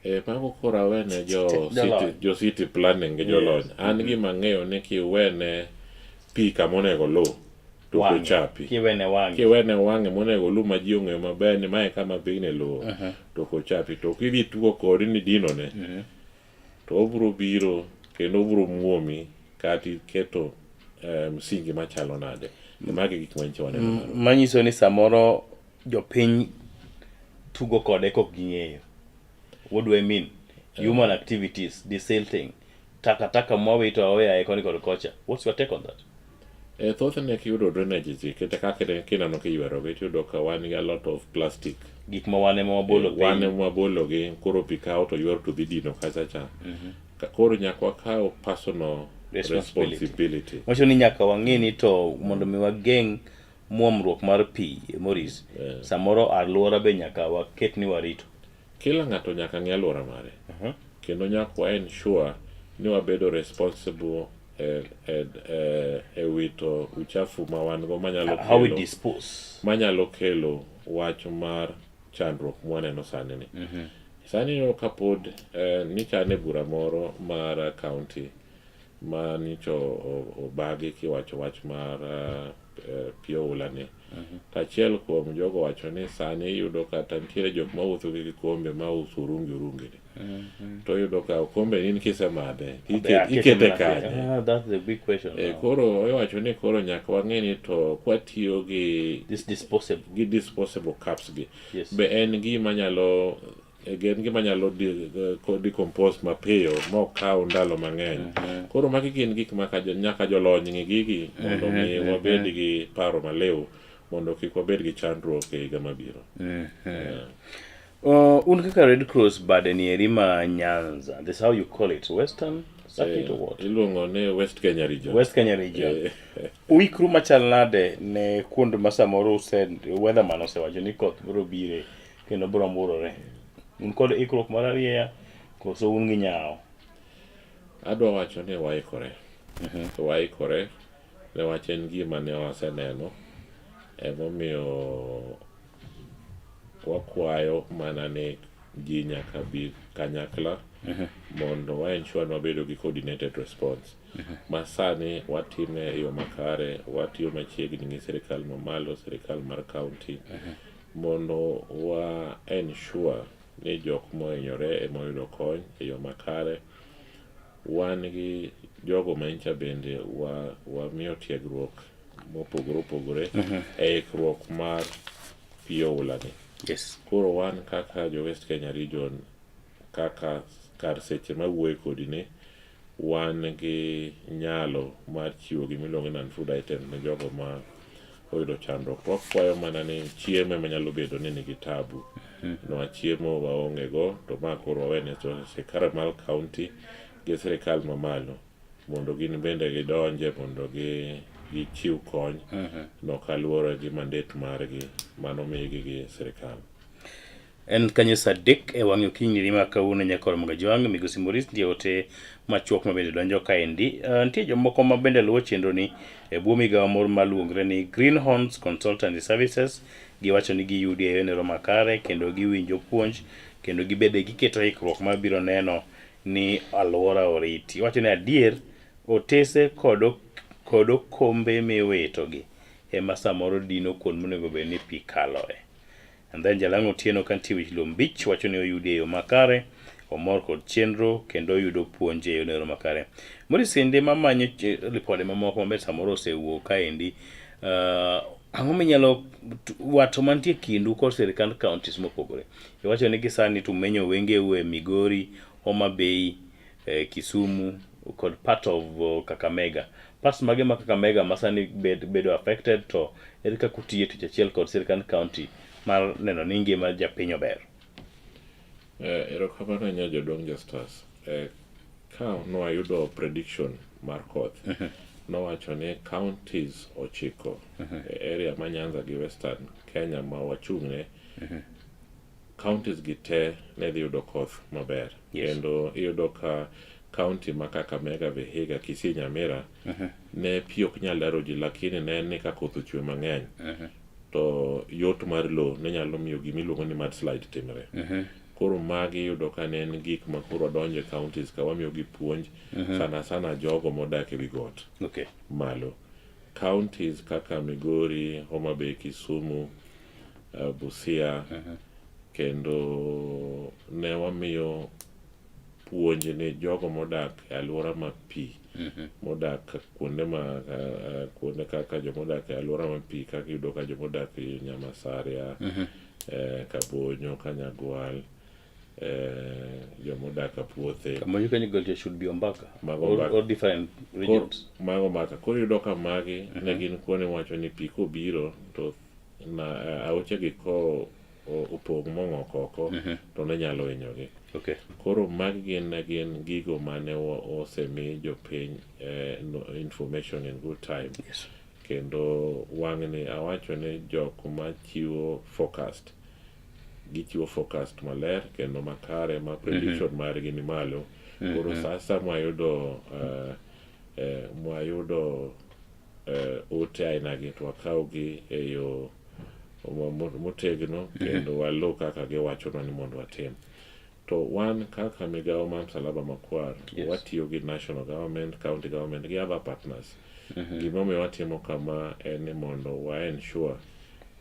E, mago koro awene jo Jolony. city, jo city planning gi jolony. An gima ang'eyo ni kiwene pi kama onego oluw to ok Wang'e. ochapi. Kiwene wang'e. Kiwene wang'e monego oluw ma ji ong'eyo maber ni mae kama pigni luwo to ok ochapi. To kidhi tugo kode ni dinone to obiro biro kendo obiro muomi kata iketo eh, msingi machalo nade. Magi gik manyicho waneno. Nairobi. Manyiso ni samoro jopiny tugo kode kok ging'eyo. What do I mean? Human activities, desilting, takataka mwawito aoyaye koni kod kocha. What's your take on that? E, thothne kiyudo drainages gi kata kaka ne- kineno kiywerogi tiyudo ka wan gi a lot of plastic Gik ma wan ema wabolo wan piny. ema wabologi koro pi kawo to ywero to dhi dino kacha cha Ka- koro nyaka wakaw personal Responsibility. responsibility Wacho ni nyaka wang'e ni to mondo mi wageng' muomruok mar pi Maurice, samoro alwora be nyaka waket ni warito. kila ng'ato nyaka ng'e alwora mare kendo nyaka wa ensure ni wabedo responsible e, e, e, e wito uchafu ma wan go manyalo How we kelo dispose. manyalo kelo wach mar chandruok mwaneno sani ni sani iyudo ka pod eh, nichane bura moro mar county ma nyicho o- obagi kiwacho wach mar eh, eh, pi oula ni to achiel kuom jogo wacho ni sani iyudo kata nitiere jok mawuotho gi kikombe ma uso orungi orungi ni to iyudo ka okombe ni in kisemadhe ikete kanye Ah, that's the big question. Eh, now. koro iwacho ni koro nyaka wang'e ni to kwatiyo gi This disposable. gi disposable cups gi Yes. be en gima nyalo en gima nyalo di- ko- decompose mapiyo ma ok kaw ndalo mang'eny koro magi gin gik ma ka jo- nyaka jolony ng'i gigi mondo mi wabed gi paro maliw mondo kik wabed gi chandruok e higa mabiro Un kaka Red Cross bade ni eri ma Nyanza. That's how you call it. Western Circuit or what? iluongo ni West Kenya region West Kenya region. Eh, Uikru machal nade ne kuond ma samoro use weatherman osewacho ni koth biro bire kendo biro murore. Un kod ikruok mar arieya koso un gi nyawo? adwa wacho ni waikore waikore newach en gima ne waseneno emomiyo wakwayo mana ni ji nyaka bi kanyakla mondo wa ensure ni wabedo gi coordinated response ma sani watime e yo makare watiyo machiegni gi sirikal mamalo sirikal mar county mondo wa ensure ni jok mohinyore ema oyudo kony e yo makare wan gi jogo ma nyicha bende wa wamiyo tiegruok mopogore opogore e ikruok mar pi oula ni Yes. koro wan kaka jo West Kenya region kaka kar seche mawuoye kodi ni wan gi nyalo mar chiwo gimiluongo ni non-food item ne jogo ma oyudo chandruok wakwayo mana ni chiemo ema nyalo bedo ni nigi tabu nwa chiemo waonge go to ma koro wawene to sirikal mar county gi sirikal mamalo mondo gin bende gidonje mondo gi gichiw kony no kaluwore gi mandate margi manomigi gi sirikal. En kanyo saa 3 e wang'e okinyi ni ma kawuono nyaka romo ga jwang' migosi Maurice nitie ote machuok ma bende donjo kaendi. Nitie jomoko ma bende luwo chenro ni e bwo migawo moro maluongre ni Green Horns Consultancy Services. Giwacho ni giyudi e yonero makare kendo giwinjo puonj kendo gibede giketo ikruok mabiro neno ni alwora oriti. Iwacho ni adier otese kod kod okombe miwitogi ema samoro dino kuond monego bed ni pi kaloe. And then Jalang'o Otieno kantie wich Lum Beach wacho ni oyudi e yo makare, omor kod chenro kendo oyudo puonj e yono makare. Maurice kinde mamanyo ripode mamoko maber samoro osewuok kaendi, ang'o minyalo wato mantie kindu kod sirikand counties mopogore? Iwacho ni gisani to umenyo wengeu e Migori, Homa Bay, Kisumu kod part of Kakamega. Parts mage ma Kakamega ma sani bedo affected to ere kaka utiyo e tich achiel kod sirkand county mar neno ni ngima japiny ober? Erokamano ahinya jaduong' Justus. Ka nwayudo prediction mar koth, nowacho ni counties 9 e area ma Nyanza gi Western Kenya ma wachung'ne, counties gi te ne dhi yudo koth maber. Kendo iyudo ka county ma Kakamega, Vihiga, Kisii, Nyamira ne pi ok nyal daro ji, lakini ne en ni ka koth ochwe mang'eny to yot mar lowo ne nyalo miyo gima iluongo ni mudslide timre. Koro magi iyudo ka ne en gik ma koro wadonjo e counties ka wamiyogi puonj sana sana jogo modak e wi got malo. Counties kaka Migori, Homa Bay, Kisumu, Busia, kendo ne wamiyo puonj ni jogo modak e alwora ma pi, modak kuonde ma kuonde kaka jomodak e alwora ma pi, kaka iyudo ka jomodak e Nyamasaria, Kabonyo, Kanyagwal, jomodak Apuothe. Kamonyo Kanyagwal should be Ombaka. Mago Or, or different regions. Mago Ombaka. Koro iyudo ka magi ne gin kuonde miwacho ni pi kobiro to na aoche gi ko opong' mong'ok oko to ne nyalo hinyogi. Koro magi gin ne gin gigo mane osemi jopiny information in good time. Kendo wang'ni awacho ni jok machiwo forecast, gichiwo forecast maler kendo makare ma prediction margi ni malo. Koro sa asaya mwayudo ote aina gi to wakaw gi e yo motegno kendo waluw kaka giwachonwa ni mondo watim. To wan kaka migawo mar Msalaba Makwar, watiyo gi national government, county government gi other partners. Gimomiyo watimo kama en ni mondo wa ensure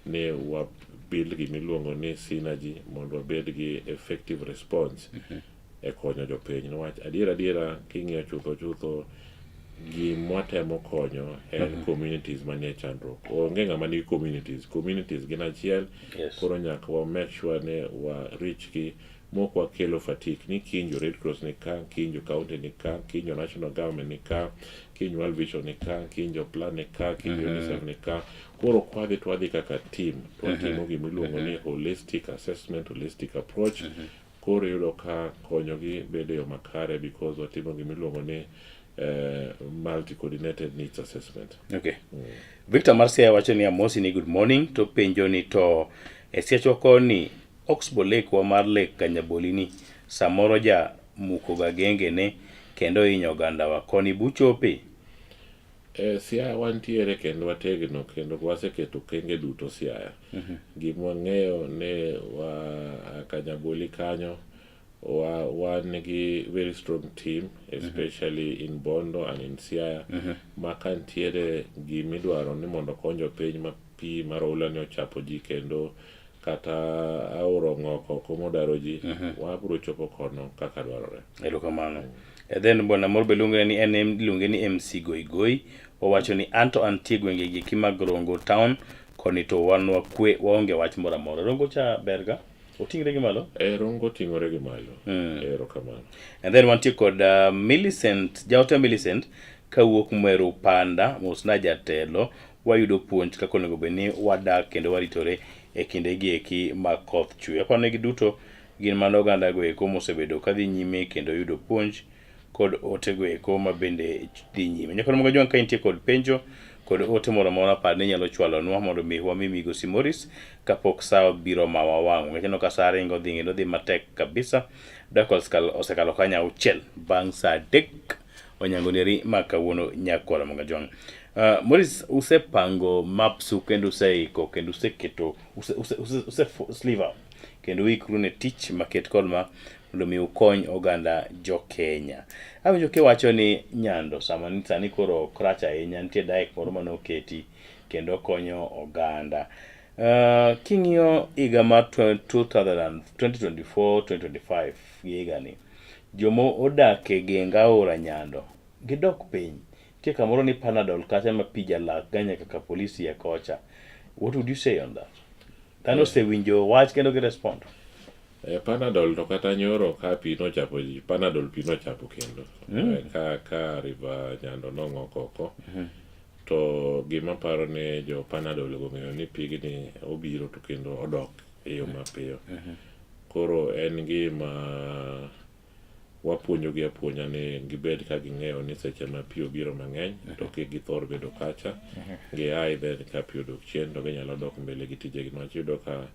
ni wa build gimiluongo ni synergy mondo wabed gi effective response e konyo jopiny. Niwach adiera adiera king'iyo chutho chutho gimwatemo konyo en communities manie chandruok. Onge ng'ama nigi communities. Communities gin achiel. Koro nyaka wa make sure ni wa reach gi mok wakelo fatigue ni kiny jo Red Cross ni ka, kiny jo county ni ka, kiny jo national government ni ka, kiny World Vision ni ka, kiny jo Plan ni ka, kiny UNICEF ni ka. Koro kwadhi to wadhi kaka team to watimo gimiluongo ni holistic assessment, holistic approach. Koro iyudo ka konyogi bedo e yo makare because watimo gimiluongo ni multi coordinated needs assessment. Okay. Victor Marcia wacho ni amosi ni good morning to penjo ni to e siachwa koni Oxbow Lake wa mar Lake Kanyaboli ni samoro ja muko ga gengene kendo hinyo ogandawa koni buchope. Siaya wantiere kendo wategno kendo waseketo kenge duto Siaya. Gima wang'eyo ni wa Kanyaboli kanyo wa wan gi very strong team especially in Bondo and in Siaya ma kantiere gimidwaro ni mondo okony jopiny ma pi mar oula ni ochapo ji kendo kata aora ong'ok oko modaro ji, wabiro chopo kono kaka dwarore. Erokamano. And then bwana moro be luonge ni en iluonge ni MC Goigoi owacho ni anto antie gwenge gi eki mag Rongo town koni to wan wakwe waonge wach moro amora. Rongo cha berga oting're gi malo? Rongo oting'ore gi malo. Erokamano. And then wantie kod Millicent, jaote Millicent kawuok Mweru Panda, mosna jatelo, wayudo puonj kaka onego bed ni wadak kendo waritore e kinde gi eki ma koth chwe. Aparo ni giduto gin mana oganda go eko mosebedo kadhi nyime kendo yudo puonj kod ote go eko ma bende dhi nyime. Nyakoro Moga Jwang' ka intie kod penjo Kod ote moro amora par ni inyalo chwalonwa mondo mi wami Migosi Morris kapok sa obiro ma wawang'o. Nikech aneno ka sa ringo dhi kendo dhi matek kabisa. Dakika osekalo kanyo auchiel bang' sa adek onyango neri ma kawuono nyakwara Mangajwang'. Morris, usepango maps u kendo useiko kendo useketo use, use, use, use sleeve up kendo uikru ne tich maket kod ma mondo mi ukony oganda jo Kenya. Awinjo kiwacho ni Nyando sama ni sani koro ok rach ahinya, nitie dike moro mane oketi kendo konyo oganda. King'iyo higa mar 2024 2025 gi higani, joma odak e geng aora Nyando gidok piny. Nitie kamoro ni Panadol kacha ma pi jalak ga nyaka Kapolisi e kocha. What would you say on that? Dhano osewinjo wach kendo gi respond. E, Panadol to kata nyoro ka pi nochapo ji, Panadol pi nochapo kendo. E, ka River Nyando nong'ok oko. To gima paro ni jo Panadol go ng'eyo ni pigni obiro to kendo odok e yo mapiyo. Koro en gima wapuonjogi apuonja ni gibed ka ging'eyo ni seche ma pi obiro mang'eny to kik githor bedo kacha. Giae then ka pi odok chien to ginyalo dok mbele gi tijegi niwach iyudo ka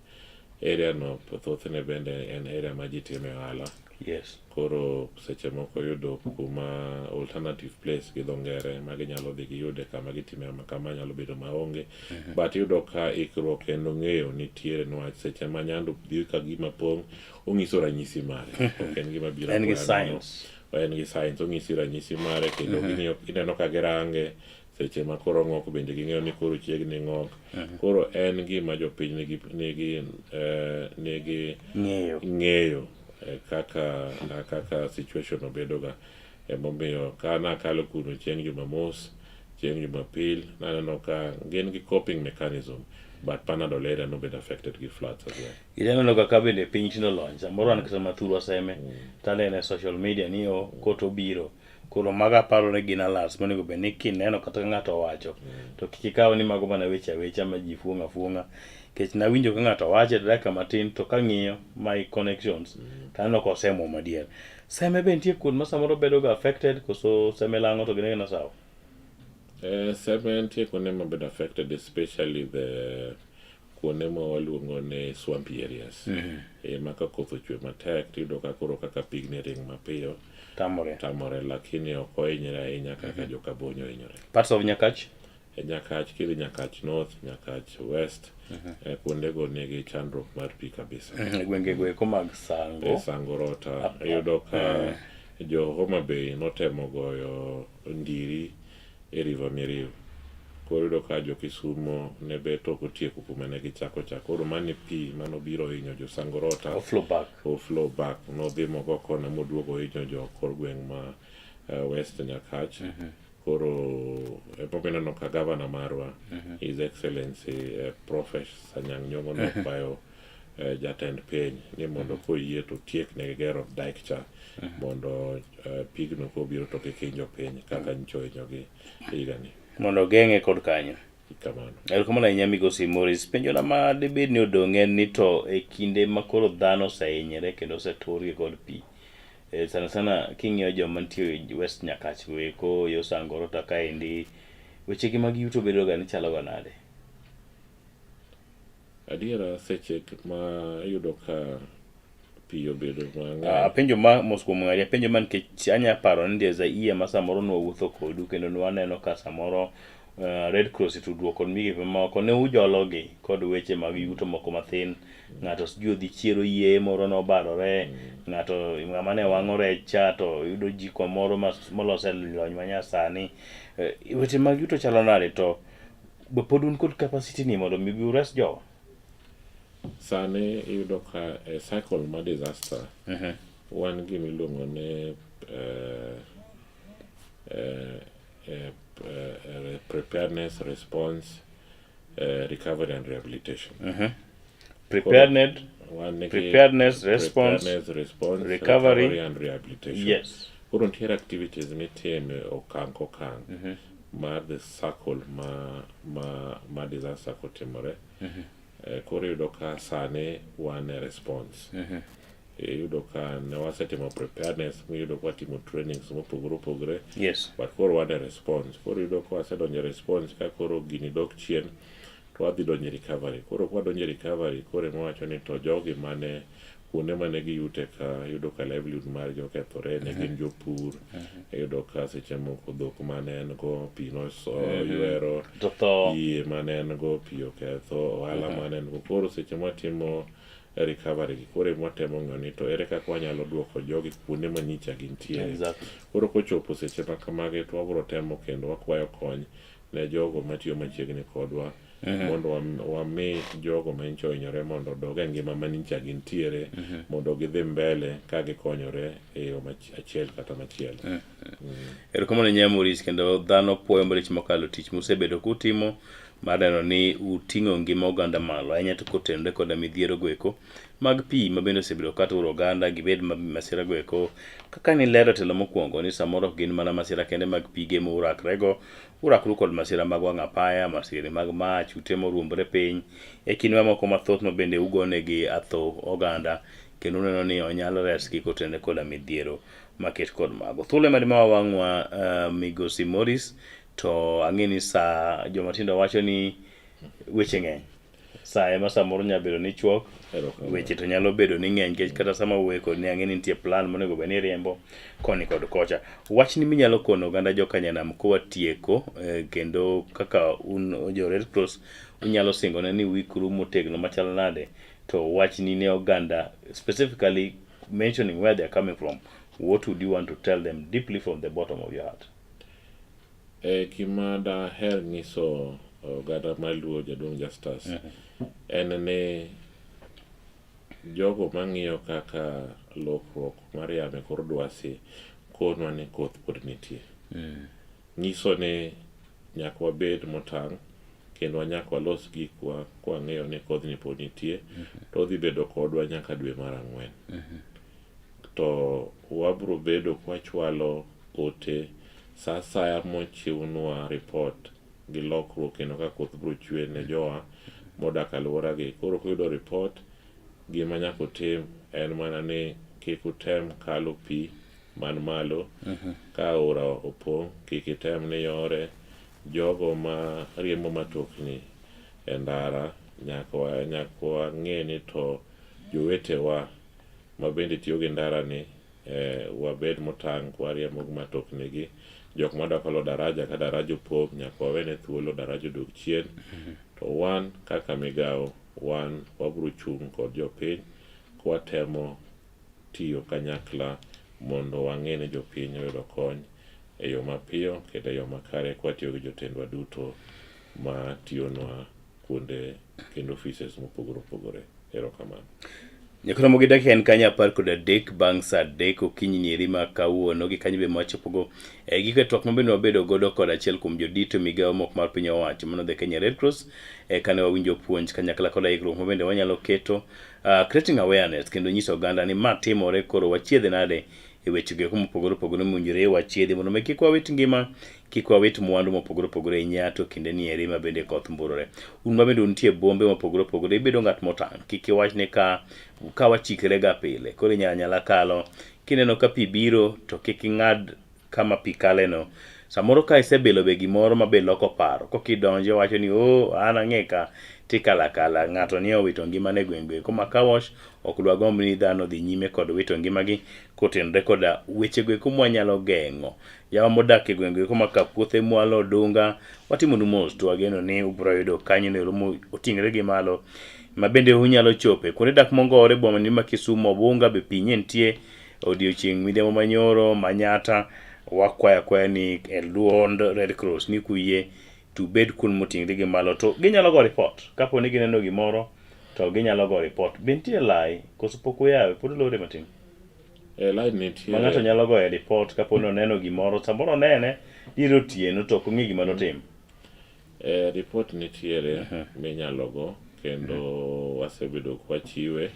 area no thothne bende en area ma ji time ohala. Yes. Koro seche moko yudo kuma alternative place gi dho ngere ma ginyalo dhi giyude kama gitime kama nyalo bedo maonge. But iyudo ka ikruok kendo ng'eyo nitiere niwach seche ma Nyando dhi ka gima pong' ong'iso ranyisi mare. Ok en gima biro En gi apoya nono. science. En gi science, ong'isi ranyisi mare kendo ging'iyo ineno ka girange seche ma koro ng'ok bende ging'eyo ni koro chiegni ng'ok. Koro en gima jopiny nigi nigi nigi Ng'eyo. ng'eyo kaka kaka situation obedoga. Emomiyo ka nakalo kuno chieng' Jumamos, chieng' Jumapil, naneno ka gin gi coping mechanism but Panadol area nobedo affected gi floods as well. Ineno kaka bende piny tinde olony. Samoro an kata mathurwa seme tanene e social media ni o kot obiro. Koro mago aparo ni gin alerts monego bed ni kineno kata ka ng'ato owacho to kik ikaw ni mago mana weche awecha ma ji fuong'o afuong'a. Nikech nawinjo ka ng'ato wacho e dakika matin to kang'iyo my connections to aneno ka osemuomo adier. Seme be nitie kuond ma samoro bedo ga affected koso seme lang'o to gin agina sawa? Seme nitie kuonde mabedo affected especially the kuonde ma waluongo ni swampy areas. Ma ka koth ochwe matek tiyudo ka koro kaka pigni ring mapiyo Tamore. tamore lakini ok ohinyre ahinya kaka joka Bonyo hinyore. Parts of Nyakach? E Nyakach kidhi Nyakach North, Nyakach West, kuondego nigi chandruok mar pi kabisa. E gwenge go eko mag Sango. E Sango Rota iyudo ka jo Homa Bay notemo goyo ndiri e River Miriu. Koro iyudo ka jo Kisumo ne bet ok otieko kuma ne gichako cha. Koro mane pi manobiro hinyo jo Sango Rota. O flow back. O flow back. Nodhi mogo kona moduogo hinyo jo kor gweng' ma West Nyakach. Koro emomiyo ineno ka gavana marwa His Excellency Professor Anyang' Nyong'o nokwayo jatend piny ni mondo koyie to otiek ne gero dike cha mondo pigno kobiro to kik hiny jopiny kaka nyocha ohinyogi higani. Mondo ogeng'e kod kanyo. Kamano. Erokamano ahinya Migosi Morris. Penjona ma dibed ni odong' en ni to e kinde ma koro dhano osehinyre kendo oseturgi kod pi, sana sana king'iyo joma nitie West Nyakach go eko, yo Sango Rota kaendi, wechegi mag yuto bedo ga ni chalo ga nade? Adiera seche ma iyudo ka pi obedo mang'eny. Apenjo ma mos kuom ng'adi, apenjo ma nikech anya paro ni there's a year ma samoro nwawuotho kodu kendo nwaneno ka samoro Red Cross tudruok kod migepe mamoko ne ujologi kod weche mag yuto moko mathin. Ng'ato sijui odhi chiero yie moro nobarore, ng'ato ng'ama ne wang'o rech cha to yudo jiko moro molos e lony manyasani. Weche mag yuto chalo nade to be pod un kod capacity ni mondo mi ures jowa? Sani iyudo ka e cycle mar disaster wan gima iluongo ni preparedness, response, recovery and rehabilitation. Preparedness, Wan nigi preparedness, response, preparedness, response, recovery, recovery and rehabilitation. Yes. Koro nitiere activities mitimo e okang' kokang' mar the circle ma disaster kotimore. Koro iyudo ka sani wan e response. Iyudo ka ne wasetimo preparedness miyudo ka watimo trainings mopogore opogore. Yes. But koro wan e response. Koro iyudo ka wasedonjo e response ka koro gini dok chien to wadhi donjo e recovery. Koro kwa donjo e recovery koro ema wacho ni to jogi mane kuonde mane giyute ka iyudo ka livelihood margi okethore ne gin jopur. Iyudo ka seche moko dhok mane en go pi noywero. To tho. Yie mane en go pi oketho, ohala mane en go. Koro seche mwatimo recovery gi koro ema watemo ng'iyo ni to ere kaka wanyalo duoko jogi kuonde ma nyicha gintiere. Exactly. Koro kochopo seche ma kamagi to wabiro temo kendo wakwayo kony ne jogo matiyo machiegni kodwa mondo wami jogo ma nyicha ohinyore mondo odog e ngima ma nyicha gintiere mondo gidhi mbele ka gikonyore e yo achiel kata machielo. Erokamano Nya Maurice kendo dhano puoyo malich mokalo tich musebedo kutimo mar neno ni uting'o ngima oganda malo ahinya to kotenore koda midhiero goeko mag pi ma bende osebedo ka turo oganda gibed masira goeko kaka nilero telo mokwongo ni samoro ok gin mana masira kende mag pige ma urakrego urakru kod masira mag wang' apaya masirni mag mach ute moruombore piny e kind mamoko mathoth ma bende ugonegi atho oganda kendo uneno ni onyal resgi kotenore koda midhiero maket kod mago thuolo ema dimawa wang'wa migosi Morris to ang'e ni saa jomatindo wacho ni weche ng'eny saa ema samoro nyalo bedo ni chuok weche to nyalo bedo ni ng'eny nikech kata sama wuoyo kod ni ang'e ni nitie plan monego bed ni iriembo koni kod kocha wachni minyalo kono oganda jokanyanam kowatieko eh, kendo kaka un jo Red Cross unyalo singone ni uikru motegno machal nade to wachni ne oganda specifically mentioning where they are coming from what would you want to tell them deeply from the bottom of your heart? E, gima daher nyiso oganda mar Luo jaduong' Justus en ni jogo mang'iyo kaka lokruok mar yamo e kor lwasi konwa ni koth pod nitie. Nyiso ni nyaka wabed motang' kendo nyaka walos gikwa kwang'eyo ni kodhni pod nitie to odhi bedo kodwa nyaka dwe mar ang'wen. To wabro bedo kwachwalo ote sa asaya mochiwnwa ripot gi lokruok kendo ka koth bro chwe ne jowa modak alwora gi. Koro kuyudo ripot, gima nyaka utim en mana ni kik utem kalo pi man malo. Ka aora opong', kik item ni yore. Jogo ma riembo matokni e ndara nyaka wang'e ni to jowetewa ma bende tiyo gi ndara ni eh, wabed motang' kwariembo gi matokni gi. Jok madwa kalo daraja ka daraja opong' nyaka wawene thuolo daraja odog chien. To wan kaka migawo, wan wabro chung' kod jopiny kwatemo tiyo kanyakla mondo wang'e ni jopiny oyudo kony e yo mapiyo kendo e yo makare kwatiyo gi jotendwa duto ma tiyonwa kuonde kendo offices mopogore opogore. Erokamano. Nyakromo gi dakika en kanyo 13 bang' saa 3 okinyi nyeri ma kawuono gi kanyo be mwachopogo e giko e twak ma bende wabedo godo kod achiel kuom jodito migawo mok mar piny owacho mano the Kenya Red Cross e kane wawinjo puonj kanyakla koda ikruok ma bende wanyalo keto creating awareness kendo nyiso oganda ni ma timore koro wachiedhe nade e weche go eko mopogore opogore mowinjore wachiedhi mondo mi kik wawit ngima kik wawit mwandu mopogore opogore e nyato kinde ni eri ma bende koth mburore. Un ma bende untie bombe mopogore opogore ibedo ng'at motang' kik iwach ni ka ka wachikre ga pile koro inyalo anyala kalo kineno ka pi biro to kik ing'ad kama pi kaleno. Samoro ka isebilo be gimoro ma be loko paro kokidonjo iwacho ni oh an ang'e ka tikalo akala ng'ato ni owito ngimane e gweng' go eko ma Kawosh ok dwagomb ni dhano odhi nyime kod wito ngimagi kotenore koda wechego eko mwanyalo geng'o. Yawa modak e gweng' go eko ma Kapuothe, Mwalo, Odunga, watimonu mos to wageno ni ubiro yudo kanyo ero moting'ore gi malo ma bende unyalo chope. Kuonde dak mongowore boma ni ma Kisumu, Obunga be pi nye nitie odiochieng' midhiambo manyoro, Manyata, wakwayo akwaya ni e duond Red Cross ni kuyie to ubed kuond moting'ore gi malo to ginyalo go report kapo ni gineno gimoro to ginyalo go report. Be nitie lai koso pok uyawe pod ulore matin? E line nitie. Ma ng'ato nyalo goyo report kapo ni oneno gimoro samoro onene diere otieno to ok ong'e gima notim. E, report nitiere minyalo go kendo wasebedo kwachiwe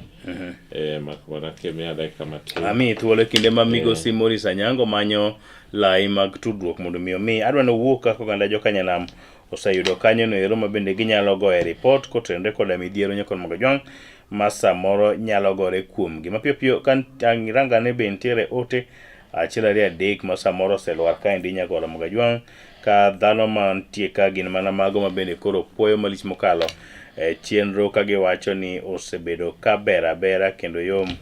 e, mak mana kimiya dakika matin. Amiyi thuolo e kinde ma migosi Maurice Anyango manyo lai mag tudruok mondo mi omi adwa ni owuo kaka oganda jokanyanam oseyudo kanyo no ero ma bende ginyalo goye ripot kotenore koda midhiero nyakon Mogajwang' ma samoro nyalo gore kuomgi. Mapiyo piyo ka rangane be nitiere ote achiel ariyo adek ma samoro oselwar kaendi nyakon Mogajwang' ka dhano mantie ka gin mana mago ma bende koro puoyo malich mokalo e chenro ka giwacho ni osebedo ka ber abera kendo yom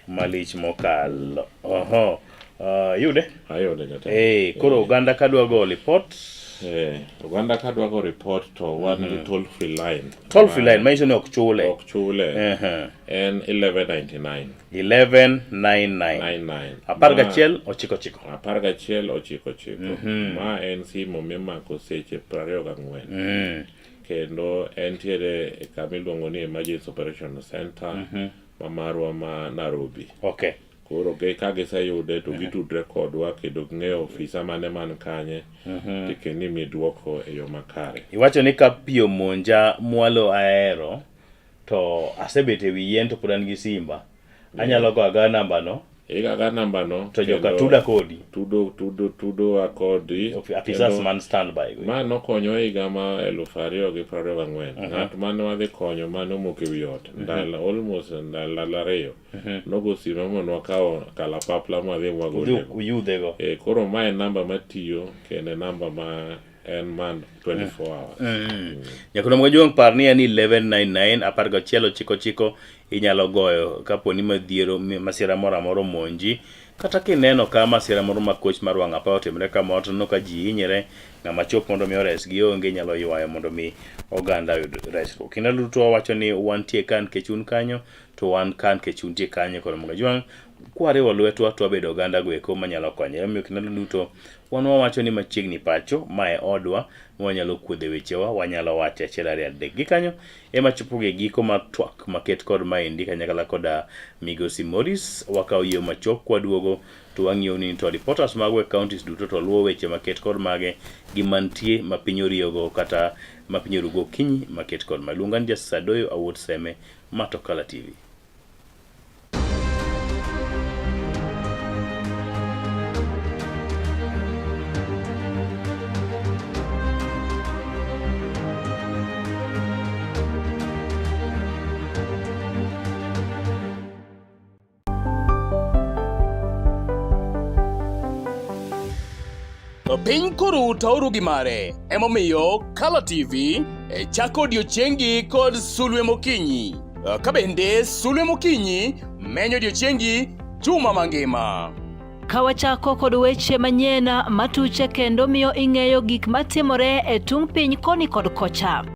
malich mokalo. Oho. Uh, yude? Ayude jatelo. Eh, koro oganda ka dwa go report Eh, oganda ka dwa go report to wan gi toll free line. Toll free line manyiso ni ok chule. Ok chule. Uh-huh. En 1199. 1199. 99. 11 ochiko ochiko. 11 ochiko ochiko. Ma en simu mimako seche 24. Kendo entiere e kama iluongo ni Emergency Operation Center ma marwa ma Nairobi. Koro gi ka giseyude to gitudre kodwa kendo ging'eyo ofisa mane man kanye to kendo imiyi duoko e yo makare. Iwacho ni ka pi omonja mwalo ahero to asebet e wi yien to pod an gi simba. Anyalo go agoya namba no. Igo agoya namba no. To joka tuda kodi. Tudo tudo tudowa kodi. Apisas man standby. Ma nokonyo higa ma 2024. Ng'at mane wadhi konyo mane omoko e wi ot ndalo almost ndalo ariyo. Nogo sime ma nwakawo kalapapla mwadhi mwagole. Uyudhego. E, koro mae namba matiyo kendo e namba ma en man 24 hours. Nyakono Majuong' par ni en 1199 11 ochiko ochiko inyalo goyo kapo ni madhiero masira moro amora omonji kata kineno ka masira moro makoch mar wang' apaya otimore kamoro to ineno ka ji hinyre ng'ama chop mondo mi oresgi onge inyalo ywayo mondo mi oganda oyud resruok. Kinde duto wawacho ni wantie ka nikech un kanyo to wan ka nikech untie kanyo kod Majuang' kwariwo lwetwa to wabedo oganda go eko manyalo konyore. Omiyo kinde duto wan wawacho ni machiegni pacho ma e odwa ma wanyalo kuodhe wechewa wanyalo wacho achiel ariyo adek. Gi kanyo ema chopo gi giko mar twak maket kod maendi kanyakla koda migosi Morris. Wakawo yie machuok kwaduogo to wang'iyo ni to reporters magwa e counties duto to luwo weche maket kod mage gi mantie ma piny oriyogo kata ma piny orugo okinyi maket kod ma. Luonga ni Justice Adoyo Awuot Seme ma to Kala TV. Piny koru to oru gi mare. Emomiyo Kala TV e chako odiechiengi kod sulwe mokinyi. Ka bende sulwe mokinyi menyo odiechiengi juma mangima. Ka wachako kod weche manyien matuche kendo miyo ing'eyo gik matimore e tung' piny koni kod kocha.